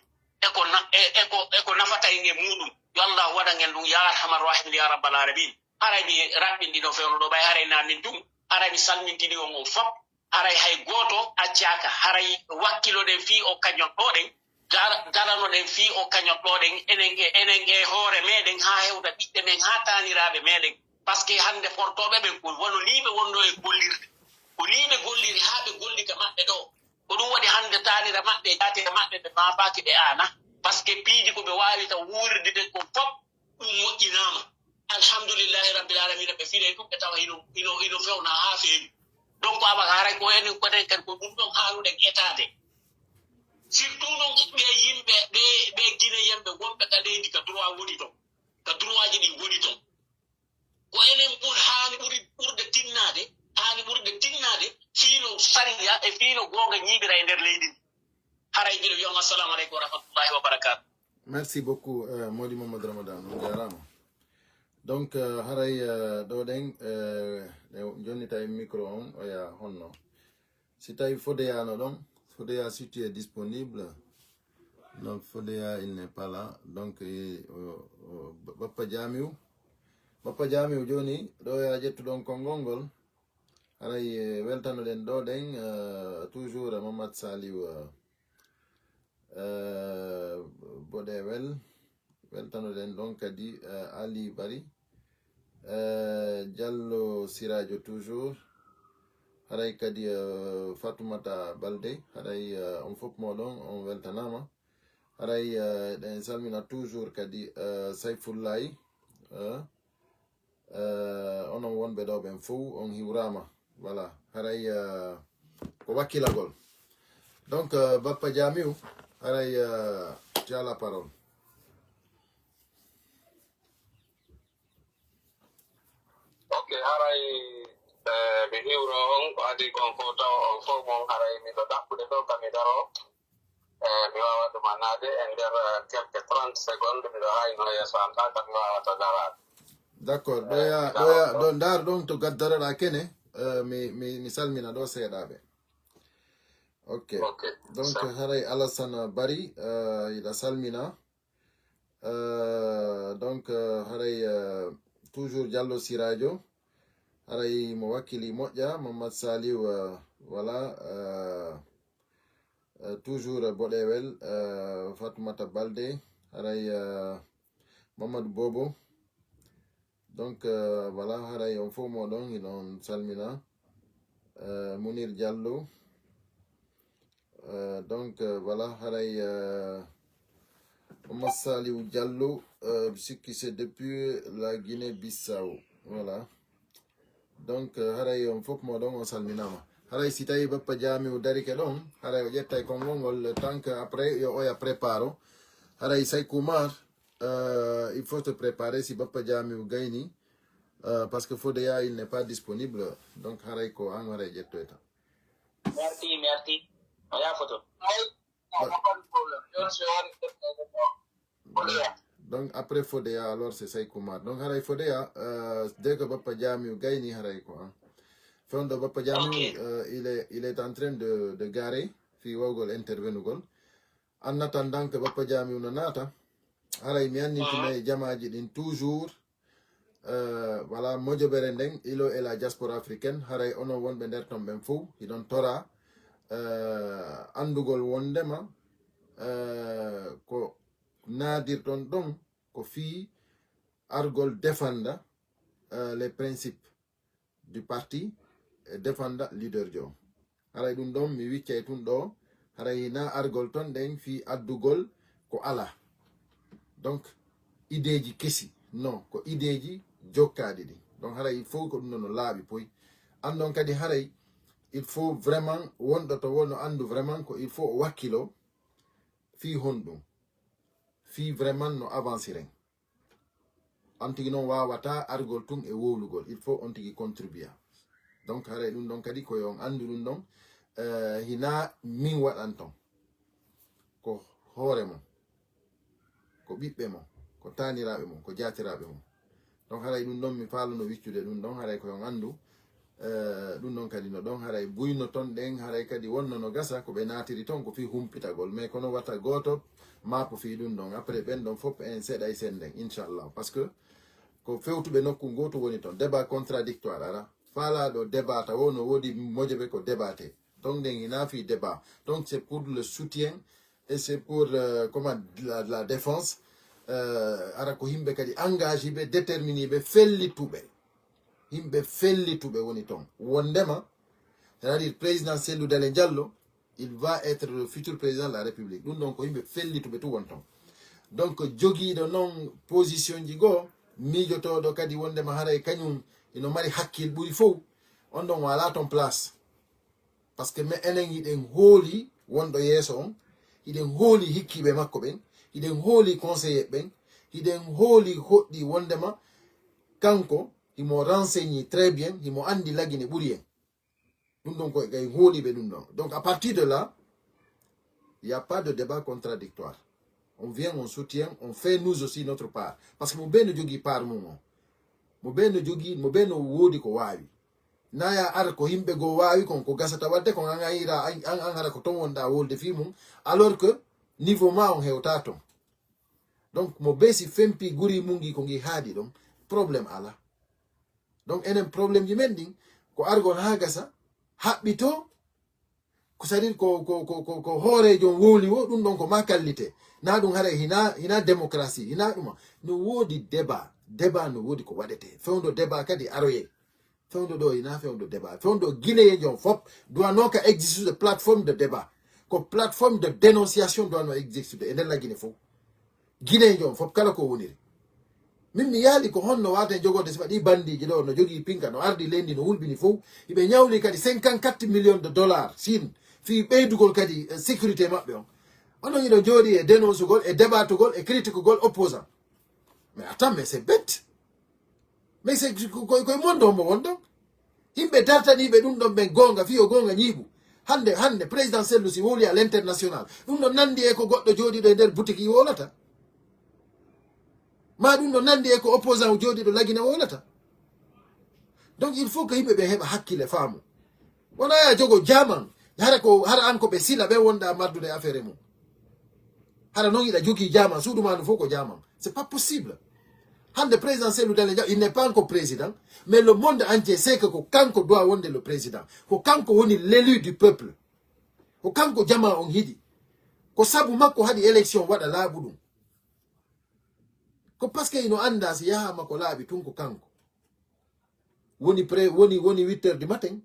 e ko na-, e, e ko, e ko nafata en e muuɗum. Yo Allaahu waɗan en ɗum, yaa arhamar rahimin, yaa rabbal aalamiin. Haray mi raɓɓinɗino fewndo ɗoo, ɓay haray naa min tun, haray mi salmintini on on fof. Haray hay gooto accaaka, haray wakkiloɗen fii o kañot ɗoo ɗen, dar-, daranoɗen fii o kañot ɗoo ɗen, enen e, enen e hoore meɗen, haa hewta ɓiɓɓe men, haa taaniraaɓe meɗen. Parce que hannde portooɓe ɓen ko wano nii ɓe wonnoo e gollirde. Ko nii ɓe golliri haa ɓe golli ka maɓɓe ɗoo. Ko ɗum waɗi hannde taanira maɓɓe e jaatira maɓɓe ɓe maapaaki ɓe aana. Parce que piiji ko ɓe waawi taw wuurirde ɗen kon fof, ɗum moƴƴinaama. Alhamdulillahi Rabbil Aalamiina, ɓe filay ɗum, ɓe tawa hino, hino, hino fewna haa feewi. Donc, awa haray ko enen, ko enen kadi ko ɗum ɗon haanuɗen etaade. Surtout noon ɓe yimɓe, ɓe, ɓe Guinéen ɓe wonɓe ka leydi ka droit woni ton, ka droitji ɗi woni ton. Ko enen ɓur-, haani ɓuri ɓurde tinnaade, haani ɓurde tinnaade fii no sariya e fii no goonga ñiiɓira e nder leydi ndi. Haray mbiɗo wiya on assalamu aleykum wa rahmatullahi wa barakatuh. Merci beaucoup, euh, Mody Mamadou Ramadan. On jaaraama. Donc, euh, haray, euh, ɗo ɗen, euh, ɗe jonnita e micro on, oya honno. Si tawi Fodeya no ɗon, Fodeya si tu es disponible. Non, Fodeya, il n'est pas là. Donc, eh, o, o, Bappa Jamiu. Bappa Jamiu, joni, ɗo ya ƴettu ɗon konngol ngol. Haray, eh, weltanoɗen ɗo ɗen, eh, toujours Mamadou Saliou, eh, eh, Boɗewel. Weltanoɗen ɗon kadi, eh, Ali Bari, eh, Diallo Siradio toujours. Haray kadi, eh, Fatoumata Balde. Haray, eh, on fof moɗon, on weltanama. Haray, eh, ɗen salmina toujours kadi, eh, Sayfullahi, eh, eh, onon wonɓe ɗo ɓen fof, on hiwrama. Voilà, haray, eh, ko wakkilagol. Donc, eh, Bappa Jamiu, haray, eh, tu as la parole. Ok, haray, eh, mi hiwro on, ko adi kon fof taw on fof mon, haray miɗo ɗaɓɓude ɗo ka mi daro. Eh, mi wawa ɗum annaade e nder, eh, quelque trente secondes, miɗo hayno yeeso an ɗa, ka mi wawata daraade. D'accord, ɗo ya, ɗo ya, ɗo ndar ɗon to gaddaroɗa kene, eh, mi, mi, mi salmina ɗo seeɗaɓe. Ok. Ok. Donc, haray Alassane Bari, eh, iɗa salmina. Euh, donc, euh, haray, euh, toujours Diallo Siradio. Haray mo wakkili moƴƴa, Mamadou Saliou, euh, voilà, euh, euh, toujours Boɗewel, euh, Fatoumata Balde, haray, euh, Mamadou Bobo. Donc, euh, voilà, haray on fof moɗon, hiɗon salmina. Euh, Mounir Diallo. Euh, donc, euh, voilà, haray, euh, Mamadou Saliou Diallo, euh, mi sikki c'est depuis la Guinée-Bissau. Voilà. Donc, euh, haray on fof moɗon on salminama. Haray si tawi Bappa Jamiu darike ɗon, haray o ƴettay konngol ngol le temps que après, yo oya préparo. Haray Saykoumar, euh, il faut te préparer si Bappa Jamiu gayni, euh, parce que Fodeya, il n'est pas disponible. Donc, haray ko an haray ƴettoyta. Merci, merci. Oya photo. Ay, non, pas de problème. Yo, c'est vrai que c'est bon. Fodeya. Donc, après Fodeya, alors, c'est Saykoumar. Donc, haray Fodeya, euh, dès que Bappa Jamiu gayni, haray ko, hein. Fewndo Bappa Jamiu, ok, euh, il est, il est en train de, de garer, fi wawgol intervenugol. En attendant que Bappa Jamiu no naata, haray mi anndintinay jamaaji ɗin toujours, euh, voilà, mojobere nden, Ilo et la diaspora africaine, haray onon wonɓe nder ton ɓen fow, hiɗon tora, euh, anndugol wondema, euh, ko naadirɗon ɗon, ko fii argol defanda, euh, les principes du parti, e defanda leader jo. Haray ɗum ɗon mi wiccay tun ɗo, haray hina argol ton ɗen fii addugol ko ala. Donc, ideeji kesi, non, ko ideeji jokkaaɗi ɗi. Donc, haray il faut ko ɗum ɗon no laaɓi poy. Anndon kadi haray, il faut vraiment wonɗo to wonno anndu vraiment ko il faut o wakkilo fii honɗum. Fii vraiment no avancer en. On tigi noon waawata argol tun e wowlugol. Il faut on tigi contribua. Donc, haray ɗum ɗon kadi ko yo on anndu ɗum ɗon, eh, hina min waɗan ton. Ko hoore mon, ko ɓiɓɓe mon, ko taaniraaɓe mon, ko jaatiraaɓe mon. Donc, haray ɗum ɗon mi faalano wiccude ɗum ɗon, haray ko yo on anndu. Eh, ɗum ɗon kadi no ɗon haray buyno ton ɗen, haray kadi wonno no gasa ko ɓe naatiri ton ko fii humpitagol. Mais kono wata gooto maapo fii ɗum ɗon. Après ɓen ɗon fof en seeɗa e sen ɗen, inchallah. Parce que ko fewtuɓe nokku gootu woni ton. Débat contradictoire ara. Faalaaɗo débat tawo no woodi mojoɓe ko débatté. Donc ɗen hina fii débat. Donc c'est pour le soutien et c'est pour, euh, comment, la, la défense. Euh, ara ko yimɓe kadi engagé ɓe, déterminé ɓe, fellituɓe. Yimɓe fellituɓe woni ton. Wondema, c'est-à-dire président Cellou Dalein Diallo, il va être le futur président de la République. Ɗum ɗon ko yimɓe fellituɓe tu won ton. Donc, jogiiɗo noon position ji goo, miijotooɗo kadi wondema haray kañum ino mari hakkil ɓuri fow, on ɗon wala ton place. Parce que me enen hiɗen hooli wonɗo yeeso on, hiɗen hooli hikkiiɓe makko ɓen, hiɗen hooli conseiller ɓen, hiɗen hooli hoɗɗi wondema kanko himo renseigné très bien, himo anndi lagine ɓuri en. Ɗum ɗon ko en hooliɓe ɗum ɗon. Donc à partir de là, il y a pas de débat contradictoire. On vient, on soutient, on fait nous aussi notre part. Parce que mo bee no jogii part mum on. Mo bee no jogii, mo bee no woodi ko waawi. Na ya ar ko yimɓe goo waawi kon, ko gasata waɗde kon, an, an ira, an, an, an hara ko ton wonɗa wolde fii mum, alors que niveau ma on hewta ton. Donc, mo bee si fempi guri mum ngi ko ngi haaɗi ɗon, problème ala. Donc, enen problème ji men ɗin, ko argol haa gasa, haɓɓito, ko c'est-à-dire ko, ko, ko, ko, ko hooreejo on wowli wo, ɗum ɗon ko ma kallite. Na ɗum haray hina, hina démocratie, hina ɗuma. No woodi débat, débat no woodi ko waɗete. Fewndo débat kadi aroye. Fewndo ɗo hina fewndo débat. Fewndo Guinéen on fop doit no ka existe de plateforme de débat. Ko plateforme de dénonciation doit no existe e nder la Guinée fof. Guinéen on fop kala ko woniri. Min mi yaali ko honno waawten jogorde sifa ɗi bandiiji ɗo no jogii pinka, no ardi leydi, no wulbini fof. Iɓe ñawli kadi cinquante-quatre millions de dollars Chine fii ɓeydugol kadi, eh, sécurité maɓɓe on. Onon iɗo jooɗi e dénoncegol, e débatugol, e critiquegol opposant. Mais attends, mais c'est bête. Mais c'est ko, ko, koye monde hombo won ɗon? Yimɓe dartaniiɓe ɗum ɗon ɓen goonga, fii yo goonga ñiiɓu. Hannde, hannde, président Sellu si wowli à l'international. Ɗum ɗon nanndi e ko goɗɗo jooɗiiɗo e nder boutique yi wowlata. Ma ɗum ɗon nanndi e ko opposant jooɗiiɗo Lagine wowlata. Donc, il faut que yimɓe ɓe heɓa hakkille faamu. Wona ya jogo jaman. Hara ko, hara an ko ɓe sila ɓe wonɗa mardude affaire mum. Hara non iɗa jogii jaman, suudu ma ndu fof ko jaman. C'est pas possible. Hannde président Cellou Dalein Diallo, il n'est pas encore président, mais le monde entier sait que ko kanko doit wonde le président. Ko kanko woni l'élu du peuple. Ko kanko jamaa on hiɗi. Ko sabu makko haɗi élection waɗa laaɓuɗum. Ko parce que ino annda si yahaama ko laaɓi tun ko kanko. Woni pré-, woni, woni huit heures du matin,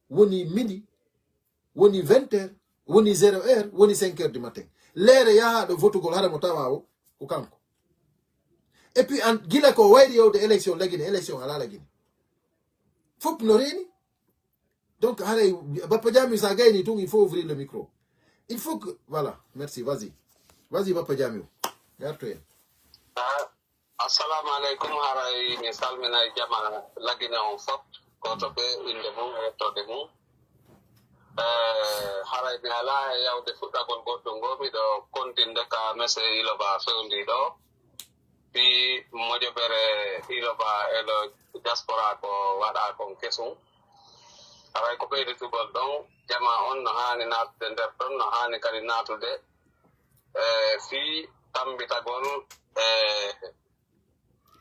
woni midi, woni vingt heures, woni zéro heure, woni cinq heures du matin. Leere yahaaɗo votugol hara mo tawa o, ko kanko. Et puis, an, gila ko wayri yewde élection Lagine, élection alaa Lagine. Fop no reeni. Donc, haray, Bappa Jami, sa gayni tun, il faut ouvrir le micro. Il faut que, voilà, merci, vas-y. Vas-y, Bappa Jami. Garto en. Ah, assalamu alaikum, haray mi salminay jama Lagine on fop, gooto bee innde mum e yettoode mum. Eh, haray mi alaa e yawde fuɗɗagol goɗɗum ngo, miɗo kontinde ka mese Iloba fewndi ɗo. Fii mojobere Iloba e ɗo diaspora ko waɗa kon kesum. Haray ko ɓeyditugol ɗon, jama on no haani naatude nder ɗon, no haani kadi naatude. Eh, fii tambitagol, eh,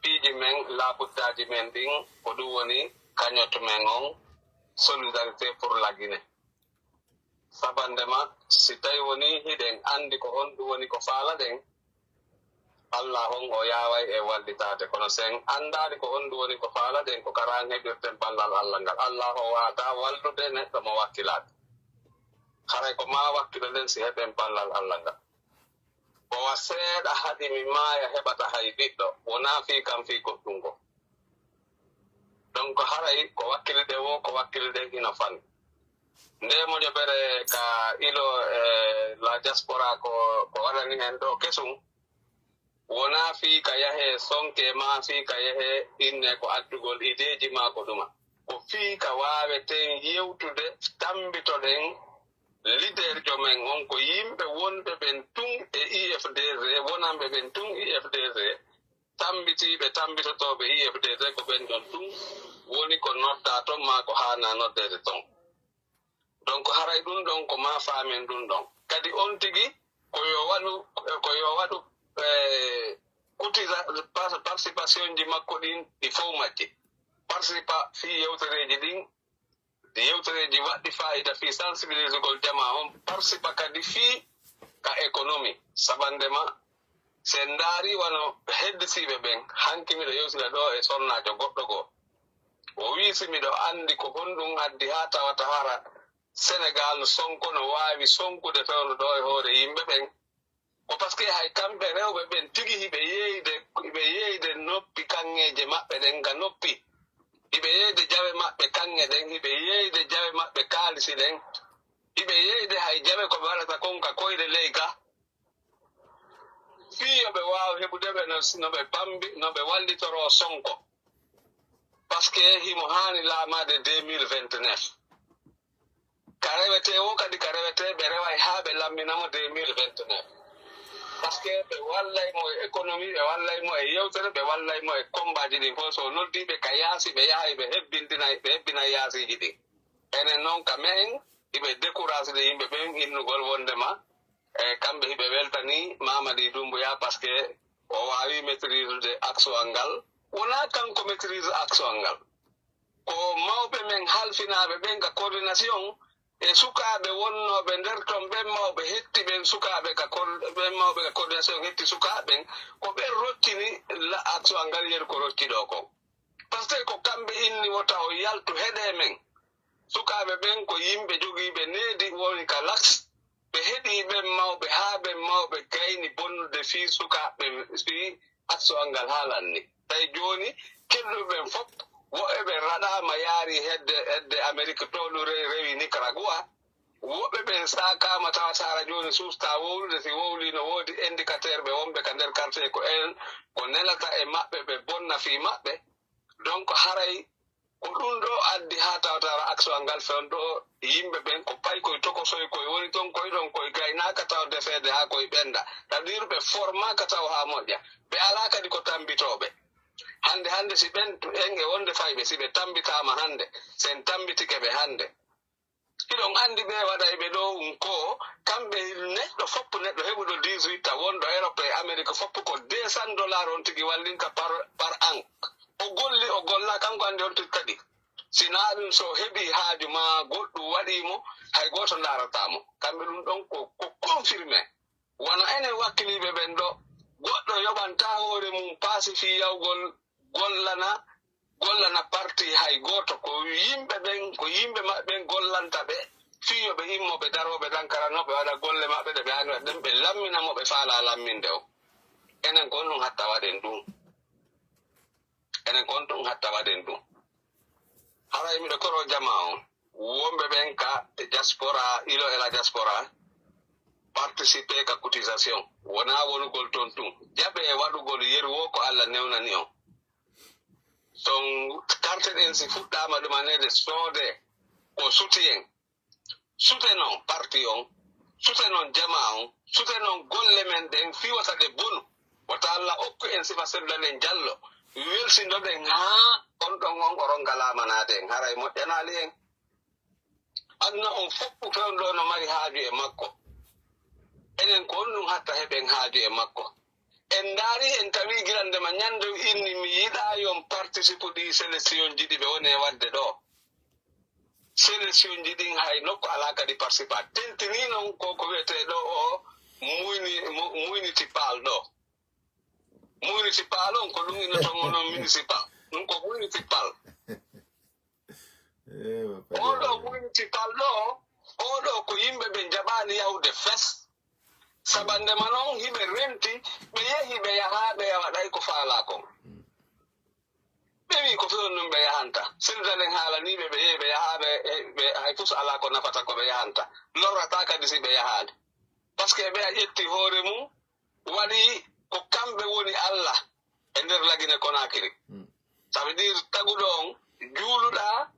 piiji men, laabuddaaji men ɗin, ko ɗum woni cagnotte men on, Solidarité pour la Guinée. Sabande ma, si tawi woni hiɗen anndi ko honɗum woni ko faalaɗen, Allah on o yaaway e wallitaade. Kono si en anndaali ko honɗum woni ko faalaɗen, ko kara an heɓirten ballal Allah ngal. Allah o waawataa wallude neɗɗo mo wakkilaaki. Haray ko ma wakkiloɗen si heɓen ballal Allah ngal. Ko wa seeɗa haɗi mi maaya heɓata hay ɓiɗɗo, wonaa fii kam, fii goɗɗum goo. Donc, haray ko wakkilde wo, ko wakkilde ina fani. Nde mojobere ka ilo, eh, la diaspora ko, ko waɗani hen ɗo kesum, wonaa fii ka yahee sonke, maa fii ka yahee inne ko addugol ideeji maa ko ɗuma. Ko fii ka waaweten yewtude, tambitoɗen leaderjo men on, ko yimɓe wonɓe ɓen tun e I F D C, wonanɓe ɓen tun I F D C, tambitiiɓe, tambitotooɓe I F D C, ko ɓen ɗon tun woni ko noddaa ton maa ko haanaa noddeede ton. Donc, haray ɗum ɗon ko maa faamen ɗum ɗon. Kadi on tigi, ko yo waɗu, ko yo waɗu, eh, cotisation, par-, participation ji makko ɗin, ɗi fow majji. Participa fii yewtereeji ɗin, ɗi yewtereeji waɗɗi faayida fii sensibilisugol jamaa on, participa kadi fii ka économie. Sabande ma, si en ndaari wano heddisiiɓe ɓen, hanki miɗo yewtida ɗo e sonnaajo goɗɗo goo. O wi'i si miɗo anndi ko honɗum addi haa tawata hara Senegal Sonko no waawi sonkude fewndo ɗo e hoore yimɓe ɓen. Ko parce que hay kamɓe rewɓe ɓen tigi hiɓe yeeyde, hiɓe yeeyde noppi kaŋŋeeje maɓɓe ɗen ka noppi. Hiɓe yeeyde jawe maɓɓe kaŋŋe ɗen, hiɓe yeeyde jawe maɓɓe kaalisi ɗen. Hiɓe yeeyde hay jawe ko ɓe waɗata kon ka koyɗe ley ga. Fii yo ɓe waaw heɓude ɓe no, no ɓe bambi, no ɓe wallitoroo Sonko. Parce que himo haani laamaade deux mille vingt-neuf. Ka rewetee wo kadi, ka rewetee ɓe reway haa ɓe lammina mo deux mille vingt-neuf. Parce que ɓe wallay mo e économie, ɓe wallay mo e yewtere, ɓe wallay mo e combat ji ɗin fof. So noddi ɓe ka yaasi, ɓe yahay, ɓe hebbintinay, ɓe hebbinay yaasiiji ɗin. Enen noon ka me'en, hiɓe décourage de yimɓe ɓen innugol wondema, e kamɓe hiɓe weltani Mamadi Doumbouya parce que o waawi maîtrise de axe o ngal. Wonaa kanko maîtrise axe o ngal. Ko mawɓe men halfinaaɓe ɓen ka coordination e sukaaɓe wonnooɓe nder ton, ɓen mawɓe hetti ɓen sukaaɓe ka cor-, ɓen mawɓe ka coordination hetti sukaaɓe ɓen, ko ɓen roccini la axe o ngal yeru ko rocci ɗo kon. Parce que ko kamɓe inni wota o yaltu heɗe men. Sukaaɓe ɓen ko yimɓe jogiiɓe needi woni ka laks. Ɓe heɗii ɓen mawɓe haa ɓen mawɓe gayni bonnude fii sukaaɓe fii axe o ngal haalanni. Tawi jooni kelɗuɓe ɓen fof, woɓɓe ɓen raɗaama yaari hedde, hedde Amerik to ɗum re-, rewi Nicaragua. Woɓɓe ɓen saakaama tawa saara jooni suustaa wowlude, si wowlii no woodi indicateur ɓe wonɓe ka nder quartier ko en, ko nelata e maɓɓe ɓe bonna fii maɓɓe. Donc haray ko ɗum ɗo addi haa tawata axe o ngal fewndo yimɓe ɓen ko pay koye tokosoy koye woni ton koye ɗon koye gaynaaka taw defeede haa koye ɓenda. C'est-à-dire ɓe formaaka taw haa moƴƴa. Ɓe alaa kadi ko tambitooɓe. Hannde, hannde si ɓen en e wonde fayɓe, si ɓe tambitaama hannde, si en tambitike ɓe hannde. Hiɗon anndi ɓe waɗayɓe ɗo um ko kamɓe neɗɗo foppu neɗɗo heɓuɗo dix-huit ta wonɗo Europe e Amérique foppu ko deux cents dollars on tigi wallinta par, par an. O golli, o golla, kanko anndi on tigi kadi. Si naa ɗum so heɓi haaju ma goɗɗum waɗi mo, hay gooto ndaarataa mo. Kamɓe ɗum ɗon ko, ko confirmé. Wano enen wakkiliiɓe ɓen ɗo, goɗɗo yoɓanta hoore mum paasi fii yawgol gollana, gollana parti hay gooto. Ko yimɓe ɓen, ko yimɓe maɓɓe ɓen gollanta ɓe fii yo ɓe immo ɓe daroo ɓe ɗankaranoo ɓe waɗa golle maɓɓe ɗe ɓe haani waɗde ɗen, ɓe lammina mo ɓe faalaa lamminde o. Enen ko honɗum hatta waɗen ɗum? Enen ko honɗum hatta waɗen ɗum? Haray miɗo toro jamaa on, wonɓe ɓen ka diaspora, ilo e la diaspora, participer ka cotisation. Wonaa wonugol ton tun. Jaɓe e waɗugol yeru wo ko Alla newnani on. Son carte ɗen si fuɗɗaama ɗumaneede soode ko soutien. Soutenons parti on, soutenons jamaa on, soutenons golle men ɗen fii wota ɗe bonu. Wota Alla okku en sifa Selluɗalen Jallo. Welsindoɗen haa on ɗon on o ronka laamanaade en. Haray moƴƴanaali en. Aduna on fof fewndo no mari haaju e makko. Enen ko honɗum hatta heɓen haaju e makko? En ndaari, en tawi gila ndema ñande o inni mi yiɗaa yon participe ɗi sélection ji ɗi ɓe woni e waɗde ɗo. Sélection ji ɗin hay nokku alaa kadi participa. Tentini non ko ko wiyetee ɗo o muyni-, mu-, municipal ɗo. Municipal on ko ɗum innoton on non municipal. Ɗum ko municipal. Oɗo municipal ɗo, oɗo ko yimɓe ɓe jaɓaani yahude fes. Sabande ma non hiɓe renti, ɓe yehi ɓe yahaa ɓe waɗay ko faalaa kon. Ɓe wi ko fewndo ɗum ɓe yahanta. Selluɗalen haalanii ɓe, ɓe yehi ɓe yahaa ɓe, ɓe hay fus alaa ko nafata ko ɓe yahanta. Lorrataa kadi si ɓe yahaali. Parce que ɓe a ƴetti hoore mum, waɗi ko kamɓe woni Alla e nder Lagine Konakiri. Ça veut dire taguɗo on, juuluɗaa,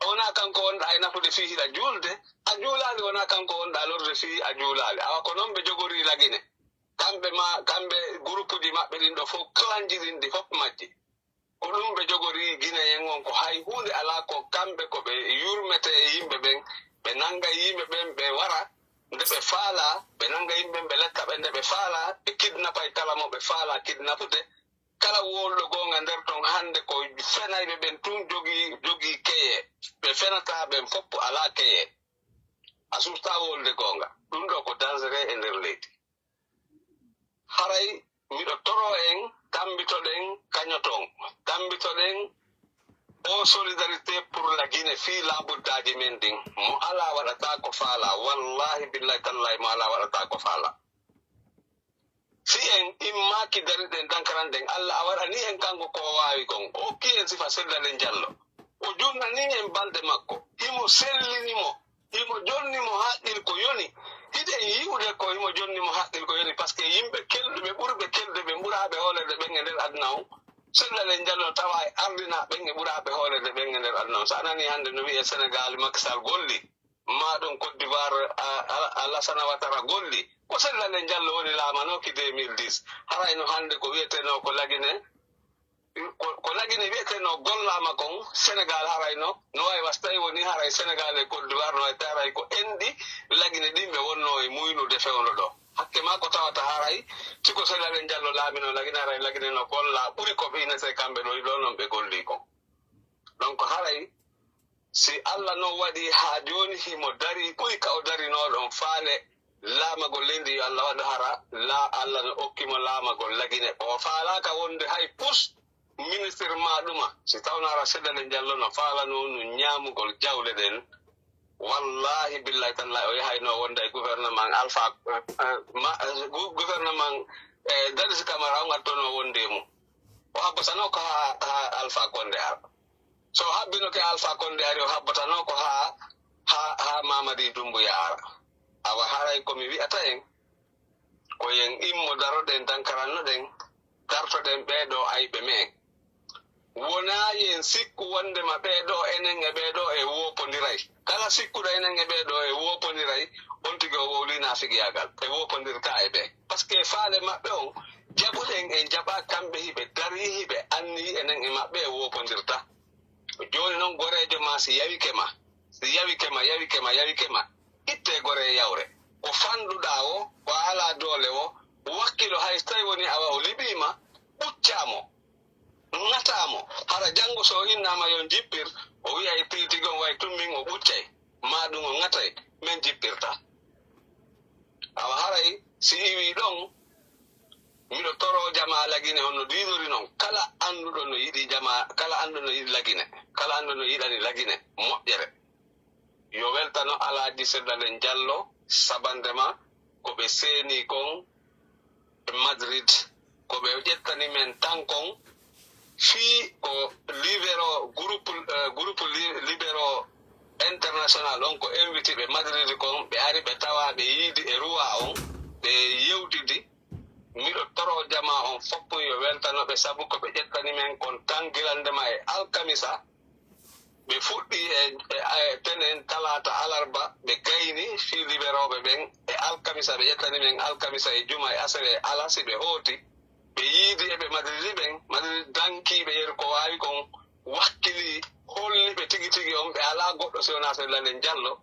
wonaa kanko wonɗaa e nafude fii hiɗa juulde, a juulaali, wonaa kanko wonɗaa lorrude fii a juulaali. Awa ko non ɓe jogorii Lagine. Kamɓe ma, kamɓe gurupuuji maɓɓe ɗin ɗo fof, clanji ɗin ɗi fof majji. Ko ɗum ɓe jogorii Gine en on, ko hay huunde alaa, ko kamɓe ko ɓe yurmetee e yimɓe ɓen, ɓe nannga yimɓe ɓen, ɓe wara nde ɓe faalaa, ɓe nannga yimɓe ɓen, ɓe letta ɓe nde ɓe faalaa, ɓe kidnapay kala mo ɓe faalaa kidnapude. Kala wowluɗo goonga nder ton hannde ko fenayɓe ɓen tun jogii, jogii keye, ɓe fenataa ɓen fof alaa keye. A suustaa wowlude goonga. Ɗum ɗo ko dangereux e nder leydi. Haray miɗo toro en, tambitoɗen kañoton, tambitoɗen o solidarité pour la Guinée fii laabuddaaji men ɗin. Mo alaa waɗataa ko faalaa, wallaahi billaahi tallaahi mo alaa waɗataa ko faalaa. Si en immaaki dariɗen ɗankaranɗen, Alla a waɗanii en kanko ko o waawi kon. O okkii en sifa Selluɗalen Jallo. O junnanii en balɗe makko. Himo sellini mo. Himo jonni mo haqqil ko yoni. Hiɗen yi'ude ko himo jonni mo haqqil ko yoni, parce que yimɓe kelɗuɓe, ɓurɓe kelɗuɓe, ɓuraaɓe hooleede ɓen e nder aduna on, Selluɗalen Jallo tawa e ardinaa ɓen e ɓuraaɓe hooleede ɓen e nder aduna on. So a nanii hannde no wi'ee Senegaal, Macky Sall golli. ma ɗum Côte d'Ivoire, a- a- Alassane Ouattara golli. Ko Cellal e Jallo woni laamanooki deux mille dix. Haray no hannde ko wiyetenoo ko Lagine, ko Lagine wiyetenoo gollaama kon, Sénégal haray no, no waawi was tawi woni haray Sénégal e Côte d'Ivoire, no waawi tawi haray ko enɗi Lagine ɗin ɓe wonnoo e muynude fewndo ɗo. Hakke maa ko tawata haray, si ko Cellal e Jallo laaminoo Lagine, haray Lagine no golla ɓuri ko ɓe inetee kamɓe ɗo, ɗo non ɓe golli kon. Donc haray, si Alla non waɗi haa jooni himo darii ɓuri ka o darinoo ɗon faale laamagol leydi, yo Alla waɗu hara la Alla no okki mo laamagol Lagine. O faalaaka wonde hay pus ministre maa ɗuma, si tawno hara Cellal e Jallo no faalanoo nun ñaamugol jawle ɗen. Wallaahi billaahi tallaahi o yahayno wonde e gouvernement Alpha, eh, eh, ma- eh, gu- gouvernement, eh, Dadis Camara on attonoo wonde e mum. O habbatanoo ko haa haa Alpha Condé ara. So o habbino ke Alpha Condé ari, o habbatanoo ko haa haa haa Mamadi Doumbouya ara. Awa haray ko mi wi'ata en, ko yen immo daroɗen dankarannoɗen, dartoɗen ɓee ɗoo ayɓe men. Wonaa yen sikku wondema ɓee ɗoo enen e ɓee ɗoo e woopondiray. Kala sikkuɗo enen e ɓee ɗoo e woopondiray, on tigi o wowlii naafigiyaagal, e woopondirtaa e ɓee. Parce que faale maɓɓe on, jaɓuɗen en jaɓaa kamɓe hiɓe darii hiɓe anniyii enen e maɓɓe e woopondirtaa. Jooni non goreejo maa si yawike ma, si yawike ma, yawike ma, yawike ma, ittee goree yawre. Ko fanɗuɗaa o, ko a alaa doole o, wakkilo hay so tawi woni awa o liɓii ma, ɓuccaa mo, ŋataa mo. Hara janngo so o innaama yo jippir, o wi'ay tigi on way tummin o ɓuccay, maa ɗum o ŋatay, men jippirta. Awa haray si iwii ɗon, miɗo toroo jamaa Lagine on no diidori non. Kala annduɗo no yiɗi jamaa, kala annduɗo no yiɗi Lagine, kala annduɗo no yiɗani Lagine moƴƴere, yo weltano Alaaji Seddalen Jallo sabande ma ko ɓe seeni kon e Madrid, ko ɓe ƴettani men tan kon fii ko libéro groupe, eh, groupe li- libéro international on ko invité ɓe Madrid kon, ɓe ari ɓe tawa ɓe yiidi e ruwa on, ɓe yewtidi. Miɗo toro jamaa on fof yo weltano ɓe sabu ko ɓe ƴettani men kon tan gilande ma e alkamisa. Ɓe fuɗɗi e, e, e tenen talaata alarba, ɓe gayni fii liberooɓe ɓen e alkamisa, ɓe ƴettani men alkamisa e juma e asere e ala si ɓe hooti. Ɓe yiidi e ɓe Madridi ɓen, Madridi dankiiɓe yeru ko waawi kon wakkili holli ɓe tigi tigi on ɓe alaa goɗɗo si wonaa Seydou Lamine Diallo.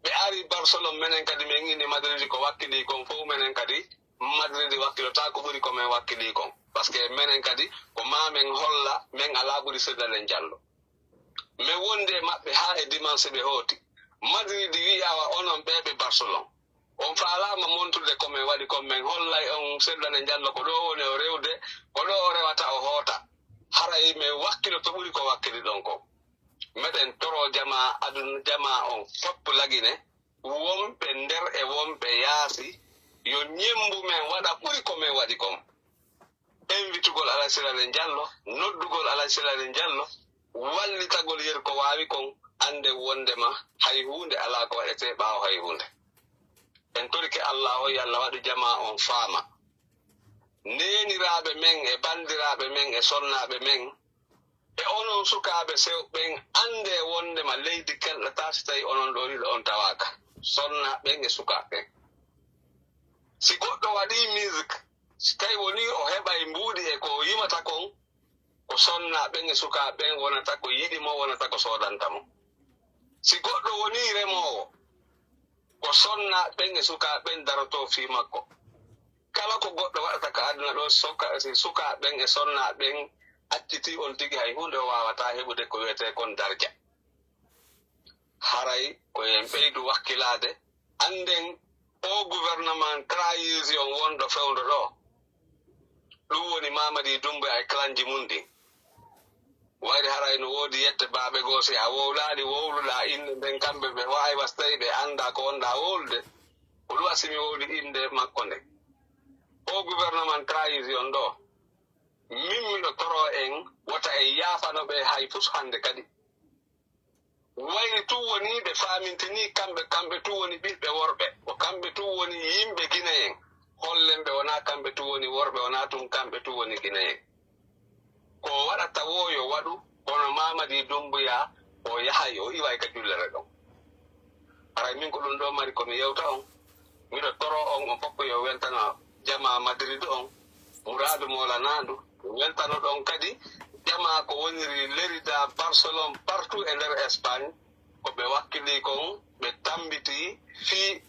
Ɓe ari Barcelone, menen kadi men inni Madridi ko wakkili kon fof, menen kadi Madridi wakkilotaa ko ɓuri ko men wakkili kon. Parce que menen kadi ko maa men holla men alaa ɓuri Seydou Lamine Diallo. Men wondi e maɓɓe haa e dimanche ɓe hooti. Madridi wi'i awa onon ɓee ɓe Barcelone. On faalaama montude ko men waɗi kon, men hollay on Seydou Lamine Diallo ko ɗo woni o rewde, ko ɗo o rewata o hoota. Haray men wakkilo to ɓuri ko wakkili ɗon kon. Meɗen toro jamaa aduna, jamaa on fof Lagine, wonɓe nder e wonɓe yaasi, yo ñemmbu men waɗa ɓuri ko men waɗi kon. Invitugol Alhaji Seydou Lamine Diallo, noddugol Alhaji Seydou Lamine Diallo, wallitagol yeru ko waawi kon, annde wondema hay huunde alaa ko waɗetee ɓaawo hay huunde. En torike Allah o, yo Allah waɗu jamaa on faama. Neeniraaɓe men e banndiraaɓe men e sonnaaɓe men, e onon sukaaɓe sewɓe ɓen, anndee wonndema leydi kelɗataa si tawii onon ɗoo ɗiɗo on tawaaka, sonnaaɓe ɓen e sukaaɓe ɓen. Si goɗɗo waɗii musique, si tawii wonii o heɓay mbuuɗi e ko o yimata kon, ko sonnaaɓe ɓen e sukaaɓe ɓen wonata ko yiɗi mo, wonata ko soodanta mo. Si goɗɗo wonii remoowo, ko sonnaaɓe ɓen e sukaaɓe ɓen darotoo fii makko. Kala ko goɗɗo waɗata ka aduna ɗoo, soka- si sukaaɓe ɓen e sonnaaɓe ɓen accitii on tigi, hay huunde o waawataa heɓude ko wiyetee kon darja. Haray ko en ɓeydu wakkilaade, annden o gouvernement transition wonɗo fewndo ɗoo, ɗum woni Mamadi Doumbouya e clanji mum ɗin. Wayri haray no woodi yette baaɓe goo, si a wowlaali, wowluɗaa innde nden, kamɓe ɓe waawi was tawi ɓe anndaa ko wonɗaa wowlude. Ko ɗum waɗi si mi wowli innde makko nde. O gouvernement transition ɗoo, min miɗo toroo en, wota en yaafano ɓe hay fus hannde kadi. Wayri tun woni ɓe faamintinii kamɓe, kamɓe tun woni ɓiɓɓe worɓe, ko kamɓe tun woni yimɓe Gine en. Hollen ɓe wonaa kamɓe tun woni worɓe, wonaa tun kamɓe tun woni Gine en. Ko o waɗata woo yo waɗu, kono Mamadi Doumbouya o yahay, o iway ka jullere ɗon. min ko ɗum ɗo mari ko mi yewta on. Miɗo toro on, on fof ko yo weltano jama Madrid on, muraadu moolanaandu. Weltano ɗon kadi jama ko woniri Lerida, Barcelone, partout e nder Espagne. Ko ɓe wakkili kon, ɓe tambiti fii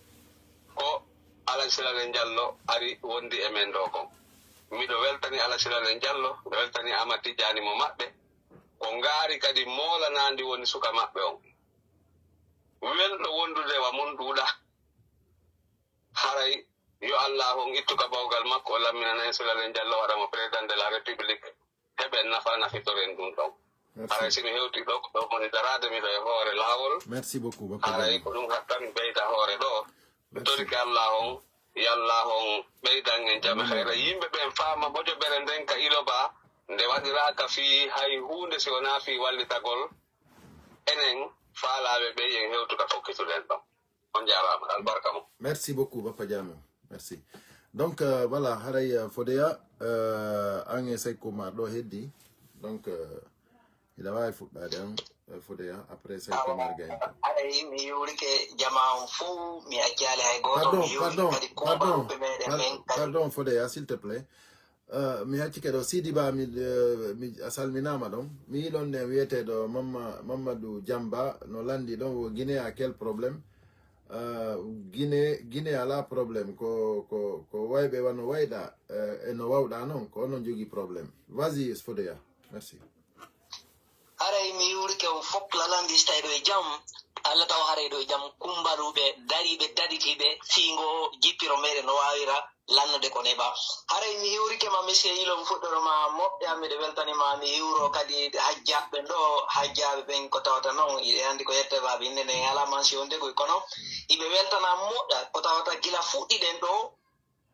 ko Alan Silalen Jallo ari wondi e men ɗo kon. Miɗo weltani Alan Silalen Jallo, mi weltani Amad Tijjaani mo maɓɓe. Ko ngaari kadi moolanaandi woni suka maɓɓe on. Welɗo wondude wa mun ɗuuɗa. Haray yo Allah on ittu ka bawgal makko, o lamminana en Silalen Jallo, waɗa mo président de la République. Heɓen nafa, nafitoren ɗum ɗon. Haray si mi hewti ɗo, ko ɗo woni daraade, miɗo e hoore laawol. Merci beaucoup, Baba. Haray ko ɗum hatta mi ɓeyda hoore ɗo. Mi torike Allah on, yo Allah on ɓeydan en jam e hayra. Yimɓe ɓen faama mojoɓere nden ka ilo ba, nde waɗiraaka fii hay huunde si wonaa fii wallitagol enen faalaaɓe ɓe yen hewtu ka fokkituɗen ɗon. On jaaraama, albarka mo. Merci beaucoup, Bappa Diame. Merci. Donc, euh, voilà, haray, euh, Fodeya, euh, an e Sekou Oumar ɗo heddi. Donc, euh, hiɗa waawi fuɗɗaade an, euh, Fodeya, après Sekou Oumar gaynto. Haray mi yuurike jama on fof, mi accaali hay gooto, mi yuurike kadi kuuɓaruɓe meɗen ɓen kadi. Pardon, Fodeya, s'il te plaît. Euh, mi haccike ɗo, Sidi Ba, mi, euh, mi, a salminaama ɗon. Mi yiɗon ne wiyeteeɗo Mamma-, Mamadou Jamba no lanndi ɗon, wo Guinée a quel problème? Euh, Guinée, Guinée alaa problème. Ko, ko, ko wayɓe wano wayɗa, euh, e no wawɗa non, ko onon jogii problème. Vas-y, Fodeya. Merci. Haray mi yuurike on fof, lalanndi si tawi ɗo e jam. Allah taw haray ɗo e jam. Kumbaluɓe, dariiɓe, daɗitiiɓe, fii ngo jippiro meɗen no waawira lannude ko neɓa. Haray mi hiwrike ma, monsieur Yilo, mi fuɗɗoro ma moƴƴa, miɗo weltani ma, mi hiwro kadi hajjaaɓe ɓen ɗo, hajjaaɓe ɓen ko tawata non, iɗe anndi ko yette baaɓe, innde nden alaa mention deguy, kono iɓe weltana moƴƴa, ko tawata gila fuɗɗiɗen ɗo,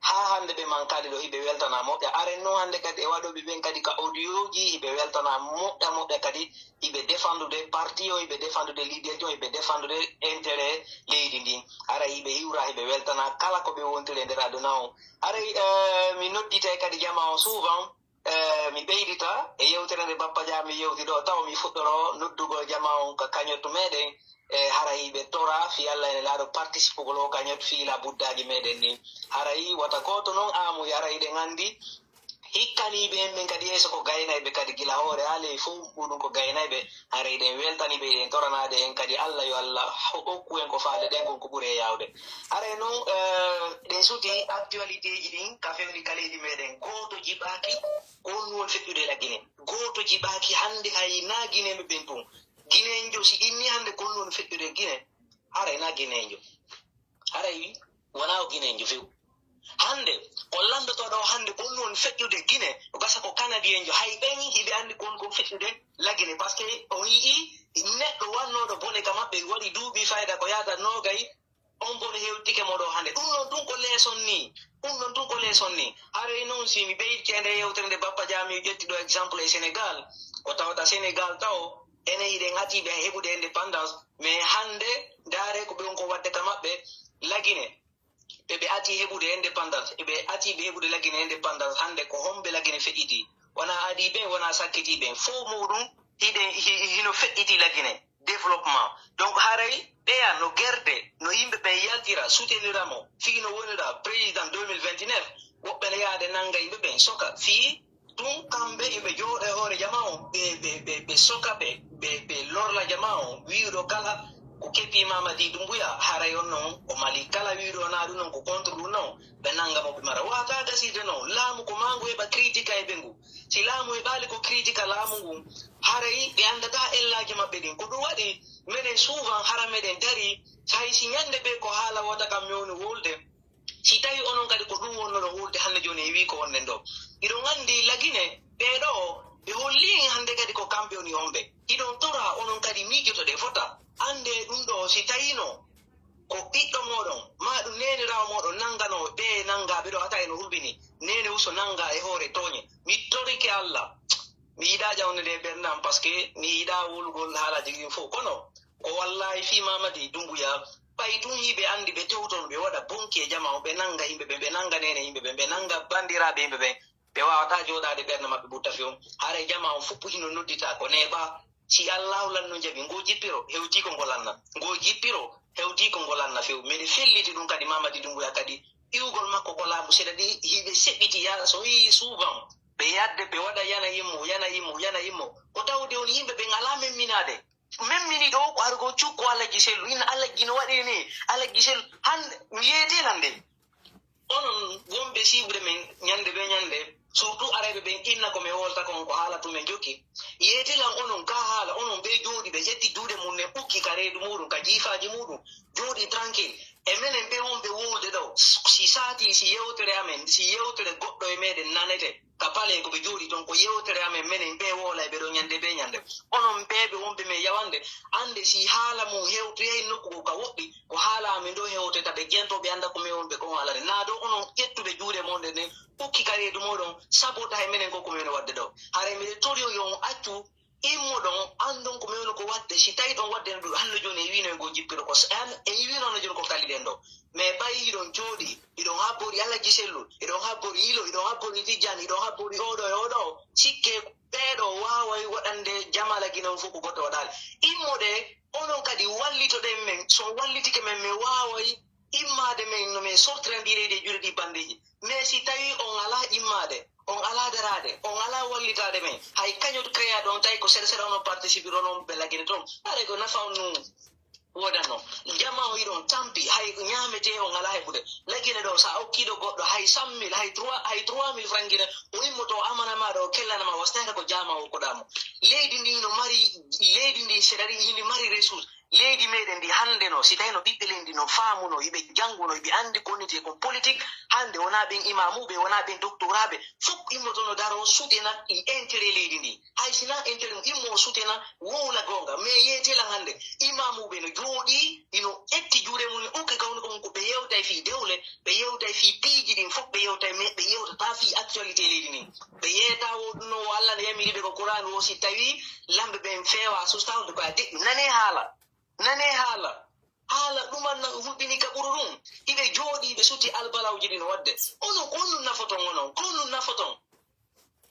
haa hannde ɓe mankaali ɗo, iɓe weltana moƴƴa. Aren non hannde kadi e waɗooɓe ɓen kadi ka audio ji, iɓe weltana moƴƴa moƴƴa kadi, iɓe defandude parti o, iɓe defandude leader ji o, iɓe defandude intérêt leydi ndin. Haray iɓe hiwra, iɓe weltana kala ko ɓe wontiri e nder aduna on. Haray, eh, mi nodditay kadi jama on souvent, eh, mi ɓeydita e yewtere nde Bappa Dia mi yewti ɗo, taw mi fuɗɗoro noddugol jama on ka cagnotte meɗen, e haray ɓe tora fii Alla ene laaɗo participugol o cagnotte fii la buddaaji meɗen ɗin. Haray wata gooto non aamu, haray ɗen anndi hikkaniiɓe en ɓen kadi yeeso ko gaynayɓe kadi gila hoore haa ley fof muɗum ko gaynayɓe. Haray ɗen weltaniiɓe, ɗen toranaade en kadi Alla, yo Alla ho-, okku en ko faale ɗen kon ko ɓuri e yaawde. Haray non, eh, ɗen suti actualité ji ɗin ka fewndi ka leydi meɗen. Gooto jiɓaaki ko honɗum woni feƴƴude la Guinée. Gooto jiɓaaki hannde hay naa Guinéeɓe ɓen tun. Guineenjo si inni hannde ko honɗum woni feƴƴude Guinée, haray naa Guineenjo. Haray wonaa o Guineenjo few. Hannde, ko lanndotooɗo o hannde, ko honɗum woni feƴƴude Guinée, o gasa ko Kanadiyenjo. Hay ɓen, hiɓe anndi ko honɗum woni feƴƴude la Guinée, parce que on yi'i neɗɗo wannooɗo bone ka maɓɓe, waɗi duuɓi fayda ko yaata noogay, on bone hewtike mo ɗo hannde. Ɗum ɗon tun ko leeson ni. Ɗum ɗon tun ko leeson ni. Haray non si mi ɓeydike e nde yewtere nde Bappa Dia mi ƴetti ɗo exemple e Sénégal, ko tawata Sénégal taw, enen hiɗen atiiɓe heɓude indépendance, mais hannde ndaare ko ɓe woni ko waɗde ka maɓɓe, la Guinée. Ɓe, ɓe ati heɓude indépendance, e ɓe ati ɓe heɓude la Guinée indépendance, hannde ko homɓe la Guinée feƴƴiti? Wonaa adiiɓe, wonaa sakkitiiɓe, fof muɗum hiɗe, hi-, hino feƴƴiti la Guinée développement. Donc haray ɓeya no gerde, no yimɓe ɓen yaltira, soutenira mo, fii no wonira président deux mille vingt-neuf, woɓɓe ne yaade nannga yimɓe ɓen soka, fii ɗum kamɓe iɓe jooɗo e hoore jama on, ɓe, ɓe, ɓe, ɓe soka ɓe, ɓe, ɓe lorla jama on, wi'uɗo kala ko keppi Mamadi Doumbouya, haray on non, o Mali kala wi'uɗo wonaa ɗum non, ko contre ɗum non, ɓe nannga mo ɓe mara. Wata gasirde non, laamu ko maa ngu heɓa critique e ɓe ngu. Si laamu heɓaali ko critique laamu ngun, haray ɓe anndataa ellaaji maɓɓe ɗin. Ko ɗum waɗi, menen souvent hara meɗen dari, hay si ñannde ɓe ko haala wota kam mi woni wolde, si tawi onon kadi ko ɗum wonnoɗon wolde hannde jooni e wii ko wonɗen ɗo. Hiɗon anndi la Guinée, ɓee ɗo, ɓe holli en hannde kadi ko kamɓe woni homɓe. Hiɗon tora onon kadi miijotoɗe fota. Annde ɗum ɗo, si tawino ko ɓiɗɗo mooɗon, maa ɗum neeniraawo mooɗon nanngano ɓe nanngaaɓe ɗo, hata eno hulɓini. Neene Uso nannga e hoore tooñe. Mi torike Alla. Mi yiɗaa ƴawnde nde ɓernde am, parce que mi yiɗaa wolugol haalaaji ɗin fof. Kono ko wallaahi fii Mamadi Doumbouya, ɓay tun hiɓe anndi ɓe tewtono, ɓe waɗa bonki e jama on, ɓe nannga yimɓe ɓen, ɓe nannga neene yimɓe ɓen, ɓe nannga banndiraaɓe yimɓe ɓen, ɓe waawataa jooɗaade ɓernde maɓɓe ɓutta few. Haray jama on fof hino noddita ko neeɓa. Si Allaahu lanno jaɓi, ngo jippiro, hewtii ko ngo lanna. Ngo jippiro, hewti ko ngol anna few. Mbeɗe felliti ɗum kadi Mamadi Doumbouya kadi iwgol makko ko laamu seeɗa ɗi hiɓe seɓɓiti yaha so yii souvent ɓe yadde ɓe waɗa yana yimmo yana yimmo yana yimmo ko tawde on yimɓe ɓe ngalaa memminaade. Memmini ɗo ko argo cukko alaji sellu ina alaji no waɗe ni alaji sellu hande mi yeete hande. Onon wonɓe siwre men ñande be ñande surtout arayɓe ɓen inna ko mi wolta kon ko haala tumen jokki yeetilan onon ka haala onon ɓe jooɗi ɓe ƴetti juuɗe mum ne ɓukki ka reedu muɗum ka jiifaaji muɗum jooɗi tranquille. E menen ɓe wonɓe wowde ɗo si saati si yewtere amen si yewtere goɗɗo e meɗen nanete ka pale ko ɓe jooɗi ton ko yewtere amen menen ɓe woolayɓe ɗo ñande be ñande. Onon ɓeeɓe wonɓe men yawande annde si haala mum hewtoyay nokku ko ka woɗɗi ko haala amen ɗo hewtoyta ɓe jentooɓe annda ko men wonɓe kon haalade naa ɗo onon ƴettuɓe juuɗe mon ɗe nden ukki ka reedu moɗon sabota e menen ko ko men waɗde ɗo. Haray miɗe toriyo yo on accu immoɗon anndon ko men woni ko waɗde si tawi ɗon waɗde no ɗum hannde jooni e wino e ngo jippiɗo ko e wino hannde jooni ko kaliɗen ɗo. Mais ɓay hiɗon jooɗi hiɗon habbori alaji sellu hiɗon habbori yilo hiɗon habbori tijjani hiɗon habbori oɗo e oɗo sikke ɓeeɗo waaway waɗande jamala gine on fof ko goɗɗo waɗaali. Immoɗe onon kadi wallitoɗen men so on wallitike men min waaway immaade men no min sortirandiri e ɗi juuɗe ɗi bandeeji. Mais si tawi on alaa immaade on alaa daraade on alaa wallitaade men hay kañot créade on tawi ko seeɗa seeɗa onon participer onon ɓe lagine toon haray ko nafa on nu wodanno jama o hiɗon tampi hay ko ñaamete on alaa heɓude lagine ɗo so a okkiiɗo goɗɗo hay cent mille hay trois hay trois mille franc gine o immoto o amana maɗa o kellanama wastata ko jama o koɗamo. Leydi ndi no mari leydi ndi seeɗa ɗi hini mari ressource. Leydi meɗen ndi hannde no si tawi no ɓiɓɓe leydi no faamuno yiɓe jannguno yiɓe anndi ko woniti e kon politique hannde wona ɓen imamuɓe wona ɓen doctoraɓe fof immotono daro sutena e intérêt leydi ndi. Hay sina intérêt mum immo sutena wowla goonga mais yeetela hannde imamuɓe no jooɗi ino ƴetti juuɗe mum ukke kawni ko mum ko ɓe yewtay fii dewle ɓe yewtay fii piiji ɗin fof ɓe yewtay mais ɓe yewtata fii actualité leydi ndin. Ɓe yeeta wo ɗum no wo allah no yamiri ɓe ko qur'an wo si tawi lamɓe ɓen feewa sustawde ko a deƴƴu nane haala nane haala haala ɗuman na hulɓini ka ɓuru ɗum. Hiɓe jooɗi ɓe suti albalawji ɗin wadde onon ko honɗum nafoton onon ko honɗum nafoton?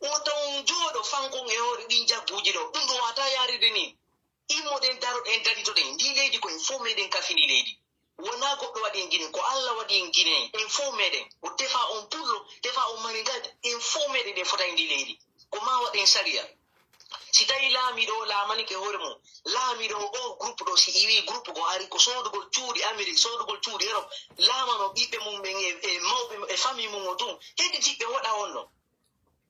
Wota on jooɗo fankon e hoore ɗin jagguuji ɗo ɗum ɗo wata yaride ni. Immoɗen daroɗen daritoɗen ndi leydi ko en fof meɗen kafini leydi. Wona goɗɗo waɗi en ginen ko allah waɗi en ginen en fof meɗen o tefa on pullo tefa on mari ngal en fof meɗen ɗen fota e ndi leydi. Ko ma waɗen sariya si tawi laamiɗo o laamanike hoore mum laamiɗo o o groupe ɗo si iwi groupe go ari ko sodugol cuuɗi amérique sodugol cuuɗi europe laamano ɓiɓɓe mum ɓen e mawɓe e famille mum o tun heɗitiɓɓe waɗa on ɗon.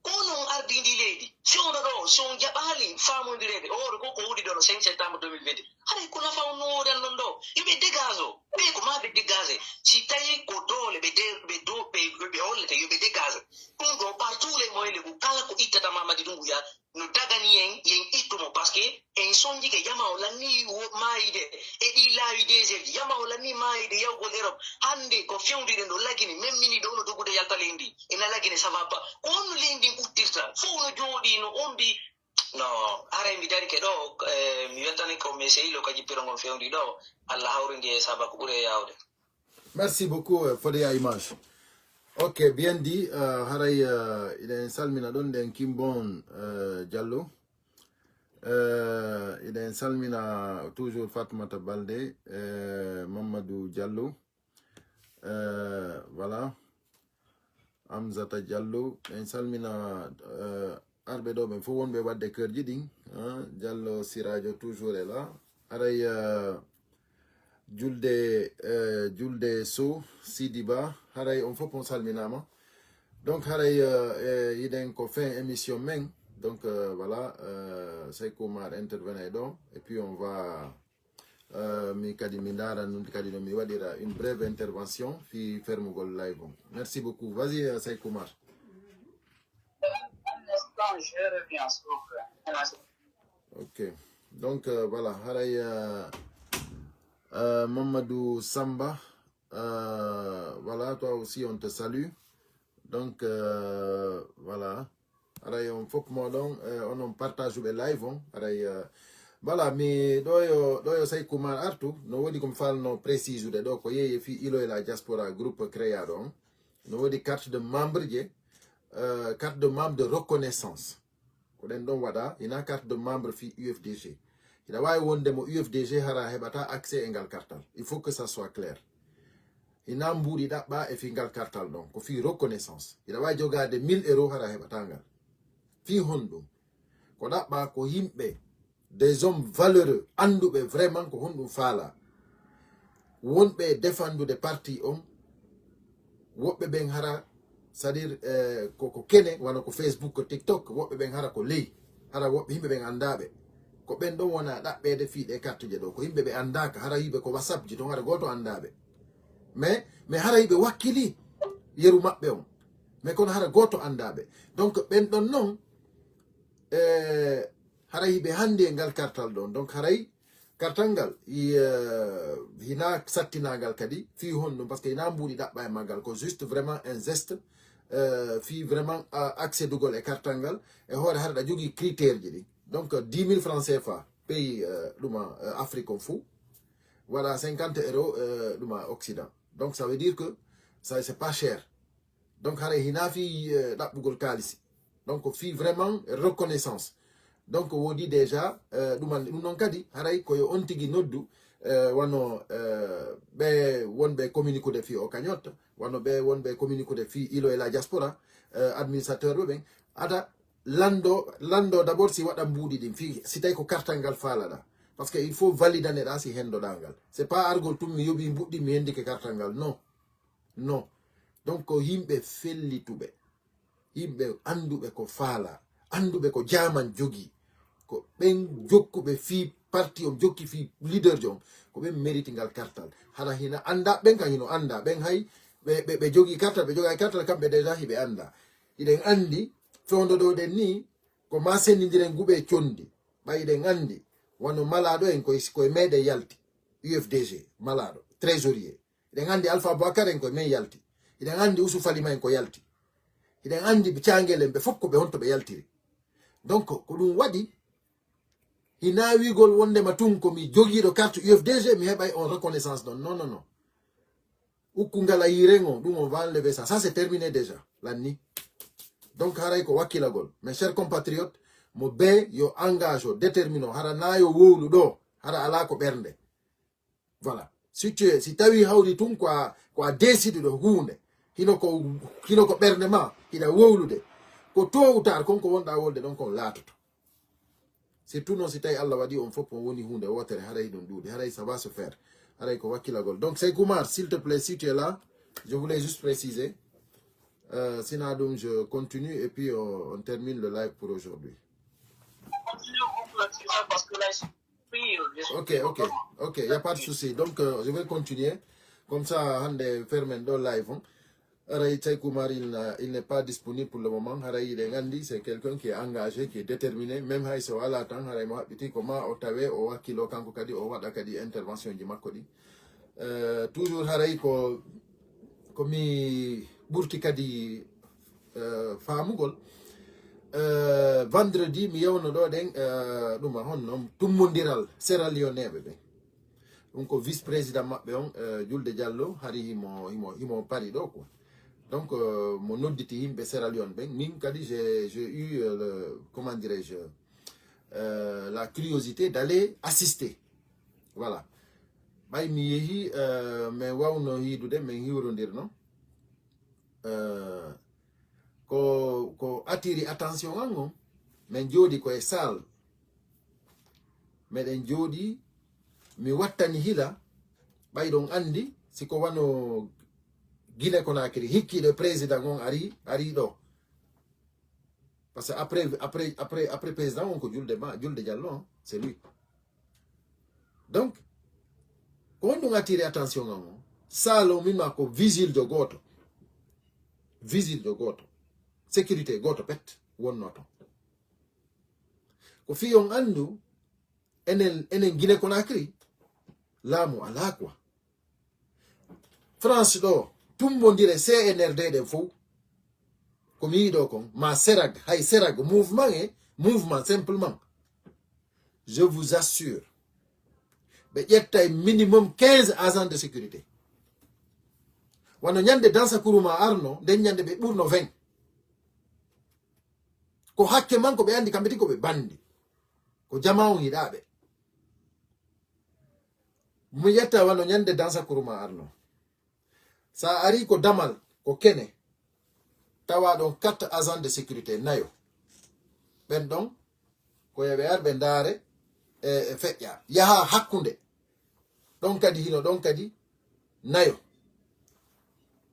Ko non ardii ndii leydi? Si ono ɗoo, si on jaɓaali faamondireede, o hoore ko ko woni ɗoo le cinq septembre deux mille vingt, haray ko nafa on no woodan non ɗoo? Yo ɓe dégage o. Ɓee ko maa ɓe dégage. Si tawii ko doole ɓe de ɓe do ɓe ɓe hollete, yo ɓe dégage. Ɗum ɗoo, par tous les moyens, le ko kala ko ittata Mamadi Doumbouya no dagani en, yen ittu mo, parce que en sonjike, yama o lanni wo- maayde e ɗii laawi désert ji, yama o lanni maayde yawgol Europe. Hannde ko fewndi ɗen ɗo lagini, memmini ɗo no dogude yalta leydi ndi, ina lagine ça va pas. Ko honno leydi ndin ɓuttirta? Fof no jooɗii, no ombi. No, haray mi darike ɗo, eh, mi weltani ko mi sehilo ka jippiro ngon fewndi ɗo. Allah hawrindi e saba ko ɓuri e yaawde. Merci beaucoup, euh, for the image. Ok, bien dit. Euh, haray, euh, eɗen salmina ɗon, ɗen Kimbon, euh, Diallo. Euh, eɗen salmina toujours Fatmata Balde, euh, Mamadou Diallo. Euh, voilà. Amzata Diallo, en salmina, euh, arɓe ɗo ɓen fof wonɓe waɗde keurji ɗin, hein, Diallo Siradio toujours est là. Haray, euh, Julde, euh, Julde Sow, Sidi Ba, haray on fof on salminaama. Donc haray, euh, euh, hiɗen ko fin émission men. Donc, euh, voilà, euh, Sekou Oumar intervenait ɗo. Et puis on va, euh, mi kadi mi ndaara nun kadi no mi waɗira une brève intervention fii fermugol live on. Merci beaucoup. Vas-y, euh, Sekou Oumar. Un instant, je reviens, s'il vous plaît. Un instant. Ok. Donc, euh, voilà. Haray, euh, euh, Mamadou Samba, euh, voilà, toi aussi, on te salue. Donc, euh, voilà. Haray, on fof moɗon, euh, onon partage ɓe live on. Haray, euh, voilà, mi ɗo yo, ɗo yo Sekou Oumar artu. No woodi ko mi falno précisude ɗo, ko yeeye fii Ilo et la diaspora groupe créaɗo on. No woodi carte de membre je, euh, carte de membre de reconnaissance. Ko ɗen ɗon waɗa, ina carte de membre fii U F D G. Hiɗa waawi wonde mo U F D G hara heɓata accès e ngal kartal. Il faut que ça soit clair. Hina mbuuɗi ɗaɓɓa e fii ngal kartal ɗon. Ko fii reconnaissance. Hiɗa waawi jogaade mille euros hara heɓata ngal. Fii honɗum? Ko ɗaɓɓa ko yimɓe, des hommes valeureux, annduɓe vraiment ko honɗum faala. Wonɓe e défendude parti on, woɓɓe ɓen hara, c'est-à-dire, eh, ko, ko kene, wano ko Facebook, ko TikTok, woɓɓe ɓen hara ko ley, hara woɓɓe yimɓe ɓen anndaaɓe. Ko ɓen ɗon wona ɗaɓɓeede fii ɗe kartuje ɗo, ko yimɓe ɓe anndaaka, hara yiɓe ko WhatsApp ji ton, hara gooto anndaaɓe. Mais, mais hara yiɓe wakkili yeru maɓɓe on. Mais kono hara gooto anndaaɓe. Donc, ɓen ɗon non, eh, haray hiɓe hannde e ngal kartal ɗon. Donc, haray kartal ngal, i, eh, hina sattinangal kadi, fii honɗum, parce que hina mbuuɗi ɗaɓɓa e maggal, ko juste vraiment un geste, eh, fii vraiment, ah, accédugol e kartal ngal, e hoore hara ɗa jogii critère ji ɗi. Donc, dix mille francs C F A, pays, eh, ɗuma, eh, Afrique on fou, voilà, cinquante euros, eh, ɗuma Occident. Donc, ça veut dire que ça, c'est pas cher. Donc, haray hina fii, eh, ɗaɓɓugol kaalisi. Donc, fii vraiment reconnaissance. Donc, woodi déjà, eh, ɗum an-, ɗum noon kadi, haray ko yo on tigi noddu, eh, wano, eh, ɓe wonɓe communiqué de fii o cagnotte, wano ɓe wonɓe communiqué de fii Ilo et la diaspora, eh, administrateur ɓe ɓen, ada lando, lando d'abord si waɗa mbuuɗi ɗin fii, si tawi ko kartal ngal faalaɗa. Parce que il faut validane ɗa si hendoɗa ngal. C'est pas argol tun mi yoɓi mbuuɗi mi hendike kartal ngal. Non. Non. Donc, ko yimɓe fellituɓe, yimɓe annduɓe ko faala, annduɓe ko jaaman jogii, ko ɓen jokkuɓe fii parti on, jokki fii leader jo on, ko ɓen meriti ngal kartal. Hara hina annda, ɓen kan hino annda, ɓen hay ɓe, ɓe, ɓe jogii kartal, ɓe jogaay kartal, kamɓe déjà hiɓe annda. Hiɗen anndi, fewndo ɗo ɗen ni, ko ma senndindiren guɓe e conndi. Ɓay hiɗen anndi, wano malaaɗo en koye, koye meɗen yalti, U F D G, malaaɗo, trésorier. Hiɗen anndi Alpha Boubacar en koye men yalti. Hiɗen anndi Ousou Falima en ko yalti. Hiɗen anndi ɓe Cangel en ɓe fof ko ɓe honto ɓe yaltiri. Donc, ko ɗum waɗi, hina wiigol wondema tun ko mi jogiiɗo carte U F D G, mi heɓay on reconnaissance ɗon. Non, non, non. Ukku ngal a yiiren o, ɗum on va enlever ça. Ça, c'est terminé déjà. Lanni. Donc, haray ko wakkilagol. Mes chers compatriotes, mo bee yo engage o, détermine o, hara na yo wowlu ɗo, hara alaa ko ɓernde. Voilà. Si tu es, si tawi hawri tun ko a, ko a décide ɗo huunde, hino ko, hino ko ɓernde ma, hiɗa wowlude. Ko tôt ou tard, kon ko wonɗa wolde ɗon kon laatoto. Surtout non si tawi Allah waɗi on fof on woni huunde wootere, haray hiɗon ɗuuɗi, haray ça va se faire. Haray ko wakkilagol. Donc, Sey Kumar, s'il te plaît, si tu es là, je voulais juste préciser. Euh, sinon, donc, je continue et puis on, on termine le live pour aujourd'hui. Ok, ok, ok, il n'y a pas de souci. Donc, euh, je vais continuer. Comme ça, hande fermen le live, hein. Haray, Sey Kumar, il n'a, il n'est pas disponible pour le moment. Haray, hiɗen anndi, c'est quelqu'un qui est engagé, qui est déterminé. Même hay so alaa tan, haray mo haɓɓiti ko ma o tawe, o wakkilo kanko kadi, o waɗa kadi intervention ji makko ɗi. Euh, toujours haray ko, ko mi ɓurti kadi, euh, faamugol. Euh, vendredi, mi yewno ɗo ɗen, euh, ɗuma honno, tummondiral Sierra Leoneɓe ɓen. Ɗum ko vice-président maɓɓe on, euh, Julde Diallo, hari himo, himo, himo Paris ɗo quoi. Donc, euh, mo nodditi yimɓe Sierra Leone ɓen. Min kadi, j'ai, j'ai eu, euh, le, comment dirais-je, euh, la curiosité d'aller assister. Voilà. Ɓay mi yehi, euh, mi wawno hiidude, min hiwrondirno. Euh, ko, ko attiri attention an on, min jooɗi ko e salle. Meɗen jooɗi, mi wattani hila, ɓay ɗon anndi, si ko wano Guinée Conakry, hikkiiɗo président on ari, ari ɗo. Parce que après, après, après, après président on ko Julde ma, Julde Diallo, hein, c'est lui. Donc, ko honɗum attiri attention an on? Salle o min ma ko vigile jo gooto. Vigile jo gooto. Sécurité gooto pet wonno ton. Ko fii on anndu, enen, enen Guinée Conakry, laamu alaa quoi. France ɗo, tummbondire C N R D ɗen fow. Ko mi yiɗo kon, ma serag, hay serag, mouvement e, mouvement simplement. Je vous assure. Ɓe ƴettay minimum quinze agents de sécurité. Wano ñande Dansa Kuruma arno, nden ñande ɓe ɓurno vingt. Ko hakke man ko ɓe anndi kamɓe tigi ko ɓe bandi. Ko jama on yiɗaa ɓe. Mi yetta wano ñande Dansa Kuruma arno. Sa ari ko damal, ko kene, tawa ɗon quatre agents de sécurité nayo. Ɓen ɗon, ko yo ɓe ar ɓe ndaare e, e feƴƴa. Yaha hakkunde. Ɗon kadi hino ɗon kadi nayo.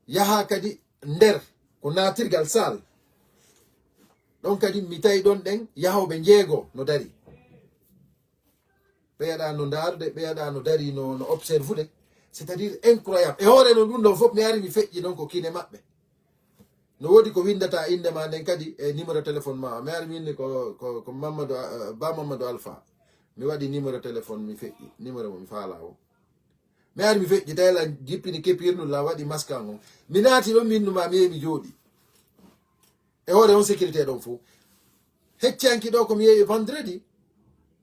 Yaha kadi nder, ko naatirgal sal. Ɗon kadi mi tawi ɗon ɗen yahooɓe njeego no dari. Ɓeyaɗa no ndaarude, ɓeyaɗa no dari, no, no observude. C'est-à-dire incroyable. E hoore non ɗum ɗon fof mi ari mi feƴƴi non ko kine maɓɓe. No woodi ko windata innde ma nden kadi e numéro téléphone ma. Mi ari mi inni ko, ko, ko Mamadou, eh, Ba Mamadou Alpha. Mi waɗi numéro téléphone mi feƴƴi. Numéro mo mi faala o. Mi ari mi feƴƴi tawi la jippini kepirnu la waɗi masque an on. Mi naati ɗon mi innu ma mi yehi mi jooɗi. E hoore on sécurité ɗon fof. Heccanki ɗo ko mi yehi vendredi.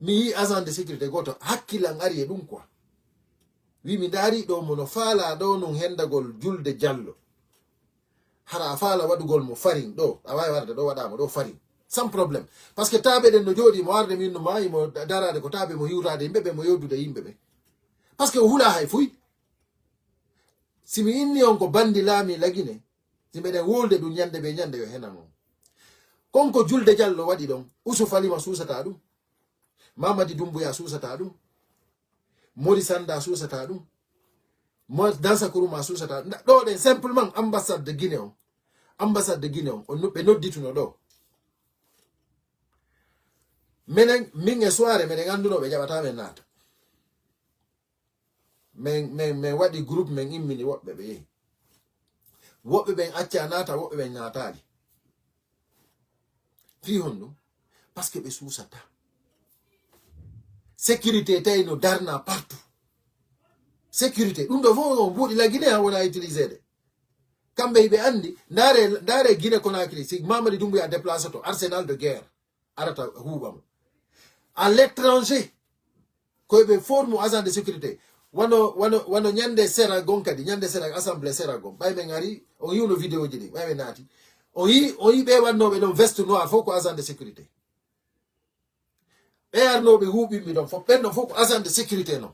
Mi yi agent de sécurité goto hakkillan ari e ɗum quoi. Wi mi ndaari ɗo mo no faala ɗo non hendagol julde jallo. Hara a faala waɗugol mo farin ɗo, a waawi warde ɗo waɗa mo ɗo farin. Sans problème. Parce que taabe ɗen no jooɗi mo arde min no maayi mo da-, daraade ko taabe mo hiwraade yimɓe ɓe mo yewdude yimɓe ɓe. Parce que o hula hay fuy. Si mi inni on ko bandi laami Lagine, si meɗen wolde ɗum ñande be ñande yo henan on. Kon ko julde jallo waɗi ɗon, Usu Falima suusata ɗum. Mamadi Dumbuya suusata ɗum. Mori Sanda suusata ɗum. Mo Dansa Kuruma suusata ɗum. Nda-, ɗo ɗen simplement ambassade de Guinée on. Ambassade de Guinée on, on no-, ɓe noddituno ɗo. Menen, min e soirée, meɗen annduno ɓe jaɓata men naata. Min, min, min waɗi groupe, min immini woɓɓe ɓe yehi. Woɓɓe ɓen acca naata, woɓɓe ɓen naataali. Fii honɗum? Parce que ɓe suusata. Sécurité tawi no darna partout. Sécurité, ɗum ɗo fof on mbuuɗi la Guinée ha wona utilisede. Kamɓe hiɓe anndi, ndaare, ndaare Guinée Conakry, si Mamadi Doumbouya déplacé to, arsenal de guerre arata huuɓa mo. À l'étranger, ko ɓe forme agent de sécurité. Wano, wano, wano ñande sera gon kadi, ñande sera assemblée sera gon. Ɓay men ari, on yiwno vidéo ji ɗin, ɓay men naati. On yi, on yi ɓe wannooɓe ɗon veste noir, fof ko agent de sécurité. Ɓe arnooɓe huuɓimmi ɗon fof, ɓen ɗon fof ko agent de sécurité non.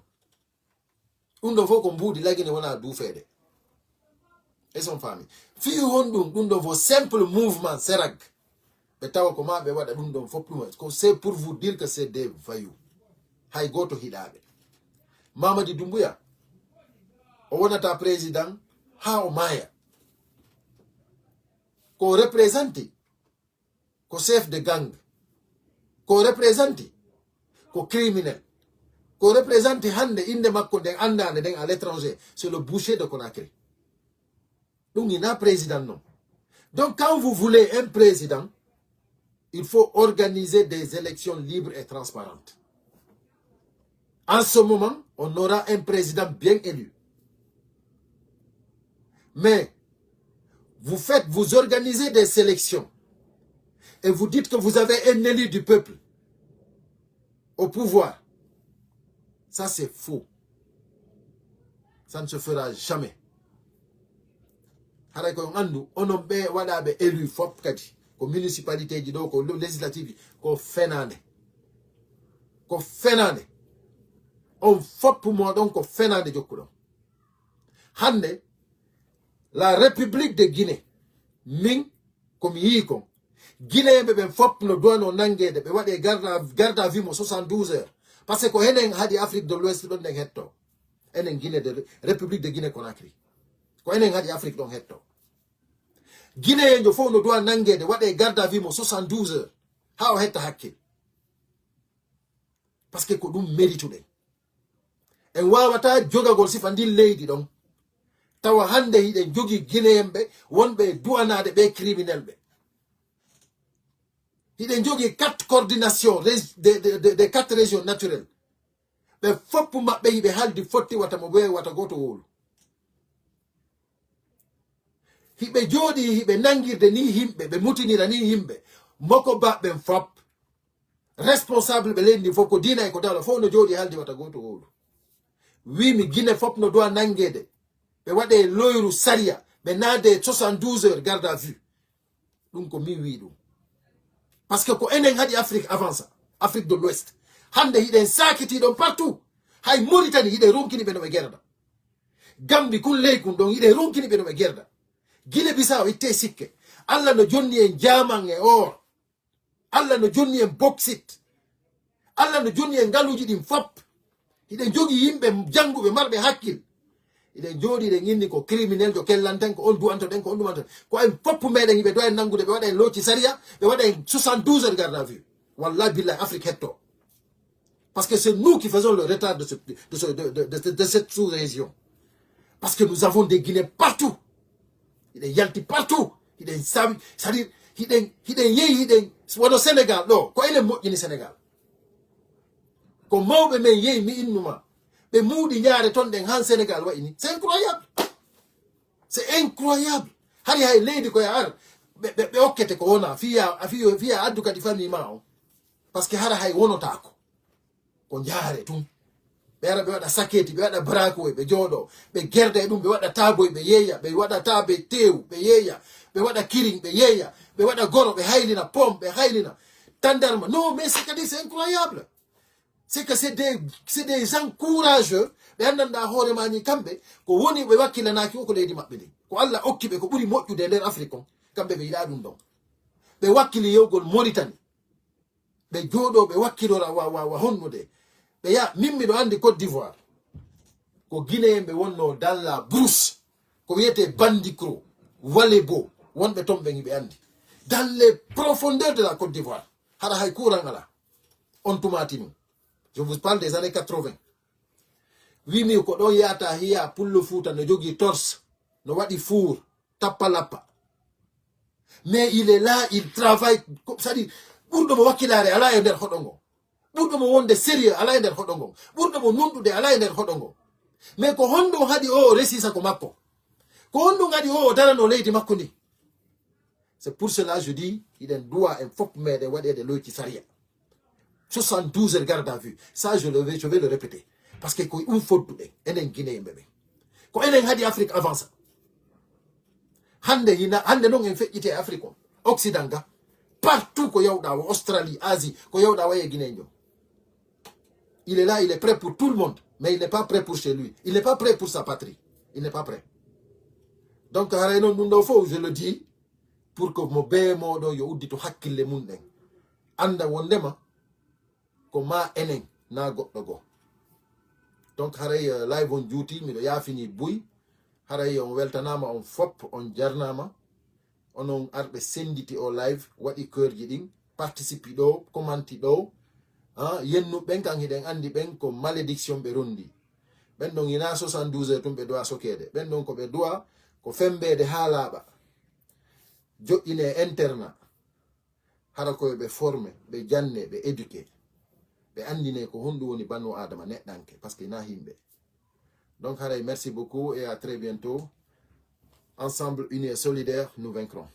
Ɗum ɗon fof ko mbuuɗi Lagine wona duufeede. Est-ce qu'on faami? Fii honɗum ɗum ɗon fof simple mouvement serag. Ɓe tawa ko ma ɓe waɗa ɗum ɗon fof ɗum. Ko c'est pour vous dire que c'est des voyous. Hay gooto hiɗaaɓe. Mamadi Doumbouya, o wonata président haa o maaya. Ko représenté ko chef de gang, ko représenté ko criminel, ko représenté hannde innde makko nden anndaande nden à l'étranger, c'est le boucher de Conakry. Ɗum ina président non. Donc quand vous voulez un président, il faut organiser des élections libres et transparentes. En ce moment, on aura un président bien élu. Mais vous faites, vous organisez des sélections et vous dites que vous avez un élu du peuple au pouvoir. Ça, c'est faux. Ça ne se fera jamais. Haray ko on anndu, onon ɓe waɗaaɓe élu fop kadi, ko municipalité ji ɗo, ko législative ji, ko fenaande. Ko fenaande. On fop mooɗon ko fenaande jokkuɗon. Hannde, la République de Guinée, min, ko mi yii kon, Guinéen ɓe ɓen fop no duwano nanngeede, ɓe waɗe garde à, garde à vue mo soixante-douze heures. Parce que ko enen haɗi Afrique de l'Ouest ɗon nden hetto. Enen Guinée de, République de Guinée Conakry. Ko enen haɗi Afrique ɗon hetto. Guinéenjo fof no duwa nanngeede, waɗe garde à vue mo soixante-douze heures. Haa o hetta hakkil. Parce que ko ɗum mérituɗen. En waawataa jogagol sifa ndin leydi ɗon. Tawa hannde hiɗen jogii Guinéen ɓe wonɓe e duwanaade ɓe criminel ɓe. Hiɗen jogii quatre coordination rég-, des, des, des, des quatre régions naturelles. Ɓe foppu maɓɓe hiɓe haldi fotti wata mo ɓe wata gooto wowlu. Hiɓe jooɗii hiɓe nanngirde ni yimɓe, ɓe mutinira ni yimɓe. Moko ba ɓen fop. Responsable ɓe leydi ndi fof ko diina e ko dala fof no jooɗi haldi wata gooto wowlu. Wii mi Guinée fof no duwa nanngeede. Ɓe waɗe loyru sariya, ɓe naade soixante-douze heures garde à vue. Ɗum ko min wii ɗum. Parce que ko enen haɗi Afrique avança, Afrique de l'Ouest. Hannde hiɗen saakiti ɗon partout. Hay Moritani hiɗen ronkini ɓe no ɓe gerda. Gambi kun ley kun ɗon hiɗen ronkini ɓe no ɓe gerda. Gine Bisaw itte sikke. Allah no jonni en jaman e or. Allah no jonni en boksit. Allah no jonni en ngaluuji ɗin fop. Hiɗen jogii yimɓe jannguɓe marɓe hakkil. Hiɗen jooɗi hiɗen inni ko criminel jo kellanten, ko on du'antoɗen, ko on ɗumantoɗen. Ko en fop meɗen hiɓe do'a en nanngude, ɓe waɗa en looci sariya, ɓe waɗa en soixante-douze heures garde à vue. Wallahi billahi Afrique hetto. Parce que c'est nous qui faisons le retard de, ce, de, ce, de, de, de, de cette sous-région. Parce que nous avons des Guinéens partout. Hiɗen yalti partout. Hiɗen sawi, c'est-à-dire, hiɗen, hiɗen yehi, hiɗen, wano Sénégal ɗo, ko enen moƴƴini Sénégal. Ko mawɓe men yehi, mi innuma. Ɓe muudi ñaare ton ɗen han Sénégal wayi ni. C'est incroyable. C'est incroyable. Hari hay leydi ko ya ar, ɓe, ɓe, ɓe okkete ko wona, fiya, a fiyo, fiya addu kadi famille ma on. Parce que hara hay wonotaako. Ko njaare tun. Ɓe ara ɓe waɗa saketi, ɓe waɗa brakoy, ɓe jooɗo, ɓe gerda e ɗum, ɓe waɗa taboy, ɓe yeeya, ɓe waɗa tabe tew, ɓe yeeya, ɓe waɗa kiring, ɓe yeeya, ɓe waɗa goro, ɓe haylina pom, ɓe haylina tandarma. Non, mais c'est kadi, c'est incroyable. C'est que c'est des, c'est des gens courageux. Ɓe anndanɗa hoore ma ni kamɓe, ko woni ɓe wakkilanaaki o ko leydi maɓɓe ndi. Ko Allah okki ɓe ko ɓuri moƴƴude e nder Afrique on. Kamɓe ɓe yiɗa ɗum ɗon. Ɓe wakkili yewgol Mauritanie. Ɓe jooɗo, ɓe wakkilora wa, wa, wa honnude. Ɓe ya, min miɗo anndi Côte d'Ivoire. Ko Guinéen ɓe wonno dans la brousse. Ko wiyete Bandikro, Walebo, wonɓe ton ɓen hiɓe anndi. Dans les profondeurs de la Côte d'Ivoire. Hara hay courant ala. On tumatinu. Je vous parle des années quatre-vingts. Wimi ko ɗon yata hiya pullo Fuuta no jogii torse, no waɗi four, tappa lappa. Mais il est là, il travaille. Ko, c'est-à-dire, ɓurɗo mo wakkilaare ala e nder hoɗo ngo. Ɓurɗo mo wonde sérieux ala e nder hoɗo ngo. Ɓurɗo mo nunɗude ala e nder hoɗo ngo. Mais ko honɗum haɗi o, o resisa ko makko? Ko honɗum haɗi o, o darano leydi makko ndi? C'est pour cela je dis, hiɗen du'a en fop meɗen waɗede loyki sariya. Soixante-douze heures garde à vue. Ça, je le vais, je vais le répéter. Parce que ko ɗum fodduɗen, enen Guinéen ɓe ɓen. Ko enen haɗi Afrique avança. Hande hina, hande non en feƴƴiti e Afrique on. Occident ga. Partout ko yawɗa o, Australie, Asie, ko yawɗa o e Guinéen jom. Il est là, il est prêt pour tout le monde, mais il n'est pas prêt pour chez lui. Il n'est pas prêt pour sa patrie. Il n'est pas prêt. Donc, haray non ɗum ɗo fof, je le dis, pour que mo bee moɗon yo uddito hakkille mum ɗen. Annda wondema ko ma enen na goɗɗo goo. Donc, haray, euh, live on juuti, miɗo yaafini buy. Haray on weltanama on fop, on jarnama. Onon arɓe senditi o live, waɗi keurji ɗin, participi ɗo, commenti ɗo. Ah, yennu ɓen kan hiɗen andi ɓen ko malédiction ɓe rondi. Ɓen ɗon ina soixante-douze heures tun ɓe du'a sokede. Ɓen ɗon ko ɓe du'a ko fembede ha laaɓa. Joƴƴine e internat. Hara ko ɓe forme, ɓe janne, ɓe éduqué. Ɓe andine ko honɗum woni banno Adama neɗɗanke, parce que na himɓe. Donc, haray, merci beaucoup et à très bientôt. Ensemble, unis et solidaires, nous vaincrons.